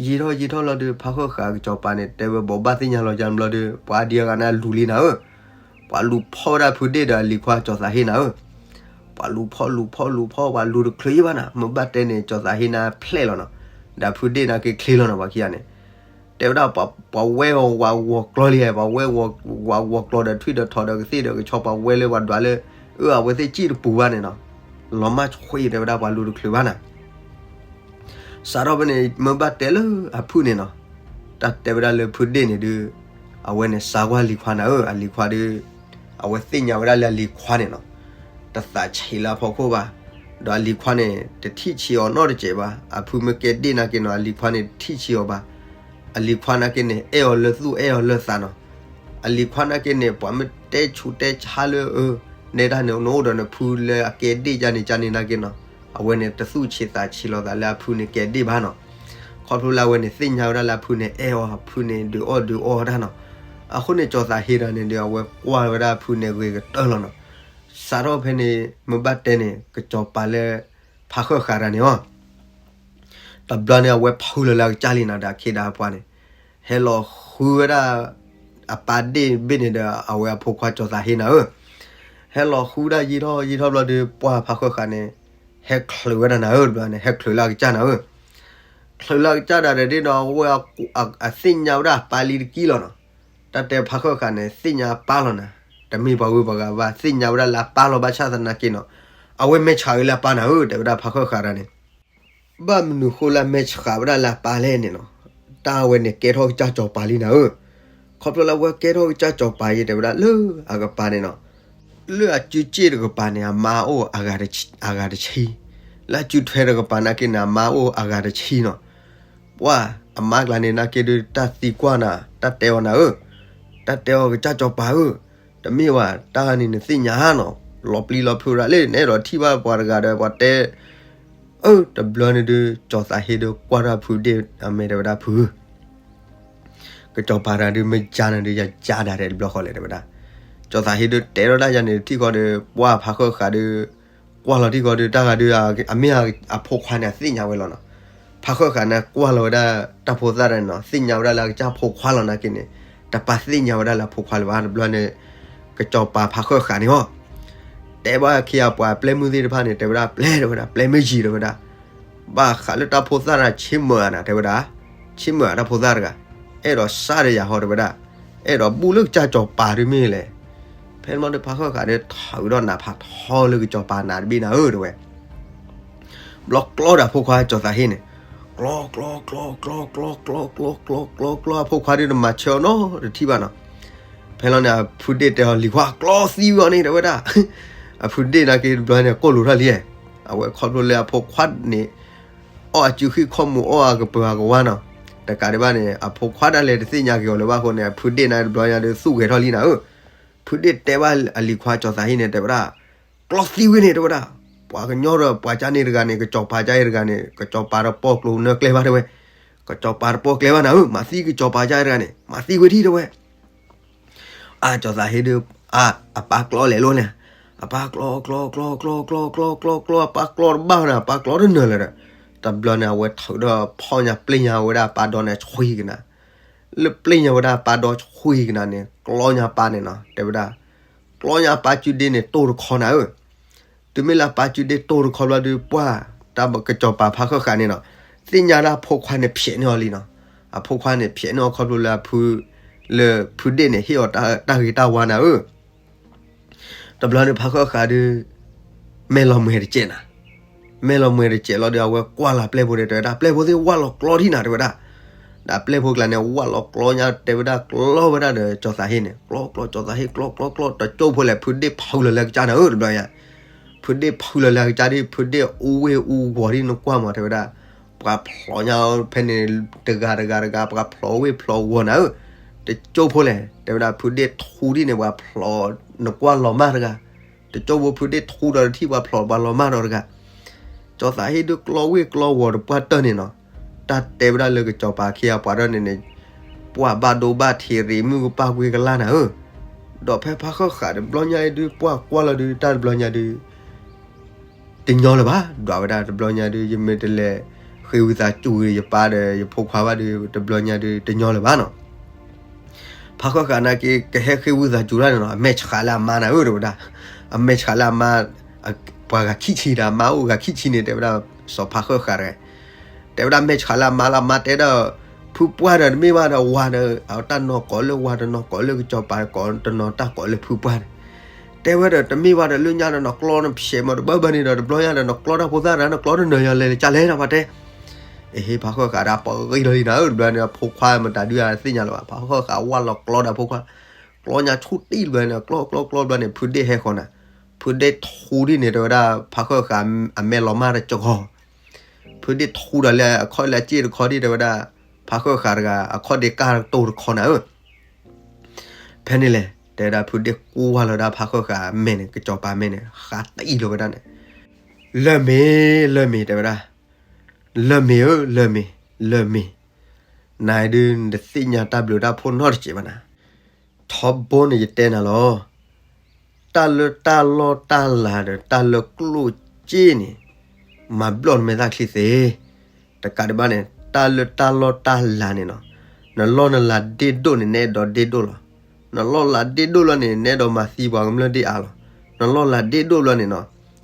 ယံာ်ထီၣ်ယံာ်ထီၣ်လီၤဒီး ဖးဃၢၣ်ဃးကစီၤပၤန့ၣ် တဲဝဲဘိးဘၣ်သ့ၣ်ညါလီၤယါဘျီဒီး ပှၤအါဒံအါဂၤန့ၣ်လူၤလံနၤဧၢ. ပှၤလူၤဖီၣ်ဝဲဒၣ်ဖုဒ့ၣ်ဒီးအလံၤခွါကၠီၤသးဟ့နၤဧၢ. ပှၤလူၤဖီၣ်လူၤဖီၣ်လူၤဖီၣ် ပှၤလူၤတချုးယံၣ်ဘၣ်နၤ, မ့ၢ်ဘၣ်တဲန့ၣ် ကၠီၤသးဟ့န့ၣ်ဖျဲၣ်လီၤနီၤ, ဒီးဖုဒ့ၣ်နာ်က့ချ့လီၤနီၤ, ပှၤခံဂၤန့ၣ် တဲဝဲဒၣ် ပှၤဝဲအီၤဝးဂီၤကျီလံ, ပှၤဝဲဝးဂီၤကျီဒီးထွံၣ်ဒီးထိးဒီးကသ့ၣ်ဒီးကဆီ ပှၤဝဲလၢပှၤဒွးလၢ အၢ အဝဲသ့ၣ်စံၣ်တပူၤဘၣ်န့ၣ်နီၤ, လီၤမၢ်ဆှံတဲဝဲဒၣ် ပှၤလူၤတချုးဘၣ်နၤ. စးထီၣ်ဖဲန့ၣ် မ့ၢ်ဘၣ်တဲလၢအဖုၣ်န့ၣ်နီၤ, တၢ်တဲဝဲဒၣ်လၢဖုဒ့ၣ်န့ၣ်ဒုး အဝဲန့ၣ်စါကွၢ်လံၤခွါနၤဧၢ, အလံၤခွါဒုး အဝဲသ့ၣ်ညါဝဲဒၣ်လၢအလံၤခွါန့ၣ်နီၤ, တသးဆံးလၢအဖီခိၣ်ဘၣ်, ဒီးအလံၤခွါန့ၣ် တထံၣ်ဆံးအီၤနီတစဲးဘၣ်, အဖုမ့ၢ်ကဲဒ့ၣ်နာ်က့နီၤ အလံၤခွါန့ၣ်တထံၣ်ဆံးအီၤဘၣ်, အလံၤခွါနာ်က့န့ၣ် အဲၣ်အီၤလၢသူၣ်အဲၣ်အီၤလၢသးနီၤ, အလံၤခွါနာ်က့န့ၣ် ပှၤမ့ၢ်တဲဆူးတဲဆါလၢ နဲဒၣ်န့ၣ် နအိၣ်ဒီးနဖုလၢအကဲဒ့ၣ်ကန့ၣ်ကန့ၣ်နာ်က့နီၤ, အဝဲန့ၣ်တသူၣ်ဆံးသးဆံးလီၤသးလၢအဖုန့ၣ်ကဲဒ့ၣ်ဘၣ်နီၤ, ခီဖျိလၢအဝဲန့ၣ်သ့ၣ်ညါဝဲဒၣ်လၢအဖုန့ၣ်အဲၣ်အီၤ, အဖုန့ၣ်ဒုးအီၣ်ဒုးအီတၢ်နီၤ, အဃိန့ၣ် ကၠီၤသးဟ့ဒီးန့ၣ်ဒီး အဝဲကွၢ်ဝဲဒၣ်အဖုန့ၣ်ဂ့ၤကတၢၢ်လီၤနီၤ, စးထီၣ်ဖဲန့ၣ် မ့ၢ်ဘၣ်တဲန့ၣ် ကစီၤပၤလၢ ဖးဃၢၣ်ဃးတၢ်န့ၣ်အီၤ တဘျီန့ၣ် အဝဲဖုလီၤလၢအကစၢ်လံနၤ ဒီးအခ့ဒီးအပှၤန့ၣ် ဟဲလီၤဃုဝဲဒၣ် အပၢ်ဒ့ၣ်ဘ့ၣ်န့ၣ်ဒီး အဝဲအဖိခွါကၠီၤသးဟ့နၤဧၢ, ဟဲလီၤဃုဒၣ်ယံာ်ထီၣ်ယံာ်ထီၣ်ဘျီဒီး ပှၢ်ဖးဃၢၣ်ဃးန့ၣ် ဟဲချုးဝဲဒၣ်နၤဧၢ, တဘျီန့ၣ် ဟဲချုးလၢအကစၢ်နၤဧၢ, ချုးလၢအကစၢ်ဒၣ်ဒီးဒီး အဝဲအသ့ၣ်ညါဝဲဒၣ်အပၢ်လံတကံလီၤနီၤ, တၢ်တဲဖးဃၢၣ်ဃးန့ၣ် သ့ၣ်ညါအပၢ်လီၤနၤ, တမ့ၢ်ပှၤဂုၤပှၤဂၤဘၣ်, သ့ၣ်ညါဝဲဒၣ်လၢအပၢ်လီၤ, ဘၣ်ဆၣ်သနာ်က့နီၤ အဝဲမဲာ်ဆှးက့ၤလၢအပၢ်နၤဧၢ, တဲဝဲဒၣ်ဖးဃၢၣ်ဃးတၢ်န့ၣ် ဘၣ်မနုၤဃိလၢအမဲာ်ဆှးဝဲဒၣ်လၢအပၢ်လဲၣ်န့ၣ်နီၤ, တၢ်အဝဲန့ၣ်ကဲထီၣ်ကစၢ်ကၠီၤပၤလံနၤဧၢ, ခီဖျိလၢအဝဲကဲထီၣ်ကစၢ်ကၠီၤပၤအံၤ တဲဝဲဒၣ်လၢအကပၤန့ၣ်နီၤ, လၢအစုစ့ၣ်တကပၤန့ၣ် အမါအိၣ်အဂၤတဆံ, လၢအစုထွဲတကပၤနာ်က့န့ၣ် အမါအိၣ်အဂၤတဆံနီၤ, ပှၢ်အမါကျါန့ၣ်နာ်က့ဒုး တၢ်သံကွၢ်နၤ, တၢ်တဲအီၤနၤဧၢ, တၢ်တဲအီၤကစၢ်ကၠီၤပၤဧၢ, တမ့ၢ်ဘၣ်, တၢ်န့ၣ်နသ့ၣ်ညါနီၤ, လီၤပျံၤလီၤဖုးရၤလံ, နအဲၣ်ဒိးထံၣ်ဘၣ်ပှၤတဂၤဒီးပှၤတဲ, အၢ တဘျီန့ၣ်ဒုး ကၠီၤသးဟ့ဒုးကွၢ်ထီၣ်ဖုဒ့ၣ်အမဲာ် တဲဝဲဒၣ်ဖု ကစီၤပၤတၢ်ဒုးမ့ၢ်ယါန့ၣ်ဒုး ယၤယါဒၣ်တဲတဘျီဃီလဲၣ် တဲဝဲဒၣ်, ကၠီၤသးဟ့ဒုးတဲထီၣ်တၢ်ယၤန့ၣ် ထံၣ်ဃီဒီး ပှၢ်ဖးဃၢၣ်ဃးဒုး ကွၢ်လီၤထံၣ်ဃီဒီး တၢ်ဂၤဒုး အမ့ၢ်အဖိခွါန့ၣ် အသ့ၣ်ညါဝဲလီၤနီၤ, ဖးဃၢၣ်ဃးန့ၣ် ကွၢ်လီၤဝဲဒၣ်တၢ်ဖိသၣ်တၢ်န့ၣ်နီၤ သ့ၣ်ညါဝဲဒၣ်လၢအကစၢ်ဖိခွါလီၤနာ်က့န့ၣ် တပာ်သ့ၣ်ညါဝဲဒၣ်လၢအဖိခွါလၢၤဘၣ် တဘျီန့ၣ် ကစီၤပၤဖးဃၢၣ်ဃးန့ၣ်ဟီ တဲဘၣ်ခံဂၤပှၤပျဲၢ်မုၢ်သ့ၣ်တဖၣ်န့ၣ် တဲဝဲဒၣ် ပျဲၢ် တဲဝဲဒၣ် ပျဲၢ်မ့ၢ်ယံၤ တဲဝဲဒၣ်, ဘၣ်ဃးလၢတၢ်ဖိသၣ်တဂၤ ဆ့မၢၤနၤ တဲဝဲဒၣ်, ဆ့မၢၤတၢ်ဖိသၣ်တဂၤ အဲၣ်ဒိးစၢ်ဒီးယၤဟီ တဲဝဲဒၣ်, အဲၣ်ဒိးဘူၣ်လၢကစၢ်စီၤပၤဒုးမ့ၢ်လဲၣ်, ဖဲန့ၣ်ဘျီဒီး ဖးဃၢၣ်ဃးဒီး ထုးဒီးနးဖးထီလၢကစီၤပၤနးတဘ့ၣ်နၤဧၢ တဲဝဲ ဘျီကျီဒီးအဖိခွါကၠီၤသးဟ့န့ၣ်, ကျီ ကျီ ကျီ ကျီ ကျီ ကျီ ကျီ ကျီ ကျီ ကျီ ကျီ အဖိခွါဒုးတမၤဆၢအီၤနီတထံၣ်ဘၣ်နီၤ, ဖဲလီၤန့ၣ် အဖုဒ့ၣ်တဲအီၤ လံၤခွါ ကျီသံဝံၤအီၤန့ၣ် တဲဝဲဒၣ်, အဖုဒ့ၣ်နာ်က့တဘျီန့ၣ် ကိၢ်လိာ်ထီၣ်လံ, အဝဲခီဖျိလၢအဖိခွါန့ၣ် အီၣ်အစုဃံၣ်ခီၣ်မူၤ အီၣ်အကပၢၤအကဝါနီၤ, တကးဒံးဘၣ်န့ၣ် အဖိခွါဒၣ်လဲာ်တသ့ၣ်ညါက့ၤအီၤလၢၤဘၣ်အဃိန့ၣ် အဖုဒ့ၣ်န့ၣ်တဘျီညါဒီးသူၣ်ဂဲၤထီၣ်လံနၤဧၢ, ဖုဒ့ၣ်တဲဘၣ်အလံၤခွါကၠီၤသးဟ့န့ၣ် တဲဝဲဒၣ်, ကျီသံဝံၤန့ၣ် တဲဝဲဒၣ်, ပှၤကညီဒီးပှၤကၠါန့ၣ်တဂၤန့ၣ် ကစီၤပၤကၠါအံၤတဂၤန့ၣ် ကစီၤပၤတပိာ်ကျိၤနၢကျဲဘၣ်တဲဝဲ, ကစီၤပၤတပိာ်ကျဲဘၣ်နၤဧၢ, မၤသံကစီၤပၤကၠါအံၤတဂၤန့ၣ် မၤသံဝဲထံၣ်တဲဝဲ အၢ ကၠီၤသးဟ့ဒီး အၢ အပၢ်ကျီလဲၤလိၤန့ၣ်, အပၢ်ကျီ ကျီ ကျီ ကျီ ကျီ ကျီ ကျီ ကျီ အပၢ်ကျီတဘၣ်နၤ အပၢ်ကျီတနၢၤလၢၤဒီး, တဘျီန့ၣ် အဝဲထုးဒီးဖီၣ်ညါပျ့ၤညါဝဲဒၣ်အပၢ်ဒီးန့ၣ် ဆွံကနၤ, လၢပျ့ၢ်ညါဝဲဒၣ်ပၢ်ဒီဆှံကနၤန့ၣ် ကျီညါပၢ်န့ၣ်နီၤ တဲဝဲဒၣ်, ကျီညါပၢ်စုဒ့န့ၣ်တိၢ်တခီနၤဧၢ, တုၤမ့ၢ်လၢပၢ်စုဒ့တိၢ်တခီဘျီဒုး ပှၢ်တၢ်ကစီၤပၤဖါဃၢၣ်ဃးန့ၣ်နီၤ, သ့ၣ်ညါဒၣ်အဖိခွါန့ၣ်ဖျဲးန့ၢ်အီၤလံနီၤ, အဖိခွါန့ၣ်ဖျဲးန့ၢ်အီၤခီဖျိလၢအဖု, လၢဖုဒ့ၣ်န့ၣ် ဟ့ၣ်အီၤတၢ်ဂ့ၤတၢ်ဝါနၤဧၢ တဘျီန့ၣ်ဖါဃၢၣ်ဃးဒုး, မဲာ်လီၤမှဲၤတစဲးနၤ, မဲာ်လီၤမှဲၤတစဲးလီၤဒီး အဝဲကွၢ်လၢပျဲၢ်ဖိန့ၣ် တဲဝဲဒၣ် ပျဲၢ်ဖိသ့ၣ်ဝၢ်လီၤကျီထံၣ်နၤ တဲဝဲဒၣ်, ဒီးပျဲၢ်ဖိကျါန့ၣ် ဝၢ်လီၤကျီညါ တဲဝဲဒၣ်ကျီဝဲဒၣ်ဒီးကၠီၤသးဟ့န့ၣ် ကျီကျီ ကၠီၤသးဟ့ကျီကျီကျီ တကၠိဖိလဲၣ် ဖုဒ့ၣ်ဖုလီၤလၢအကစၢ်နၤဧၢ တဘျီညါ, ဖုဒ့ၣ်ဖုလီၤလၢအကစၢ်ဒ် ဖုဒ့ၣ်အူဝ့ၢ်အူဂီၤဒ်နကွၢ်မး တဲဝဲဒၣ်, ပှၤဖျိညါဖဲန့ၣ် တဂၤတဂၤတဂၤ ပှၤဖျိဝ့ၢ်ဖျိဂီၤနၤဧၢ, တကၠိဖိလဲၣ် တဲဝဲဒၣ် ဖုဒ့ၣ်ထူဒ်န့ၣ် ပှၤဖျိ နကွၢ်လီၤမၢ်တဂၤ, တကၠိဖိဖုဒ့ၣ်ထူဒီးတထံၣ်ပှၤဖျိပှၤလီၤမၢ်ဒီးတဂၤ, ကၠီၤသးဟ့ဒုးကျီဝ့ၢ်ကျီဂီၤတပှၢ်တၢၢ်န့ၣ်နီၤ, တၢ်တဲဝဲဒၣ်လၢကစီၤပၤခံဂၤပှၤဒၣ်န့ၣ်န့ၣ်, ပှၤဘၣ်ဒိဘၣ်ထံးရံးမုၢ်ကပၢ်ကွံကလၢ်နၤဧၢ, ဒီးဖဲဖါဃၢၣ်ဃးတဘျီညါအံၤဒုး ပှၢ်ကွၢ်လီၤဒုး တၢ်တဘျီညါဒုး တညီလၢၤဘၣ်, ဒွးဝဲဒၣ်တဘျီညါဒုး ယမ့ၢ်တလဲၤဃ့ဝံသးစူၤယပၢ်ဒီးယဖိခွါဘၣ်ဒုး တဘျီညါဒုး တညီလၢၤဘၣ်နီၤ, ဖါဃၢၣ်ဃးနာ်က့ ကဟဲဃ့ဝံသးစူၤတၢ်န့ၣ်နီၤ အမဲာ်ဆှးလၢအမါနၤဧၢ တဲဝဲဒၣ်, အမဲာ်ဆှးလၢအမါ, ပှၤဂၤခံဆံဒီးအမါအိၣ်ဂၤခံဆံန့ၣ် တဲဝဲဒၣ် စီၤဖါဃၢၣ်ဃးတဂၤ တဲဝဲဒၣ်မဲာ်ဆှးလၢအမါလၢအမါတဲဒီး, ဖုပှၢ်ဒီးတမ့ၢ်ဘၣ်ဒီးဝၤဒီး အတၢ်နီၤကိးလၢဝၤတနီၤကိးလၢကစီၤပၤကိးတနီၤတၢ်ကိးလၢဖုပှၢ်န့ၣ်, တဲဝဲဒီးတမ့ၢ်ဘၣ်ဒီးလၢညါဒီးနကျီနဖျဲးမးတဘၣ်ဘၣ်န့ၣ်ဒီး တဘျီညါဒီးနကျီတၢ်ဖိသၣ်ဒီး နကျီတနၢၤယၤလဲၤလၢကလဲၣ်ဒီးပှၤတဲ, အဟ့ၣ်ဖါဃၢၣ်ဃးဒီးပဂံၢ်လီၤလံနၤဧၢ တဘျီန့ၣ် အဖိခွါမတၤဒုးသ့ၣ်ညါလၢၤဘၣ် ဖါဃၢၣ်ဃးဝၢ်လီၤကျီဒီးအဖိခွါ, ကျီညါဆူၣ်တံၢ်တဘျီန့ၣ် ကျီကျီကျီတဘျီန့ၣ် ဖုဒ့ၣ်ဟဲဃီၤနၤ, ဖုဒ့ၣ်ထူဒ်န့ၣ် တဲဝဲဒၣ် ဖါဃၢၣ်ဃးအမဲာ်လီၤမၢ်တကီၤ ဖုဒ့ၣ်ထူဒီးလၢအခီၣ်လၢအစ့ၣ်တခီဒ် တဲဝဲဒၣ်, ဖါဃၢၣ်ဃးတဂၤ အခီၣ်ဒ့ကၢ်တိၢ်တခီနၤဧၢ, ဖဲန့ၣ်လဲၣ် တဲဝဲဒၣ်ဖုဒ့ၣ်ကွၢ်လီၤဒၣ်ဖါဃၢၣ်ဃးအမဲာ်န့ၣ် ကစီၤပၤမဲာ်န့ၣ် ဃးတံၢ်လီၤဝဲဒၣ်န့ၣ်, လၢၢ်မ့ၢ်, လၢၢ်မ့ၢ်တဲဝဲဒၣ်, လၢၢ်မ့ၢ်ဧၢ လၢၢ်မ့ၢ်, လၢၢ်မ့ၢ်, နၤဒုးနတသ့ၣ်ညါတၢ်ဘျုးတၢ်ဖှိၣ်နီတစဲးဘၣ်နၤ ထီဘိန့ၣ်ယတဲနၤလီၤ, တၢ်လၢတၢ်လီၢ်တၢ်လၤဒီးတၢ်လၢကျိၣ်စ့န့ၣ်, မၤဘျီၣ်နမဲာ်သၣ်ချံသ့, တကးဒံးဘၣ်န့ၣ် တၢ်လၢတၢ်လီၢ်တၢ်လၤန့ၣ်နီၤ, နလီၢ်နလၤဒ့ၣ်ဒိၣ်န့ၣ် နအဲၣ်ဒိးဒ့ၣ်ဒိၣ်လီၤ, နလီၢ်လၤဒ့ၣ်ဒိၣ်လီၤန့ၣ် နအဲၣ်ဒိးမၤသံပှၤကမျၢၢ်ဒ့ၣ်အါလီၤ, နလီၢ်လၤဒ့ၣ်ဒိၣ်လီၤန့ၣ်နီၤ,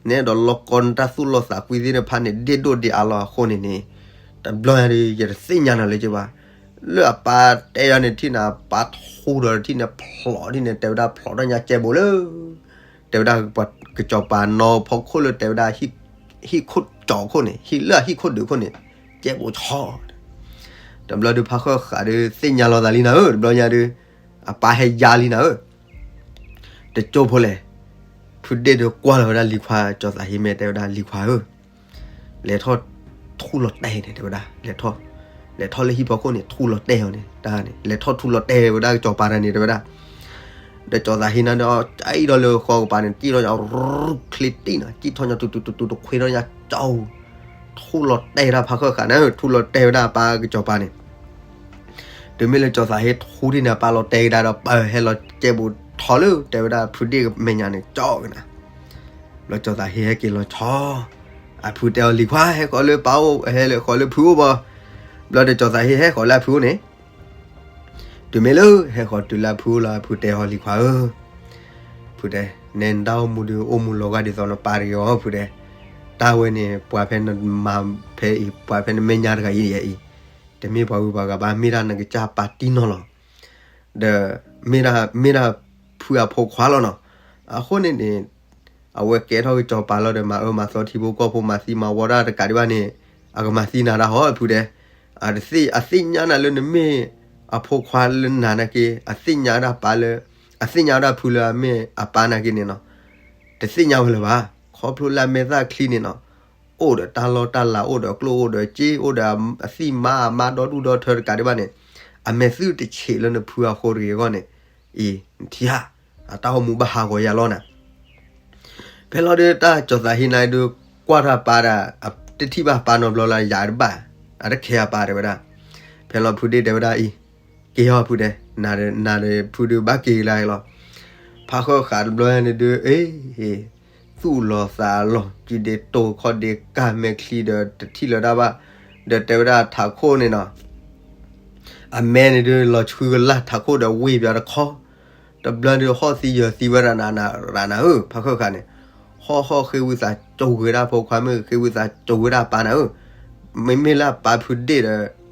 နအဲၣ်ဒိးလီၢ်ကီနတၢ်သူၣ်လီၢ်သးကွံသ့ၣ်တဖၣ်န့ၣ် ဒ့ၣ်ဒိၣ်ဒ့ၣ်အါလီၤအဃိန့ၣ်န့ၣ်, တဘျီညါဒီး ယတသ့ၣ်ညါနၤလၢၤဘၣ်, လၢအပၢ်တဲယၤန့ၣ်ထံၣ်န့ၣ် အပၢ်ထူဒီးတထံၣ်န့ၣ်ဖျိးထံၣ်န့ၣ် တဲဝဲဒၣ်ဖျိးထီၣ်ညါကဲဘိးလၢ တဲဝဲဒၣ်ပှၤကစီၤပၤနီၤဖီခိၣ်လၢတဲဝဲဒၣ် ဟံၣ်ခိၣ်ကၠီခိၣ်န့ၣ် ဟံၣ်လၢအဟံၣ်ခိၣ်ဒုးခိၣ်န့ၣ် ကဲဘိးဆီ, တဘျီဒုးဖါဃၢၣ်ဃးဒုးသ့ၣ်ညါလီၤသးလံနၤဧၢ တဘျီညါဒုး, အပၢ်ဟဲယါလံနၤဧၢ, တကၠိဖိလဲၣ်, ဖုဒ့ၣ်ဒုးကွၢ်လီၤဝဲဒၣ်လံၤခွါ ကၠီၤသးဟ့မဲာ်တဲဝဲဒၣ်လံၤခွါဧၢ လဲၤထီၣ်ထူလီၤတဲာ်န့ၣ် တဲဝဲဒၣ်, လဲၤထီၣ်, လဲၤထီၣ်လၢဟံၣ်ဖီခိၣ်န့ၣ် ထူလီၤတဲာ်အီၤန့ၣ် တၢ်န့ၣ် လဲၤထီၣ်ထူလီၤတဲာ်ဝဲဒၣ်ကစီၤပၤတၢ်န့ၣ် တဲဝဲဒၣ်, ဒီးကၠီၤသးဟ့န့ၣ်ဒီး အံၤဒီးလၢဃီကပၤန့ၣ် စံၣ်ထီၣ်ညါရူချ့တံၢ်နီၤ စံၣ်ထီၣ်ညါတူတူတူတူတခွ့ထီၣ်ညါကၠီ ထူလီၤတဲာ်ဝဲဒၣ်ဖါဃၢၣ်ဃးန့ၣ် ထူလီၤတဲာ်ဝဲဒၣ်အပၢ်ကစီၤပၤန့ၣ် တုၤမ့ၢ်လၢကၠီၤသးဟ့ထူဒ်န့ၣ် အပၢ်လီၤတဲာ်ကဒါဒီး ပၢ်ဟဲလီၤကဲဘူးထီၣ်လၢ တဲဝဲဒၣ်ဖုဒ့ၣ်မဲာ်ညါန့ၣ် ကၠီကနၤ, ဘျီကၠီၤသးဟ့ဟဲက့ၤလီၤဆီ, အဖုတဲအီၤလံၤခွါ ဟဲဃီၤလၢပၢ်အိၣ် ဟဲလၢဃီၤလၢဖုအိၣ်ဘၣ်, ဘျီဒီးကၠီၤသးဟ့ဟဲဃီၤလၢအဖုအိၣ်န့ၣ် တုၤမ့ၢ်လၢဟဲဃီၤတုၤလၢအဖုအိၣ်လီၤ အဖုတဲအီၤလံၤခွါဧၢ, ဖုတဲ နဲနတၢ်အိၣ်မူဒုး အိၣ်မူလီၤဂာ်ဒ်သိးနပၢ်တဂ့ၤအီၤ ဖုတဲ, တၢ်ဝဲန့ၣ် ပှၤဖဲနမါဖဲအံၤ ပှၤဖဲနမဲာ်ညါတဂၤအံၤအံၤ, တမ့ၢ်ပှၤဂုၤပှၤဂၤဘၣ် မ့ၢ်ဒၣ်နကစၢ်ပၢ်တံၢ်နီၢ်လီၤ, ဒီး မ့ၢ်ဒၣ် မ့ၢ်ဒၣ်ဖုအဖိခွါလီၤနီၤ, အဃိန့ၣ်န့ၣ် အဝဲကဲထီၣ်ကစီၤပၤလီၤဒီး မၤအၢမၤသီထံဖိကီၢ်ဖိ မၤသံမၤဝီဒၣ်တကးဒံးဘၣ်န့ၣ် အကမၤသံနၤဒၣ်ဟီ ဖုတဲ, အသ့ၣ်ညါနၤလၢနမ့ၢ်အဖိခွါလၢနၤနာ်က့ အသ့ၣ်ညါဒၣ်ပၢ်လၢ အသ့ၣ်ညါဒၣ်ဖုလၢအမ့ၢ်အပၢ်နာ်က့န့ၣ်နီၤ, တသ့ၣ်ညါဝဲလၢၤဘၣ်, ခီဖျိလၢအမဲာ်သၣ်ချံန့ၣ်နီၤ, အိၣ်ဒီးတၢ်လီၢ်တၢ်လၤ အိၣ်ဒီးကျိၣ်အိၣ်ဒီးစ့ အိၣ်ဒီးအသံၣ်မါအမါဒီဒူၣ်ဒီထၢတကးဒံးဘၣ်န့ၣ်, အမဲာ်သုတဆံးလၢနဖုအဃိတဂ့ၤအဂီၢ်န့ၣ်, အံၤ နထံၣ်ဧါ, အတၢ်အိၣ်မူဘၣ်ဟးဂီၤယၤလီၤနၤ ဖဲလီၤဒုးတၢ်ကစီၤသးဟ့နၤဒုး ကွၢ်တၢ်ပၢ်ဒၣ် တထံၣ်ဘၣ်ပၢ်နီတဘျီလၢယၤတဘၣ်, အတခဲအပၢ်တဲဝဲဒၣ်, ဖဲလီၤဖုဒ့ၣ်တဲဝဲဒၣ်အံၤ, က့ၤဟီဖုတဲ, နၤဒီးဖုဒုးဘၣ်က့ၤလၢလီၤ, ဖါဃၢၣ်ဃးတဘျီန့ၣ်ဒုး အ့ သူၣ်လီၤသးလီၤ စုဒ့တိၢ်ခီၣ်ဒ့ကၢ်မဲာ်ချံဒီးတထံၣ်လၢၤတၢ်ဘၣ်, ဒီးတဲဝဲဒၣ်ထးခိၣ်န့ၣ်နီၤ အမဲန့ၣ်ဒုး လီၤဆှုကလၢ်ထးခိၣ်ဒီးဝ့ၢ်ပၠးတခီ, တဘျီဒုးဟီၣ်သံယၢၤသံဝဲဒၣ်နးနးနးဧၢ, ဖးဃၢဃာ်န့ၣ်, ဟီၣ်ဟီၣ်ဃ့ဝံသးကၠိၤဃုာ်ဝဲဒၣ်အဖိခွါမုၣ်, ဃ့ဝံသးကၠိၤဃုာ်ဝဲဒၣ်အပၢ်နၤဧၢ, မ့မ့ၢ်လၢအပၢ်ဖုဒ့ၣ်ဒီး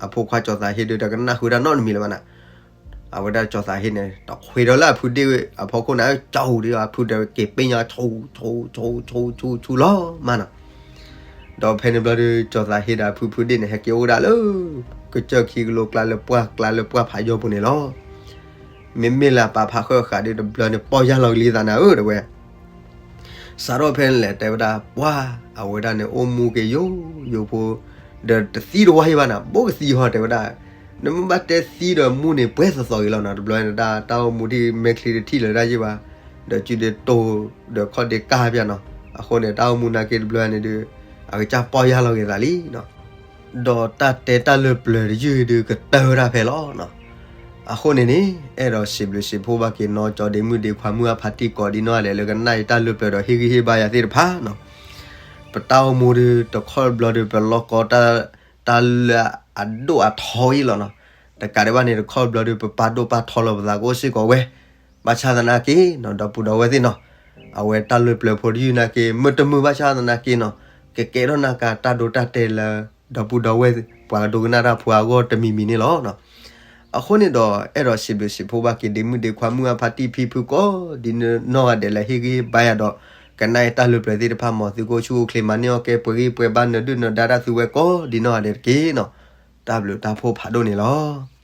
အဖိခွါကၠီၤသးဟ့ဒုး တကနၣ်ဃုာ်ဝဲဒၣ်နီတမံၤလၢၤဘၣ်နၤ. အဝဲဒၣ်ကၠီၤသးဟ့န့ၣ် တဃ့ဒီးလၢအဖုဒ့ၣ်အဖီခိၣ်နၤဧၢ, ကၠီၤဒုးအဖုဒီးက့ၤပ့ၢ်ညီ ဆူ ဆူ ဆူ ဆူ ဆူ ဆူလီၤမးနီၤ. ဒီးဖဲန့ၣ်ဘျီဒုး ကၠီၤသးဟ့ဒီးအဖုဖုဒ့ၣ်န့ၣ် ဟဲက့ၤအိၣ်ဝဲဒၣ်လၢ ကစၢၢ်ခံကလိကျါလၢပှၢ်ကျါလၢပှၢ်ဖးယိၢ်ပူၤန့ၣ်လီၤ. မ့မ့ၢ်လၢအပၢ်ဖးဃၢဃာ်ဒုး တဘျီန့ၣ် ပီၢ်ယၢ်လီၤကလံသးနၤဧၢ တဲဝဲ. စးထီၣ်ဖဲန့ၣ်လဲၣ် တဲဝဲဒၣ် ပှၢ် အဝဲဒၣ်န့ၣ် အိၣ်မူက့ၤယိယိဖိ, ဒီးတသံတဝါယံၤဘၣ်နၤ, ဘိကသံဟီ တဲဝဲဒၣ်. နမ့ၢ်ဘၣ်တဲသံဒီးမူန့ၣ် ပှဲၤသီသီက့ၤလီၤနီၤ, တဘျီန့ၣ်ဒၣ် တၢ်အိၣ်မူဒ်မဲာ်ချံတထံၣ်လၢၤဒၣ်ယံၤဘၣ်, ဒီးစုဒ့တိၢ် ဒီးခီၣ်ဒ့ကၢ်ပၠးနီၤ. အဃိန့ၣ် တၢ်အိၣ်မူနာ်က့တဘျီန့ၣ်ဒုး အကစၢ်ပီၢ်ယၢ်လီၤက့ၤသးလံနီၤ. ဒီးတၢ်တဲတၢ်လၢပျၢၤတယုၢ်ဒုး ကတၢၢ်ဝဲဒၣ်ဖဲလီၤနီၤ. အဃိန့ၣ်န့ၣ် အဲၣ်ဒိးစံးဘျုးစံးဖှိၣ်ဘၣ်က့ၤနီၢ်ကၠီဒ့မုၣ်ဒ့ခွါမုၣ်အဖါတံၢ်ကိးဒ်နီၢ်ဂၤဒဲး လၢကနၣ်ယတၢ်လၢပျၢၤဒီးဟ့ၣ်ဂံၢ်ဟ့ၣ်ဘါယၤသ့ၣ်တဖၣ်နီၤ. ပတၢ်အိၣ်မူဒုး တခီတဘျီဒုး ပလီၢ်ကီတၢ် တၢ်လၢအဒိၣ်အထီအံၤလီၤနီၤ. တကးဒံးဘၣ်န့ၣ် တခီတဘျီဒုး ပပာ်ဒိၣ်ပာ်ထီလီၤပသးကအိၣ်စ့ၢ်ကီးဝဲ, ဘၣ်ဆၣ်သနာ်က့နီၤ ဒီပုၢ်ဒီဝဲၢ်သ့ၣ်နီၤ, အဝဲတၢ်လၢပျၢၤဖိတယုၢ်နာ်က့ မ့ၢ်တမုာ်ဘၣ်ဆၣ်သနာ်က့နီၤ, ကကဲထီၣ်နၢ်ကၤတၢ်ဒိတၢ်တဲာ်လၢ ဒီပုၢ်ဒီဝဲၢ် ပှၤဒိကနၣ်တၢ်ဖိအဂီၢ်တမံၤမံၤန့ၣ်လီၤ. အဃိန့ၣ်ဒီး အဲၣ်ဒိးစံးဘျုးစံးဖှိၣ်ဘၣ်က့ၤဒ့မုၣ်ဒ့ခွါမုၣ်အဖါတံၢ်ဖံဖုကိးဒ်နီၢ်ဂၤဒဲးလၢဟ့ၣ်ဂံၢ်ဟ့ၣ်ဘါယၤဒီး ကနၣ်ယတၢ်လၢပျၢၤသ့ၣ်တဖၣ် မ်သုကအိၣ်ဆူၣ်အိၣ်ချ့ မၤန့ၢ်အီၣ်ကဲပှဲၤဂံၢ်ပှဲၤဘါ နၢၤဒုၣ်နၢၤဒါတၢ်သုဝဲကိးဒ်နီၢ်ဂၤဒဲးတက့ၢ်နီၤ. တၢ်ဘျုးတၢ်ဖှိၣ်ဖးဒိၣ်န့ၣ်လီၤ.